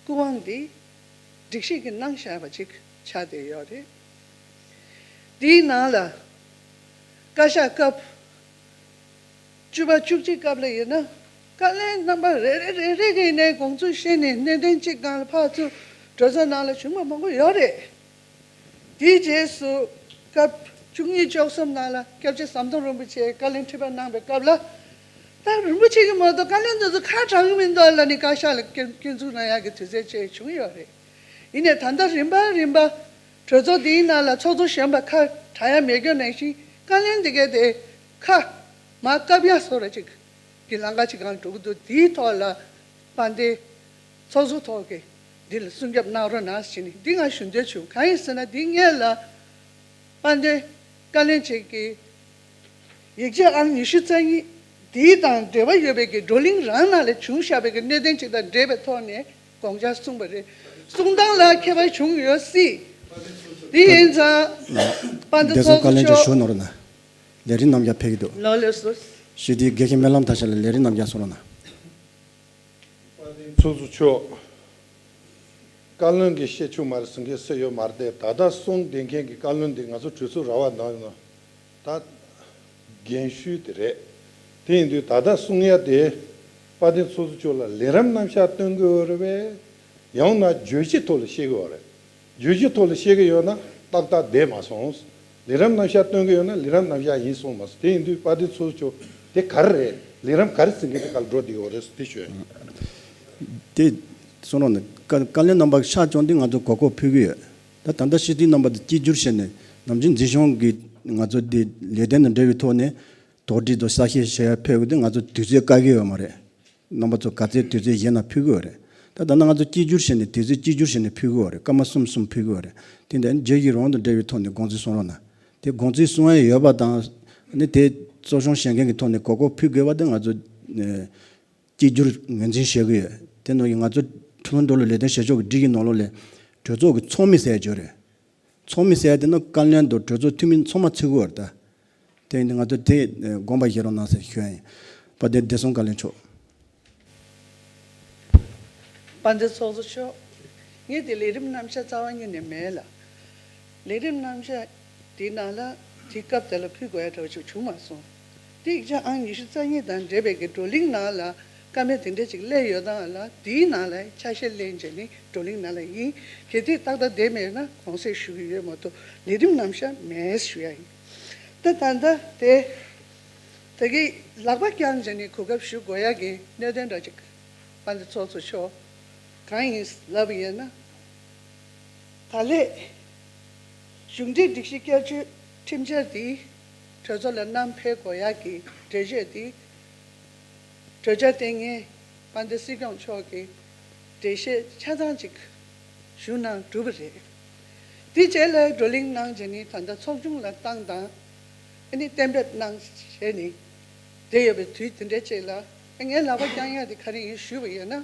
སྐུ་དབང་དེ་སྒྲིག་གཞི་གི་གནང་བཞག་པ་ཅིག་ཆགས་བསྡད་ཡོད་རེད། དེའི་ནང་ལ་བཀའ་ཤག་སྐབས་བཅུ་པ་བཅུ་གཅིག་སྐབས་ལ་ཡིན་ན། བཀའ་བློན་རྣམ་པ་རེ་རེ་རེ་རེ་གིས་ནས་དགོངས་ཚུལ་བཤད་ནས་གནད་དོན་གཅིག་སྒང་ལ་ཕར་ཚུར་གྲོས་ཚོགས་ནང་ལ་བྱུང་བ་མང་པོ་ཡོད་རེད། དེའི་རྗེས་སུ་སྐབས་བཅུ་གཉིས་བཅུ་གསུམ་ནང་ལ་སྐྱབས་རྗེ་ཟམ་གདོང་རིན་པོ་ཆེས་བཀའ་བློན་ཁྲི་པ་གནང་བའི་སྐབས་ལ། ད་རིན་པོ་ཆེ་གིས་མ་གཏོགས་བཀའ་བློན་དེ་ཚོ་ཁ་གྲག་གི་མི་འདུག་ལབ་ནས་བཀའ་ཤག་ལ་སྐྱོན་སྐྱོན་འཛུགས་གནང་ཡག་གི་དུས་ཚོད་བཅས་བྱུང་ཡོད་རེད། ཡིན་ནའི་ད་ལྟ་རིམ་པ་རིམ་པ་གྲོས་ཚོགས་འདིའི་ནང་ལ་ཚོགས་གཙོ་གཞོན་པ་ཁ་གྲག་ཡ་མེད་རྒྱུ་ནང་བཞིན་བཀའ་བློན་འདི་གས་དེ་ཁ་མར་བཀབ་ཡ་བཟོ་འདྲ་ཅིག་གི་ལམ་ཁ་ཅིག་སྒང་འགྲོ་གི་འདུག་དེའི་ཐོག་ལ་དཔལ་ལྡན་ཚོགས་གཙོ་མཆོག་གིས་འདི་ལ་སྲུང་སྐྱོབ་གནང་རོགས་གནང་ཟེར་ནས་འདི་ང་ཞུ་འདོད་བྱུང་། གང་ཡིན་ཟེར་ན་འདི་སྔོན་ལ་དཔལ་ལྡན་བཀའ་བློན་ཅིག་གིས་ཡིག་ཆ་ཨང་ཉི་ཤུ་རྩ་གཉིས་འདི་དང་འབྲེལ་བ་ཡོད་པའི་གི་བགྲོ་གླེང་རང་ནང་ལ་བྱུང་བཞག་པའི་གི་གནད་དོན་ཅིག་དང་འབྲེལ་བའི་ཐོག་ནས་དགོངས་འཆར་གསུངས་པ་རེད། གསུང་སྟངས་ལ་ཁྱད་པར་བྱུང་ཡོད་སྲིད། དེ་ཡིན་ཙང་དཔལ་ལྡན་བདེ་སྲུང་ཚོགས་བཀའ་བློན་གཙོ་མཆོག་ཞུ་ནོར་ན། ལས་རིམ་རྣམ་གཞག་ཕེབས་ཀྱི་འདུག་ལགས་ལགས་སོ། ཞུ་དེ་དགེ་བཤེས་སྨོན་ལམ་ཐ་ཤལ་ལ་ལས་རིམ་རྣམ་གཞག་གསུང་རོགས་གནང་། དཔལ་ལྡན་ཚོགས་གཙོ་མཆོག་བཀའ་བློན་གྱིས་བཤད་ཆོག་མ་རེད་ཟེར་མཁན་སུ་ཡོད་མ་རེད་དེ། ད་ལྟ་གསུང་བསྡད་མཁན་གྱི་བཀའ་བློན་དེ་ང་ཚོ་གྲོས་ཚོགས་ར་བ་ནང་ཡོད་ན་ད་རྒན་ཤོས་དེ་རེད། དེ་ཡིན་དུས་ད་ལྟ་གསུང་ཡ་དེ་དཔལ་ལྡན་ཚོགས་གཙོ་མཆོག་ལ་ལས་རིམ་རྣམ་གཞག་སྟོན་དགོས་རེད་པས། ཡང་ན་བརྗོད་གཞི་ཐོག་ལ་བཤད་དགོས་རེད། བརྗོད་གཞི་ཐོག་ལ་བཤད་ཀྱི་ཡོད་ན་ཏག་ཏག་བསྡད་མ་སོང་། ལས་རིམ་རྣམ་གཞག་སྟོན་གྱི་ཡོད་ན་ལས་རིམ་རྣམ་གཞག་ཡིན་གསུངས་མ་སོང་། དེ་ཡིན་དུས་དཔལ་ལྡན་ཚོགས་གཙོ་མཆོག་དེ་ག་རེ་རེད། ལས་རིམ་ག་རེ་ཟིན་གྱི་དེ་ག་ལ་འགྲོ་བསྡད་ཡོད་རེད་ཟེར་དེ་ཞུ་ཡ་ཡིན། དེ་གསུང་རོགས་གནང་། བཀའ་བཀའ་བློན་རྣམ་པ་ཤར་བྱུང་དུས་ང་ཚོ་གོ་སྐབས་ཕུལ་གྱི་ཡོད། ད་ད་ལྟ་སྤྱི་འཐུས་རྣམ་པ་དེ་གཅིག་གྱུར་བྱས་ནས་ནམ་རྒྱུན་འཛིན་སྐྱོང་གིས་ང་ཚོ་དེ་ལས་དོན་དང་འབྲེལ་བའི་ཐོག་ནས་དོགས་འདྲི་དང་གསལ་བཤད་བྱེད་ཡ་ཕེབས་དགོས་དུས་ང་ཚོ་དུས་ཚོད་བཀག་གི་ཡོད་མ་རེད། རྣམ་པ་ཚོ་ག་ཚོད་དུས་ཚོད་བཞེས་ན་ཕུལ་གྱི་ཡོད་རེད། ད་ད་ནང་ང་ཚོ་གཅིག་གྱུར་བྱས་ནས་དུས་ཚོད་གཅིག་གྱུར་བྱས་ནས་ཕུལ་གྱི་ཡོད་རེད། སྐར་མ་གསུམ་གསུམ་ཕུལ་གྱི་ཡོད་རེད། དེ་འདྲ་རྒྱལ་གཞིས་རང་དང་འབྲེལ་བའི་ཐོག་ནས་དགོངས་ཚུལ་གསུང་རོགས་གནང་། དེ་དགོངས་ཚུལ་གསུང་ཡ་ཡོད་པ་དང་། ནི་དེ་གཙོ་སྐྱོང་བྱེད་མཁན་གྱི་ཐོག་ནས་གོ་སྐབས་ཕུལ་དགོས་པ་དེ་ང་ཚོ་ཨེ་གཅིག་གྱུར་ངོས་འཛིན་བྱེད་ཀྱི་ཡོད། དེ་ནང་བཞིན་ང་ཚོ་ཁྲིམས་ལུགས་འགྲོ་ལུགས་ལས་དོན་བྱེད་ཕྱོགས་ཀྱི་སྒྲིག་གཞི་ནང་ལོགས་ལ་གྲོས་ཚོགས་ཀྱི་ཚོགས་མི་ཟེར་ཡ་ཅིག་ཡོད་རེད། ཚོགས་མི་ཟེར་ཡ་དེ་ནི་བཀའ་བློན་དང་གྲོས་ཚོགས་འཐུས་མི་ཚང་མ་ཚུད་ཀྱི་ཡོད་རེད་ད། དེ་ཡིན་དུས་ང་ཚོ་དེ་དགོངས་པ་བཞེས་རོགས་གནང་ཟེར་ཞུ་ཡ་ཡིན། དཔལ་ལྡན་བདེ་སྲུང་བཀའ་བློན་མཆོག་དཔལ་ལྡན་ཚོགས་གཙོ་མཆོག་ངས་དེ་ལས་རིམ་རྣམ་གཞག་རྩ་བ་ཉིད་ནས་མེད་ལ། ལས་རིམ་རྣམ་གཞག་དེའི་ནང་ལ་དེའི་སྐབས་དེ་ལ་ཕུལ་དགོས་ཡ་འདྲ་བོ་ཅིག་བྱུང་མ་སོང་། དེ་ཡིག་ཆ་ཨང་ཉི་ཤུ་རྩ་གཉིས་དང་འབྲེལ་བའི་གི་བགྲོ་གླེང་ནང་ལ་བཀའ་མོལ་དེ་འདྲ་ཅིག་སླེབས་ཡོད་སྟངས་ལ་དེའི་ནང་ལ་ཆ་ཤས་ལེན་བྱས་ནས་བགྲོ་གླེང་ནང་ལ་ཡིན། གལ་ཏེ་ཏག་ཏག་བསྡད་མེད་ན་གོང་གསལ་ཞུ་གི་ཡོད་མ་གཏོགས་ལས་རིམ་རྣམ་གཞག་མེད་ཞུ་ཡ་ཡིན། ད་ད་ལྟ་དེ་ད་གི་ལག་པ་བརྐྱངས་བྱས་ནས་གོ་སྐབས་ཞུ་དགོས་ཡ་གི་གནད་དོན་འདྲ་ཅིག་དཔལ་ལྡན་ཚོགས་གཙོ་མཆོག་གང་ཡིན་ལབ་ཡིན་ན། ད་ལས་གཞུང་འབྲེལ་སྒྲིག་གཞི་བསྐྱར་བཅོས་ཁྲིམས་འཆར་འདི་གྲོས་ཚོགས་ལ་བསྣམས་ཕེབས་དགོས་ཡག་གི་འགྲེལ་བཤད་འདི་གྲོས་འཆར་དེ་སྔའི་དཔལ་ལྡན་སྲིད་སྐྱོང་མཆོག་གིས་འགྲེལ་བཤད་ཆ་ཚང་ཅིག་ཞུ་གནང་གྲུབ་པ་རེད། དེ་རྗེས་ལ་བགྲོ་གླེང་གནང་རྗེས་ནི་ད་ལྟ་ཚོགས་ཆུང་ལ་བཏང་དང་ཨ་ནི་གཏན་འབེབས་གནང་བྱས་ནི་བསྡད་ཡོད་པའི་དུས་དེ་འདྲའི་ཅིག་ལ་ངས་ལག་པ་བརྐྱང་ཡག་དེ་ག་རེ་ཡིན་ཞུས་པ་ཡིན་ན།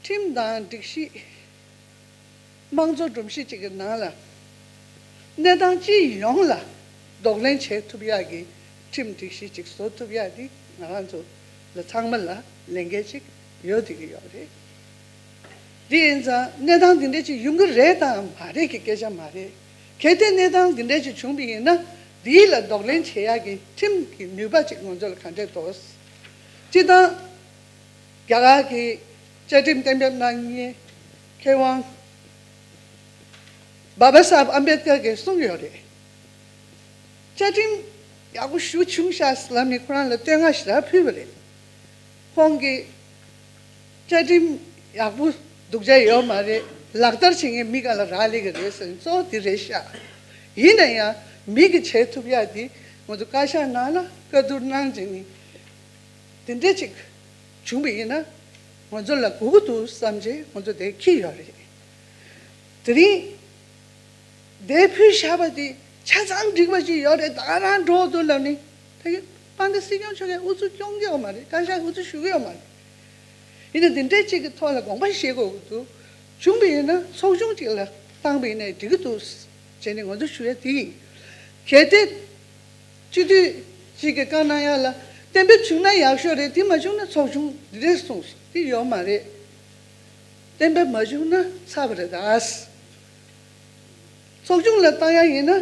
ཁྲིམས་དང་སྒྲིག་གཞི། དམངས་གཙོ་སྒྲོམ་གཞི་གཅིག་གི་ནང་ལ། གནས་སྟངས་སྤྱི་ཡོངས་ལ་གདོང་ལེན་བྱེད་ཐུབ་ཡག་གི་ཁྲིམས་སྒྲིག་གཞི་གཅིག་བཟོ་ཐུབ་ཡག་འདི་ང་རང་ཚོ་ལ་ཚང་མ་ལ་ལས་འགན་གཅིག་ཡོད་བསྡད་ཀྱི་ཡོད་རེད། འདི་ཡིན་ཙང་གནས་སྟངས་འདི་འདྲ་ཅིག་ཡོང་གི་རེད་དང་མ་རེད་ཀྱི་སྐད་ཆ་མ་རེད། གལ་ཏེ་གནས་སྟངས་འདི་འདྲ་ཅིག་བྱུང་བ་ཡིན་ན་འདི་ལ་གདོང་ལེན་བྱེད་ཡག་གི་ཁྲིམས་ཀྱི་ནུས་པ་ཅིག་ང་ཚོ་ལ་ག་འདྲས་འདུག་སྤྱིར་བཏང་། རྒྱ་གར་གྱི་བཅའ་ཁྲིམས་གཏན་འབེབས་གནང་མཁན་མཁས་དབང་བྷ་བྷ་སཱ་ཧེབ་ཨམ་བེད་ཀར་གྱིས་གསུངས་ཡོད་རེད། བཅའ་ཁྲིམས་ཡག་པོ་ཞེ་པོ་བྱུང་ཤག་ཟེར་ལབ་ནས་ཁོ་རང་ལ་བསྟོད་བསྔགས་ཞེ་དྲག་ཕུལ་བ་རེད། ཁོང་གིས་བཅའ་ཁྲིམས་ཡག་པོ་སྡུག་ཅག་ཡོད་མ་རེད། ལག་བསྟར་བྱེད་མཁན་མི་སྒང་ལ་རག་ལས་ཀྱི་རེད་ཟེར་ནས་གཙོ་བོ་དེ་རེད་ཤག་ཡིན་ན་ཡང་མི་གིས་བྱེད་ཐུབ་ཡག་དེ་ང་ཚོ་བཀའ་ཤག་ནང་ལ་བཀའ་བསྡུར་གནང་བྱས་ནས་དེ་འདྲ་ཅིག་བྱུང་བ་ཡིན་ན་ང་ཚོ་ལ་དགོས་ཀྱི་འདུག་བསམ་བྱས་ང་ཚོ་དེ་འཁྱེར་ཡོད་རེད། དེ་རིང་དེ་ཕུལ་བཞག་པ་དེ་ཆ་ཚང་འགྲིག་པ་ཅིག་ཡོད་རེད། ད་ག་རང་འགྲོ་འདུག་ལབ་ནས་ད་གི་དཔལ་ལྡན་སྲིད་སྐྱོང་མཆོག་གིས་ཨུ་ཚུགས་སྐྱོན་གྱི་ཡོད་མ་རེད། བཀའ་ཤག་ཨུ་ཚུགས་ཞུ་གི་ཡོད་མ་རེད། ཡིན་ན་དེ་འདྲ་ཅིག་གི་ཐོག་ལ་དགོངས་པ་བཞེས་དགོས་ཀྱི་འདུག་བྱུང་བ་ཡིན་ན་ཚོགས་ཆུང་གཅིག་ལ་བཏང་བ་ཡིན་ན་འགྲིག་གི་འདུག་ཅེས་ནས་ང་ཚོ་ཞུ་ཡ་དེ་ཡིན། གལ་ཏེ་སྤྱི་འཐུས་གཅིག་གིས་བཀའ་གནང་ཡ་ལ་གཏན་འབེབས་བྱུང་ན་ཡག་ཤོས་རེད། དེ་མ་བྱུང་ན་ཚོགས་ཆུང་འདི་རེད་གསུངས་སོང་། དེ་ཡོད་མ་རེད། གཏན་འབེབས་མ་བྱུང་ན་ཚར་བ་རེད་ད། ཚོགས་ཆུང་ལ་བཏང་ཡ་ཡིན་ན།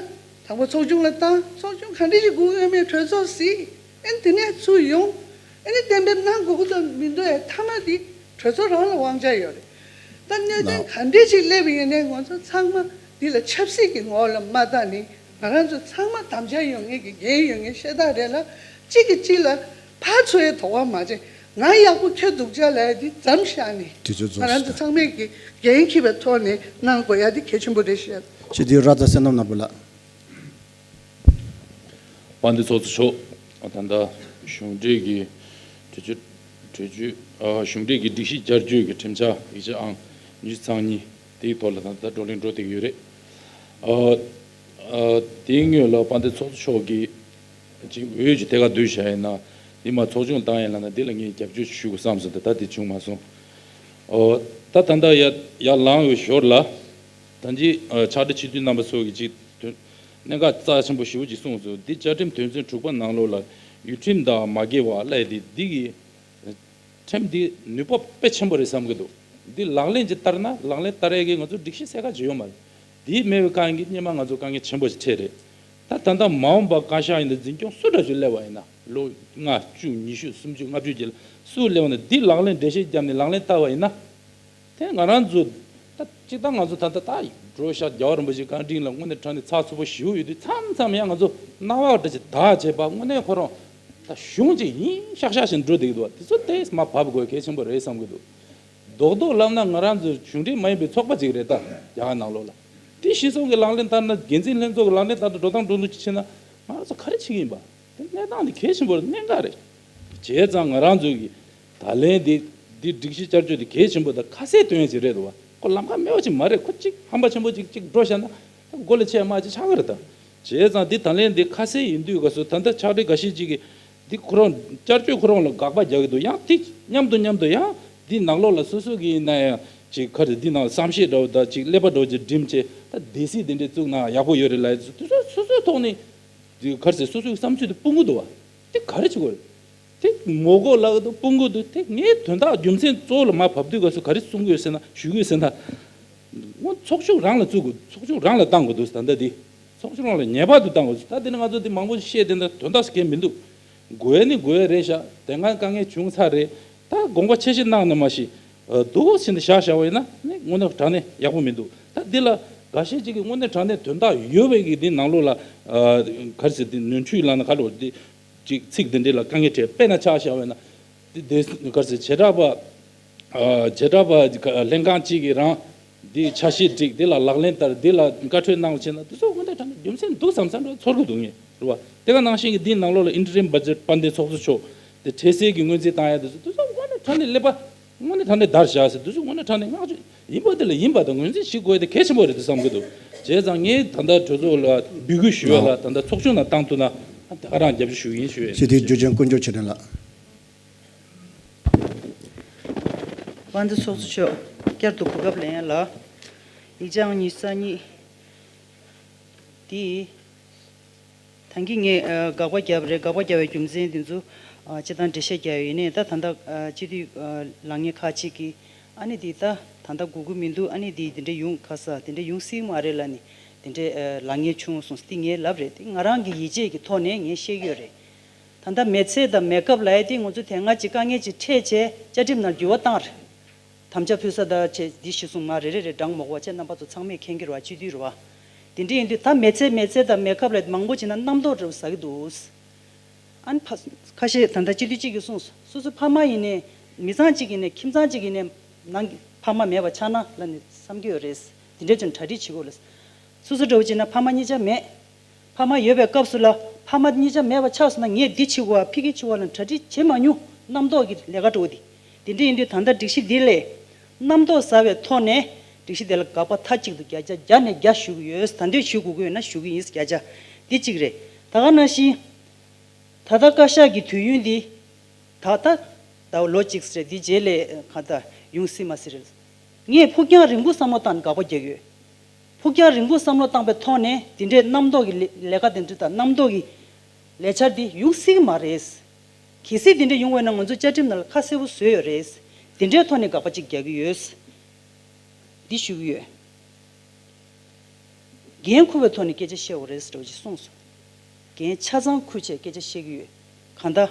དང་པོ་ཚོགས་ཆུང་ལ་བཏང་། ཚོགས་ཆུང་ག་འདྲ་ཞིག་དགོས་ཀྱི་ཡོད་མེད་གྲོས་ཚོགས་གཟིགས། ཨེ་དེ་ནས་ཚུར་ཡོང་། ཨེ་ནི་གཏན་འབེབས་གནང་དགོས་ཀྱི་འདུག་མི་འདུག་ཨེ་མཐའ་མ་དེ་གྲོས་ཚོགས་རང་ལ་དབང་ཆ་ཡོད་རེད། ད་གནད་དོན་ག་འདྲ་ཞིག་སླེབས་པ་ཡིན་ནའི་ང་ཚོ་ཚང་མ་འདི་ལ་ཆབ་སྲིད་ཀྱི་ངོ་བོ་ལ་མ་བལྟས་ནས་ང་རང་ཚོ་ཚང་མ་དམ་བཅའ་ཡོད་མཁན་གྱི་འགན་ཡོད་མཁན་ཤ་སྟག་རེད་ལ། གཅིག་གིས་གཅིག་ལ་ཕར་ཚུར་ཡ་དོགས་པ་མ་བྱེད། ང་ཡག་པོ་ཁྱོད་སྡུག་ཅག་ལབ་ཡ་འདི་མཚམས་བཞག་ནས་དུས་ཚོད་རྫོགས་ང་རང་ཚོ་ཚང་མས་ཀྱི་འགན་འཁྱེར་བའི་ཐོག་ནས་གནང་དགོས་ཡ་འདི་གལ་ཆེན་པོ་རེད་ཤག་ཞེས་དུས་ར་ཛ་བསོད་ནམས་ནོར་བུ་ལགས། དཔལ་ལྡན་ཚོགས་གཙོ་མཆོག་ད་ལྟ་གཞུང་འབྲེལ་གྱི་གྲོས་ཆོད། གྲོས་ཆོད། ཨ། གཞུང་འབྲེལ་གྱི་སྒྲིག་གཞི་བསྐྱར་བཅོས་ཀྱི་ཁྲིམས་འཆར་ཡིག་ཆ་ཨང་ཉི་ཤུ་རྩ་གཉིས་དེའི་ཐོག་ལ་ད་ལྟ་བགྲོ་གླེང་འགྲོ་བསྡད་ཀྱི་ཡོད་རེད། ཨ། ཨ། དེའི་སྔོན་ལ་དཔལ་ལྡན་ཚོགས་གཙོ་མཆོག་གིས་ཅིག་འོས་ཀྱི་ཐད་ཀར་བསྡུས་བཞག་ཡིན་ན། འདི་མ་ཚོགས་ཆུང་བཏང་ཡིན་ལབ་ན་འདི་ལ་ངས་རྒྱབ་སྐྱོར་ཞུ་དགོས་བསམ་སོང་། ད་ད་དེ་བྱུང་མ་སོང་། ཨོ། ད་ད་ལྟ་ཡར་ཡར་ལངས་ཡོད་ཞོར་ལ། ད་ཅི། ཨ། ཕྱག་སྦྲེལ་སྤྱི་འཐུས་རྣམ་པ་ཚོ་གིས་ཅིག་དོན། གནད་འགག་རྩ་ཆེན་པོ་ཞེ་པོ་ཅིག་གསུངས་སོང་། འདི་བཅའ་ཁྲིམས་དོན་ཚན་དྲུག་པ་ནང་ལོགས་ལ་ཡུལ་ཁྲིམས་དང་མ་འགལ་བ་སླེབས་ཏེ་འདི་གི་ཁྲིམས་འདི་ནུས་པ་དཔེ་ཆེན་པོ་རེད་བསམ་གྱི་འདུག་འདི་ལག་ལེན་ཅིག་བསྟར་ན་ལག་ལེན་བསྟར་ཡས་ཀྱི་ང་ཚོ་སྒྲིག་གཞི་གསལ་ཁ་ཅིག་ཡོད་མ་རེད། འདི་མེད་པའི་སྒང་གི་སྔོན་མ་ང་ཚོ་དཀའ་ངལ་ཆེན་པོ་ཞིག་འཕྲད་རེད། ད་ད་ལྟ་མ་འོངས་པ་བཀའ་ཤག་ཡིན་ན་འཛིན་སྐྱོང་སུ་འདྲ་ཞིག་སླེབས་པ་ཡིན་ན་ལོ་ལྔ་བཅུ་ཉི་ཤུ་སུམ་ཅུ་ལྔ་བཅུ་གྱི་སུ་སླེབས་པ་ན་འདི་ལག་ལེན་འགྲེལ་བཤད་བརྒྱབ་ནས་ལག་ལེན་བསྟར་བ་ཡིན་ན། དེ་ང་རང་ཚོ་ད་སྤྱིར་བཏང་ང་ཚོ་ད་ལྟ་ད་འགྲོ་ཤག་རྒྱལ་བ་རིན་པོ་ཆེ་བཀའ་དྲིན་ལ་དངོས་གནས་དྲང་གནས་ཚགས་ཚུད་པོ་ཞེ་པོ་ཡོད་དུས་མཚམས་མཚམས་ཡང་ང་ཚོ་སྣང་བ་འདྲ་ཅིག་དག་བྱས་པ་དངོས་གནས་ཁོ་རང་ད་གཞུང་ཅིག་ཡིན་ཤག་ཤག་བཞིན་འགྲོ་བསྡད་ཀྱི་འདུག་དེ་ཚོ་ཏོག་ཙམ་བབས་དགོས་གལ་ཆེན་པོ་རེད་བསམ་གྱི་འདུག་རྡོག་རྡོག་ལབ་ན་ང་རང་ཚོ་གཞུང་འབྲེལ་མ་ཡིན་པའི་ཚོགས་པ་ཅིག་རེད་ད། རྒྱ་གར་ནང་ལོགས་ལ། དེ་གཞི་བཟུང་གི་ལག་ལེན་བསྟར་ན། འགན་འཛིན་ལྷན་ཚོགས་ཀྱི་ལག་ལེན་བསྟར་ན་འགྲོ་སྟངས་འགྲོ་ལུགས་ཅིག་བྱས་ན་ང་རང་ཚོ་ག་རེ་བྱེད་ཀྱི་ཡིན་པ། དེ་གནས་སྟངས་དེ་གལ་ཆེན་པོ་རེད། གནད་འགག་རེད། བྱས་ཙང་ང་རང་ཚོ་གི་ད་ལན་འདི་འདི་སྒྲིག་གཞི་བསྐྱར་བཅོས་དེ་གལ་ཆེན་པོ་དང་ཁ་གསལ་སྟོན་ཡ་ཅིག་རེད་འདུག་བ། ཁོ་ལམ་ཁ་སྨེ་བ་ཅིག་མ་རེད། ཁོ་གཅིག་ཧམ་པ་ཆེན་པོ་ཅིག་གཅིག་འགྲོ་བཞག་ན་མགོ་ལ་ཆེ་མ་ཅིག་ཆགས་ཀྱི་རེད་ད། བྱས་ཙང་འདི་ད་ལན་འདི་ཁ་གསལ་ཡིན་དུས་ག་སུ་ད་ལྟ་ཕྱག་སྦྲེལ་འགའ་ཤས་ཅིག་གིས་འདི་ཁོ་རང་བསྐྱར་བཅོས་ཁོ་རང་ལ་དགག་པ་རྒྱག་གི་འདུག་ཡང་དེ་མཉམ་དུ་མཉམ་དུ་ཡང་འདི་ནང་ལོགས་ལ་སོ་སོ་གི་ཡིན་ན་ཡང་ཅིག་ཁ་རེ་འདི་ནང་བསམ་ཤེས་འདྲ་བོ་དང་ཅིག་ཀླད་པ་འདྲ་བོ་ཅིག་སྒྲིམ་བྱས་ད་སྡེ་སྲིད་དེ་འདྲས་བཙུགས་ན་ཡག་པོ་ཡོད་རེད་ལབ་ཡ་དེ་ཚོ་སོ་སོའི་ཐོག་ནས་དེ་ག་རེ་ཟེར། སོ་སོའི་བསམ་ཚུལ་དེ་སྤུང་གི་འདུག་བ། དེ་ག་རེ་བྱེད་དགོས་རེད། དེ་མོ་གོ་ལག་ཏུ་སྤུང་གི་འདུག་དེ་ངའི་དོན་དག་རྒྱུ་མཚན་གཙོ་བོ་ལ་མར་བབས་དུས་སྐབས་སུ་ག་རེ་གསུང་གི་ཡོད་ཟེར་ན། ཞུ་གི་ཡོད་ཟེར་ན། སྔོན་ཚོགས་ཆུང་རང་ལ་བཙུགས་དགོས། ཚོགས་ཆུང་རང་ལ་བཏང་དགོས་འདུག་ད་ལྟ་དེ་ཚོགས་ཆུང་རང་ལ་ངེས་པར་དུ་བཏང་དགོས་འདུག་ད་དེ་ནི་ང་ཚོ་དེ་མང་པོ་ཞིག་བཤད་དེ་འདྲ་དོན་དག་སུ་གལ་མི་འདུག་དགོས་ནི་དགོས་རེད་ཤག་དེ་སྔ་དཀའ་ངལ་བྱུང་ཚར་རེད། ད་དགོངས་པ་ཆེ་བཞེས་གནང་ནས་མ་གཞི། ཨ། སྡུག་ཅག་བྱས་ནས་བཞག་བཞག་པ་ཡིན་ན་ནི་དངོས་གནས་དྲང་གནས་ཡག་པོ་མི་འདུག་ད་འདི་ལ་འགའ་ཤས་ཅིག་གིས་དངོས་གནས་དྲང་གནས་དོན་དག་ཡོད་པའི་གི་འདི་ནང་ལོགས་ལ། ཨ། ག་རེ་ཟེར། འདི་ནོར་འཁྲུལ་ལབ་ན་ག་ལོ་འདི་ཅིག་ཚིག་འདི་འདྲས་ལ་དཀའ་ངལ་འཕྲད། དཔེར་ན་ཆ་བཞག་པ་ཡིན་ན། འདི་འདི་ག་རེ་ཟེར། བྱེ་བྲག་པ། ཨ། བྱེ་བྲག་པ་ལྷན་ཁང་གཅིག་གིས་རང་འདི་འཆར་གཞི་བསྒྲིགས། འདི་ལ་ལག་ལེན་བསྟར། འདི་ལ་བཀའ་འཁྲོལ་གནང་བྱས་ན་འདི་ཚོ་དངོས་གནས་དྲང་གནས་རྒྱུ་མཚན་འདུག་བསམ་བསམ་འདྲ་ཚོར་གི་འདུག་ངས་རེད་བ། དེ་ག་ནང་བཞིན་གྱི་འདིའི་ནང་ལོགས་ལ་ཨིན་ཊི་རིམ་བྷ་ཇེཊ་དཔལ་ལྡན་ཚོགས་གཙོ་མཆོག་དེ་འཕྲལ་སེལ་གྱི་སྔོན་རྩིས་བཏང་ཡ་དེ་ཚོ་དེ་ཚོ་དངོས་གནས་དྲང་གནས་ཀླད་པ་དངོས་གནས་དྲང་གནས་བརྡར་བཞག་ཟེར། དེ་ཚོ་དངོས་གནས་དྲང་གནས་བསྔགས་བརྗོད་ཡིན་པ་དེ་ལ་ཡིན་པ་དང་ངོས་འཛིན་བྱེད་དགོས་དེ་གལ་ཆེན་པོ་རེད་དུ་བསམ་གྱི་འདུག་བྱས་ཙང་ངས་ད་ལྟ་གྲོས་ཚོགས་ལ་འབོད་སྐུལ་ཞུ་ཡ་ལ། ད་ལྟ་ཚོགས་ཆུང་ནང་བཏང་ཐུབ་ན་དེ་ག་རང་རྒྱབ་སྐྱོར་ཞུ་གི་ཡིན་ཞུ་ཡ། སྤྱི་འཐུས་འཇུ་ཆེན་དཀོན་མཆོག་ཆོས་སྒྲོན་ལགས། དཔལ་ལྡན་ཚོགས་གཙོ་མཆོག་བསྐྱར་དུ་གོ་སྐབས་ལེན་ཡ་ལ། ཡིག་ཆ་ཨང་ཉི་ཤུ་རྩ་གཉིས་འདི། ད་གིན་ངས་ཨ་དགག་པ་བརྒྱབ་རེད། དགག་པ་བརྒྱབ་པའི་རྒྱུ་མཚན་དེ་ཚོ་ཨ་སྤྱིར་བཏང་འགྲེལ་བཤད་རྒྱག་ཡོད་ནས། ད་ད་ལྟ་ཨ་སྤྱི་འཐུས་ཨ་ལངས་མཁན་ཁག་ཅིག་གིས་ཨ་ནི་འདི་ད་ད་ལྟ་དགོས་ཀྱི་མི་འདུག་ཨ་ནི་འདི་འདི་འདྲ་ཡོང་ཁ་ས་འདི་འདྲ་ཡོང་སྲིད་མ་རེད་ལབ་ནས་འདི་འདྲ་ཨ་ལངས་མཁན་བྱུང་སོང་། འདི་ངས་ལབ་རེད། འདི་ང་རང་གི་ཡིད་ཆེས་ཀྱི་ཐོག་ནས་ངས་བཤད་ཀྱི་ཡོད་རེད། ད་ལྟ་མི་ཚེ་དང་མི་ཁབ་ལབ་ཡ་དེ་ང་ཚོ་དེ་སྔ་ཅིག་དཀའ་ངལ་ཅིག་འཕྲད་བྱས་བཅའ་ཁྲིམས་ནང་འགྱུར་བ་བཏང་རེད། དམ་བཅའ་ཕུལ་ས་དང་བྱས་འདི་གཞི་བཟུང་མ་རེ་རེ་རེ་འདྲ་མོ་བ་བྱས། རྣམ་པ་ཚོ་ཚང་མས་མཁྱེན་གྱི་རེད་བ། སྤྱི་འཐུས་རེད་བ། དེ་འདྲ་ཡིན་དུས་ད་མི་ཚེ་མི་ཚེ་དང་མི་ཁབ་ལ་མང་པོ་བྱས་ན་རྣམ་རྟོག་འདྲ་བོ་ཟ་གི་འདུག་ཨ་ནི་ཕ་ཁ་ཤས་ད་ལྟ་སྤྱི་འཐུས་གཅིག་གིས་གསུངས་སོང་། སོ་སོ་ཕ་མ་ཡིན་ནའི་མི་ཚང་གཅིག་ཡིན་ནའི་ཁྱིམ་ཚང་གཅིག་ཡིན་ནའི་ནང་གི་ཕ་མ་མེད་པ་ཆགས་ན་ལབ་ནས་བསམ་གྱི་ཡོད་རེད། དེ་འདྲས་ཀྱང་གྲ་སྒྲིག་བྱེད་དགོས་རེད། སོ་སོ་འདྲ་བོ་བྱས་ན་ཕ་མ་གཉིས་ཆ་མེད། ཕ་མ་ཡོད་པའི་སྐབས་སུ་ལ་ཕ་མ་གཉིས་ཆ་མེད་པ་ཆགས་སོང་ན་ངས་འདི་བྱེད་དགོས་པ་ཕ་གི་བྱེད་དགོས་པ་ལ་གྲ་སྒྲིག་བྱེད་མ་མྱོང་། རྣམ་རྟོག་གི་ལས་ཀ་འགྲོ་འདི། དེ་འདྲ་ཡིན་དུས་ད་ལྟ་སྒྲིག་གཞི་འདི་ལས་རྣམ་རྟོག་ཟ་བའི་ཐོག་ནས་སྒྲིག་གཞི་དེ་ལ་དགག་པ་མཐའ་གཅིག་ཏུ་བརྒྱ་ཆ་བརྒྱ་ནས་བརྒྱ་ཞུ་གི་ཡོད། ད་འདོད་ཞུ་དགོས་ཀྱི་ཡོད་ན་ཞུ་གི་ཡིན། བརྒྱ་ཆ་འདི་གཅིག་རེད། ད་ག་ནང་བཞིན་ད་ལྟ་བཀའ་ཤག་གི་དུས་ཡུན་འདི་ད་ལྟ་ཟླ་བ་ལོ་གཅིག་རེད། འདི་རྗེས་ལ་གང་ལྟར་ཡོང་སྲིད་མ་སྲིད་རེད། ངས་ཕུགས་རྒྱང་རིང་པོ་བསམ་བློ་བཏང་ནས་དགག་པ་རྒྱག་གི་ཡོད། ཕུགས་རྒྱང་རིང་པོ་བསམ་བློ་བཏང་པའི་ཐོག་ནས་འདི་འདྲའི་རྣམ་རྟོག་གི་ལས་ལས་ཀ་དེ་འདྲ་དང་རྣམ་རྟོག་གི་ལས་འཆར་འདི་ཡོང་སྲིད་ཀྱི་མ་རེད། གལ་སྲིད་འདི་འདྲ་ཡོང་བས་ན་ང་ཚོ་བཅའ་ཁྲིམས་ནང་ལ་ཁ་གསལ་པོ་བཟོས་ཡོད་རེད། འདི་འདྲའི་ཐོག་ནས་དགག་པ་ཅིག་རྒྱག་གི་ཡོད། འདི་ཞུ་གི་ཡོད། འགན་འཁུར་བའི་ཐོག་ནས་སྐད་ཆ་བཤད་དགོས་རེད་ཟེར་བ་ཅིག་གསུངས་སོང་། འགན་ཆ་ཚང་འཁུར་བྱས་སྐད་ཆ་བཤད་ཀྱི་ཡོད། གང་ལྟར།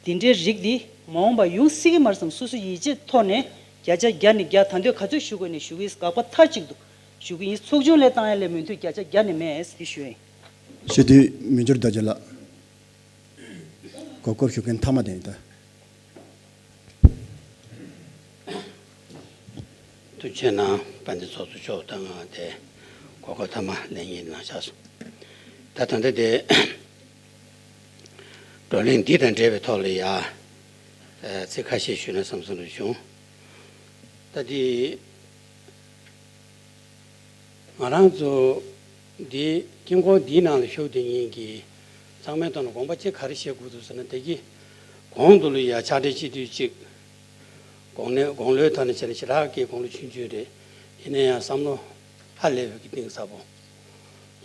འདི་འདྲའི་རིགས་འདི་མ་འོངས་པ་ཡོང་སྲིད་ཀྱི་མ་རེད་བསམ་སོ་སོ་ཡིད་ཆེས་ཐོག་ནས་བརྒྱ་ཆ་བརྒྱ་ནས་བརྒྱ་ད་འདོད་ག་ཚོད་ཞུ་དགོས་ནས་ཞུ་གི་ཡིན། དགག་པ་མཐའ་གཅིག་ཏུ་ཞུ་གི་ཡིན། ཚོགས་ཆུང་ལ་བཏང་ཡ་ལས་མོས་མཐུན་བརྒྱ་ཆ་བརྒྱ་ནས་མེད་ཟེར་ཞུ་ཡིན། སྤྱི་འཐུས་མི་འགྱུར་རྡོ་རྗེ་ལགས། གོ་སྐབས་ཞུ་མཁན་མཐའ་མ་དེ་ཡིན་ད། ཐུགས་རྗེ་གནང་། དཔལ་ལྡན་ཚོགས་གཙོ་མཆོག་ད་ང་དེ་གོ་སྐབས་མཐའ་མ་ལེན་ཡིན་གནང་ཆགས་སོང་། ད་ད་ལྟ་དེ་བགྲོ་གླེང་འདི་དང་འབྲེལ་བའི་ཐོག་ལ་ཡ་ཚིག་ཁ་ཤས་ཞུས་ན་བསམ་བསམ་རེ་བྱུང་། ད་དེ། ང་རང་ཚོ་འདི་དཀྱིལ་འཁོར་འདིའི་ནང་ལ་བཞུགས་དེ་ཉིད་ཀྱི་ཚང་མའི་ཐོག་ནས་དགོངས་པ་ཅིག་ག་རེ་བཞེས་དགོས་འདུག་ཟེར་ན། དེ་གི་གོང་དུ་ལ་ཡ་ཕྱག་སྦྲེལ་སྤྱི་འཐུས་གཅིག་དགུང་ལོའི་དགུང་ལོའི་ཐོག་ནས་བྱས་ན་ཞེ་དྲག་གི་དགུང་ལོ་ཆུང་ཆུང་རེད། ཡིན་ན་ཡང་བསམ་བློ་ཧ་ལས་པའི་གི་གཏིང་ཟབ་པོ།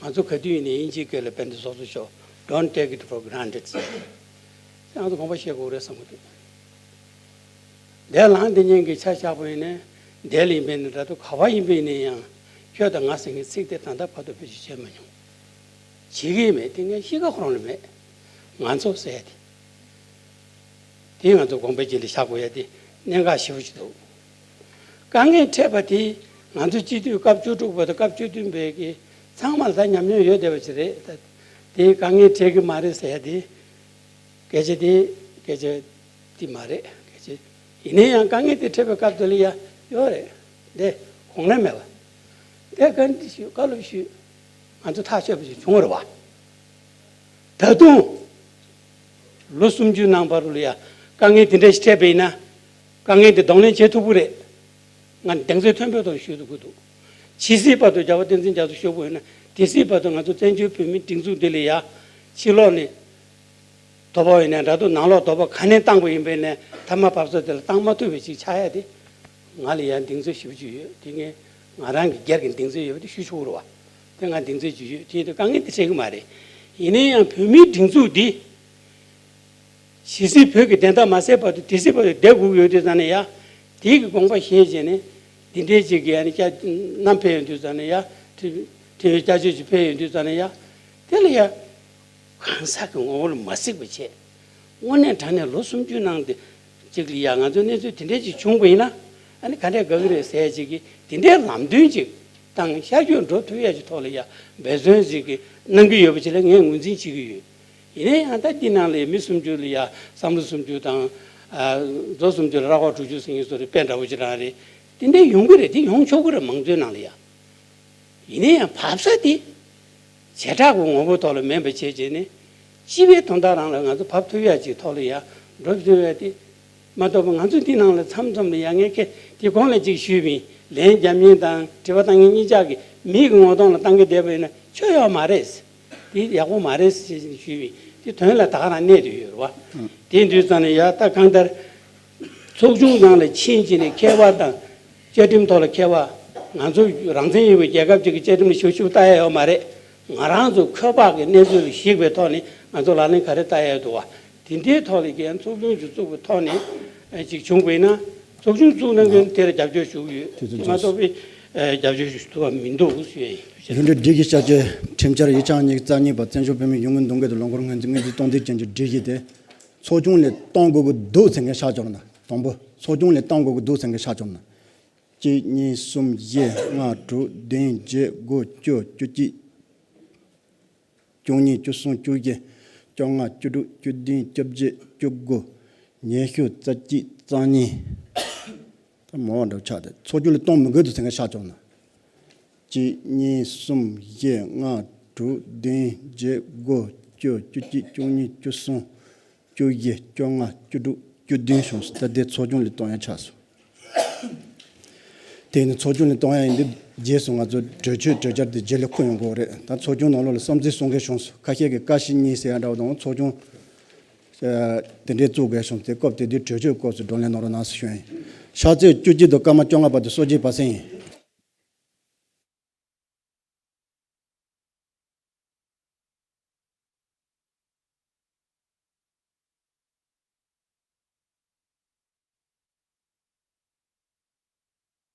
ང་ཚོ་ག་དུས་ཡིན་ནའི་དབྱིན་ཇིའི་སྐད་ལ་དཔལ་ལྡན་ཚོགས་གཙོ་མཆོག Don't take it for granted ཟེར། ང་ཚོ་དགོངས་པ་བཞེས་དགོས་རེད་བསམ་གི་འདུག་འདས་ལངས་དེ་ཉིན་གྱི་ཆ་བཞག་པ་ཡིན་ནའི་འདས་ལ་ཡིན་པའི་ནི་འདྲ་འདུག་ག་བ་ཡིན་པའི་ནི་ཡང་ཁྱོད་དང་ང་ཟེར་མཁན་ཚིག་དེ་ད་ལྟ་བར་དུ་བེད་སྤྱོད་བྱས་མ་མྱོང་། བྱེད་ཀྱི་མེད་དེ། ངས་གཤིས་ཀ་ཁོ་རང་ལ་མེད། ང་ཚོ་ཟེར་ཡ་དེ། དེ་ང་ཚོ་དགོངས་པའི་དཀྱིལ་ལ་བཞག་དགོས་ཡ་དེ་གནད་འགག་ཞེ་པོ་ཞིག་འདུག་དཀའ་ངལ་འཕྲད་པ་དེ་ང་ཚོ་སྤྱི་འཐུས་སྐབས་བཅུ་དྲུག་པ་དང་སྐབས་བཅུ་བདུན་པའི་གི་ཚང་མ་ལ་ད་ཉམས་མྱོང་ཡོད་བསྡད་པ་ཞིག་རེད། ད་དེ་དཀའ་ངལ་འཕྲད་ཀྱི་མ་རེད་ཟེར་ཡ་དེ། སྐད་ཆ་དེ་སྐད་ཆ་དེ་མ་རེད། སྐད་ཆ་ཡིན་ན་ཡང་དཀའ་ངལ་དེ་འཕྲད་པའི་སྐབས་དེ་ལ་ཡ་ཡོད་རེད། འདི་གོང་ལ་མེད་པ། དེ་ག་འདི་ཞུ་བཀའ་སློབ་ཞུས། ང་ཚོ་ཐག་ཆོད་པ་ཞིག་བྱུང་བ་རེད་བ། ད་དུང་ལོ་སུམ་ཅུའི་ནང་བར་དུ་ལ་ཡ་དཀའ་ངལ་དེ་འདྲ་ཞིག་འཕྲད་པ་ཡིན་ན། དཀའ་ངལ་དེ་གདོང་ལེན་བྱེད་ཐུབ་ཀྱི་རེད། ང་གདེང་ཚོད་མཐོན་པོའི་ཐོག་ཞུ་ཐུབ་ཀྱི་འདུག་ཇི་སྲིད་བར་དུ་རྒྱལ་བ་བསྟན་འཛིན་རྒྱ་མཚོ་གཤེགས་པ་ཡིན་ན། དེ་སྲིད་བར་དུ་ང་ཚོ་བཙན་བྱོལ་བོད་མིའི་སྒྲིག་འཛུགས་འདི་ལ་ཡ་ཕྱི་ལོགས་ནས་དོ་ཕོག་ཡིན་ནའི་འདྲ་འདུག་ནང་ལོགས་དོ་ཕོག་ག་ནས་བཏང་པ་ཡིན་པས་ནའི་མཐའ་མ་བབས་ས་དེ་ལ་བཏང་མ་ཐུབ་པའི་ཅིག་ཆགས་ཡ་དེ། ང་ལ་ཡང་གདེང་ཚོད་ཞེ་པོ་ཅིག་ཡོད། དེ་ངས་ང་རང་གི་སྒེར་གྱི་གདེང་ཚོད་ཡོད་པ་དེ་ཞུ་ཆོག་གི་རེད་བ། དེ་ང་གདེང་ཚོད་ཅིག་ཡོད། དེ་ཡིན་དུས་དཀའ་ངལ་དེ་འཕྲད་ཀྱི་མ་རེད། ཡིན་ན་ཡང་བོད་མིའི་སྒྲིག་འཛུགས་འདི་ཇི་སྲིད་བོད་ཀྱི་བདེན་མཐའ་མ་གསལ་བར་དུ་དེ་སྲིད་བར་དུ་བསྡད་དགོས་ཀྱི་ཡོད་དུས་ཙང་ནས་ཡ། དེའི་གི་དགོངས་པ་བཞེས་བྱས་ནས་འདི་འདྲའི་ཅིག་གི་ཡ་ནི་བསྐྱར་བསྐྱར་ཕེབས་ཡོང་དུས་ཙང་ནས་ཡ། ཕྲན་བུ་བསྐྱར་བཅོས་ཅིག་ཕེབས་ཡོང་དུས་ཙང་ནས་ཡ། དེ་ལ་ཡ། གང་ཟག་གི་ངོ་བོ་ལ་མ་གཟིགས་པ་བྱས། དངོས་གནས་དྲང་གནས་ལོ་སུམ་ཅུའི་ནང་དེ་གཅིག་ལ་ཡ་ང་ཚོའི་གནས་ཚུལ་དེ་འདྲས་ཅིག་བྱུང་བ་ཡིན་ན། ཨ་ནི་ག་འདྲས་དགའ་གི་རེད་ཟེར་ཡ་ཅིག་གི་དེ་འདྲས་ལམ་སྟོན་ཅིག་དང་ཤར་བསྐྱོད་འགྲོ་ཐུབ་ཡ་ཅིག་ཐོག་ལ་ཡ་འབད་བརྩོན་ཅིག་གི་གནང་གི་ཡོད་པ་ཅིག་ལ་ངས་ངོས་འཛིན་བྱེད་ཀྱི་ཡོད། ཡིན་ན་ཡང་ད་འདི་ནང་ལ་ཡ་མི་སུམ་ཅུ་ལ་ཡ་བསམ་བློ་སུམ་ཅུ་དང་། ཨ། མཛོ་སུམ་ཅུ་ལ་ར་བ་དྲུག་ཅུ་ཟེར་མཁན་བཟོ་འདྲ་དཔེ་འདྲ་བོ་ཅིག་རང་རེད། དེ་འདྲས་ཡོང་གི་རེད། དེ་ཡོང་ཆོག་གི་རེད། མང་གཙོའི་ནང་ལ་ཡ། ཡིན་ན་ཡང་བབས་ས་དེ་བྱེ་བྲག་གི་ངོ་བོ་ཐོག་ལ་མིན་པ་བྱས་བྱས་ནས་སྤྱི་པའི་དོན་དག་རང་ལ་ང་ཚོ་བབས་ཐུབ་ཡ་ཅིག་ཐོག་ལ་ཡ་འགྲོ་ཐུབ་ཡ་དེ་མ་གཏོགས་པ། ང་ཚོ་འདི་ནང་ལ་མཚམས་མཚམས་ལ་ཡ་ངས་ཁྱེད་དེ་གོང་ལ་ཅིག་ཞུས་པ་ཡིན། ལན་རྒྱབ་མཁན་དང་དྲི་བ་བཏང་མཁན་གཉིས་ཆ་གི་མིའི་གི་ངོ་གདོང་ལ་བཏང་གི་བསྡད་པ་ཡིན་ན་ཆོ་ཡོད་མ་རེད། དེ་ཡག་པོ་མ་རེད་ཟེར་ཞུས་པ་ཡིན། དེ་དོན་ལ་ད་ག་རང་གནས་དུ་ཡོད་རེད་བ། དེ་དུས་ཙང་ནས་ཡ་ད་གང་ལྟར། ཚོགས་ཆུང་ནང་ལ་ཕྱིན་བྱས་ནས་མཁས་པ་དང་བཅའ་ཁྲིམས་ཐོག་ལ་མཁས་པ། ང་ཚོ་རང་བཙན་ཡོད་པའི་རྒྱལ་ཁབ་ཅིག་གི་བཅའ་ཁྲིམས་ལ་ཞིབ་ཞིབ་ལྟ་ཡ་ཡོད་མ་རེད། ང་རང་ཚོ་ཁྱད་འཕགས་ཀྱི་གནས་ཚུལ་ལ་གཞིགས་པའི་ཐོག་ནས་ང་ཚོ་ལག་ལེན་ག་རེ་བསྟར་ཡ་འདུག་བ། དེ་འདྲའི་ཐོག་ལ་ཀྱང་ཚོགས་ཆུང་ཞིག་བཙུགས་པའི་ཐོག་ནས་ཅིག་བྱུང་བ་ཡིན་ན། ཚོགས་ཆུང་བཙུགས་གནང་མཁན་དེ་ལ་རྒྱབ་སྐྱོར་ཞུ་གི་ཡོད། དེ་ཚོ་དེ་མ་གཏོགས་པའི་རྒྱབ་སྐྱོར་ཞུ་ཐུབ་པ་མི་འདུག་ཞུ་ཡ་ཡིན། རྒྱུན་སྒྲིག་གཞི་བསྐྱར་བཅོས་ཁྲིམས་འཆར་ཉིས་སྟོང་ཉི་ཤུ་རྩ་གཉིས་པ། བཙན་བྱོལ་བོད་མིའི་ཡོང་སྒོའི་འདུ་འགོད་དང་ལས་འགུལ་སྔོན་འཛིན་སྔོན་འཛིན་གཏོང་འདོད་ཅན་གྱི་སྒྲིག་གཞི་དེ། ཚོགས་ཆུང་ལ་གཏོང་དགོས་ཀྱི་འདུག་ཟེར་མཁན་ཤར་བྱུང་ན། དང་པོ་ཚོགས་ཆུང་ལ་གཏོང་དགོས་ཀྱི་འདུག་ཟེར་མཁན་ཤར་བྱུང་ན། གཅིག་གཉིས་གསུམ་བཞི་ལྔ་དྲུག་བདུན་བརྒྱད་དགུ་བཅུ་བཅུ་གཅིག་བཅུ་གཉིས་བཅུ་གསུམ་བཅུ་བཞི་བཅོ་ལྔ་བཅུ་དྲུག་བཅུ་བདུན་བཅོ་བརྒྱད་བཅུ་དགུ་ཉི་ཤུ་རྩ་གཅིག་རྩ་གཉིས། ད་མང་བ་འདྲ་ཆགས་ཏེ། ཚོགས་ཆུང་ལ་གཏོང་མི་དགོས་འདུག་ཟེར་མཁན་ཤར་བྱུང་ན། གཅིག་གཉིས་གསུམ་བཞི་ལྔ་དྲུག་བདུན་བརྒྱད་དགུ་བཅུ་བཅུ་གཅིག་བཅུ་གཉིས་བཅུ་གསུམ་བཅུ་བཞི་བཅོ་ལྔ་བཅུ་དྲུག་བཅུ་བདུན་བྱུང་སོང་། ད་དེ་ཚོགས་ཆུང་ལ་གཏོང་ཡ་ཆགས་སོང་། དེ་ནི་ཚོགས་ཆུང་ལ་གཏོང་ཡ་ཡིན་དུས་རྗེས་སུ་ང་ཚོ་གྲོས་ཆོད་གྲོས་འཆར་དེ་རྗེས་ལ་འཁོད་ཡོང་དགོས་རེད། ད་ཚོགས་ཆུང་ནང་ལོགས་ལ་བསམ་ཚུལ་གསུང་མཁན་བྱུང་སོང་། ཁ་ཤས་ཀྱིས་བཀའ་ཞིག་གཉིས་ཟེར་ཡ་འདྲ་བ་དང་། ཚོགས་ཆུང་དེ་འདྲའི་བཙུགས་དགོས་བྱུང་སྟེ། སྐབས་དེ་དུས་གྲོས་ཆོད་སྐོར་སུ་བགྲོ་གླེང་གནང་རོགས་གནང་ཟེར་ཞུ་ཡ་ཡིན། ཕྱག་ཚོད་བཅུ་གཅིག་དང་སྐར་མ་བཅོ་ལྔ་བར་དུ་གསོ་སྦྱིན་པ་སེང་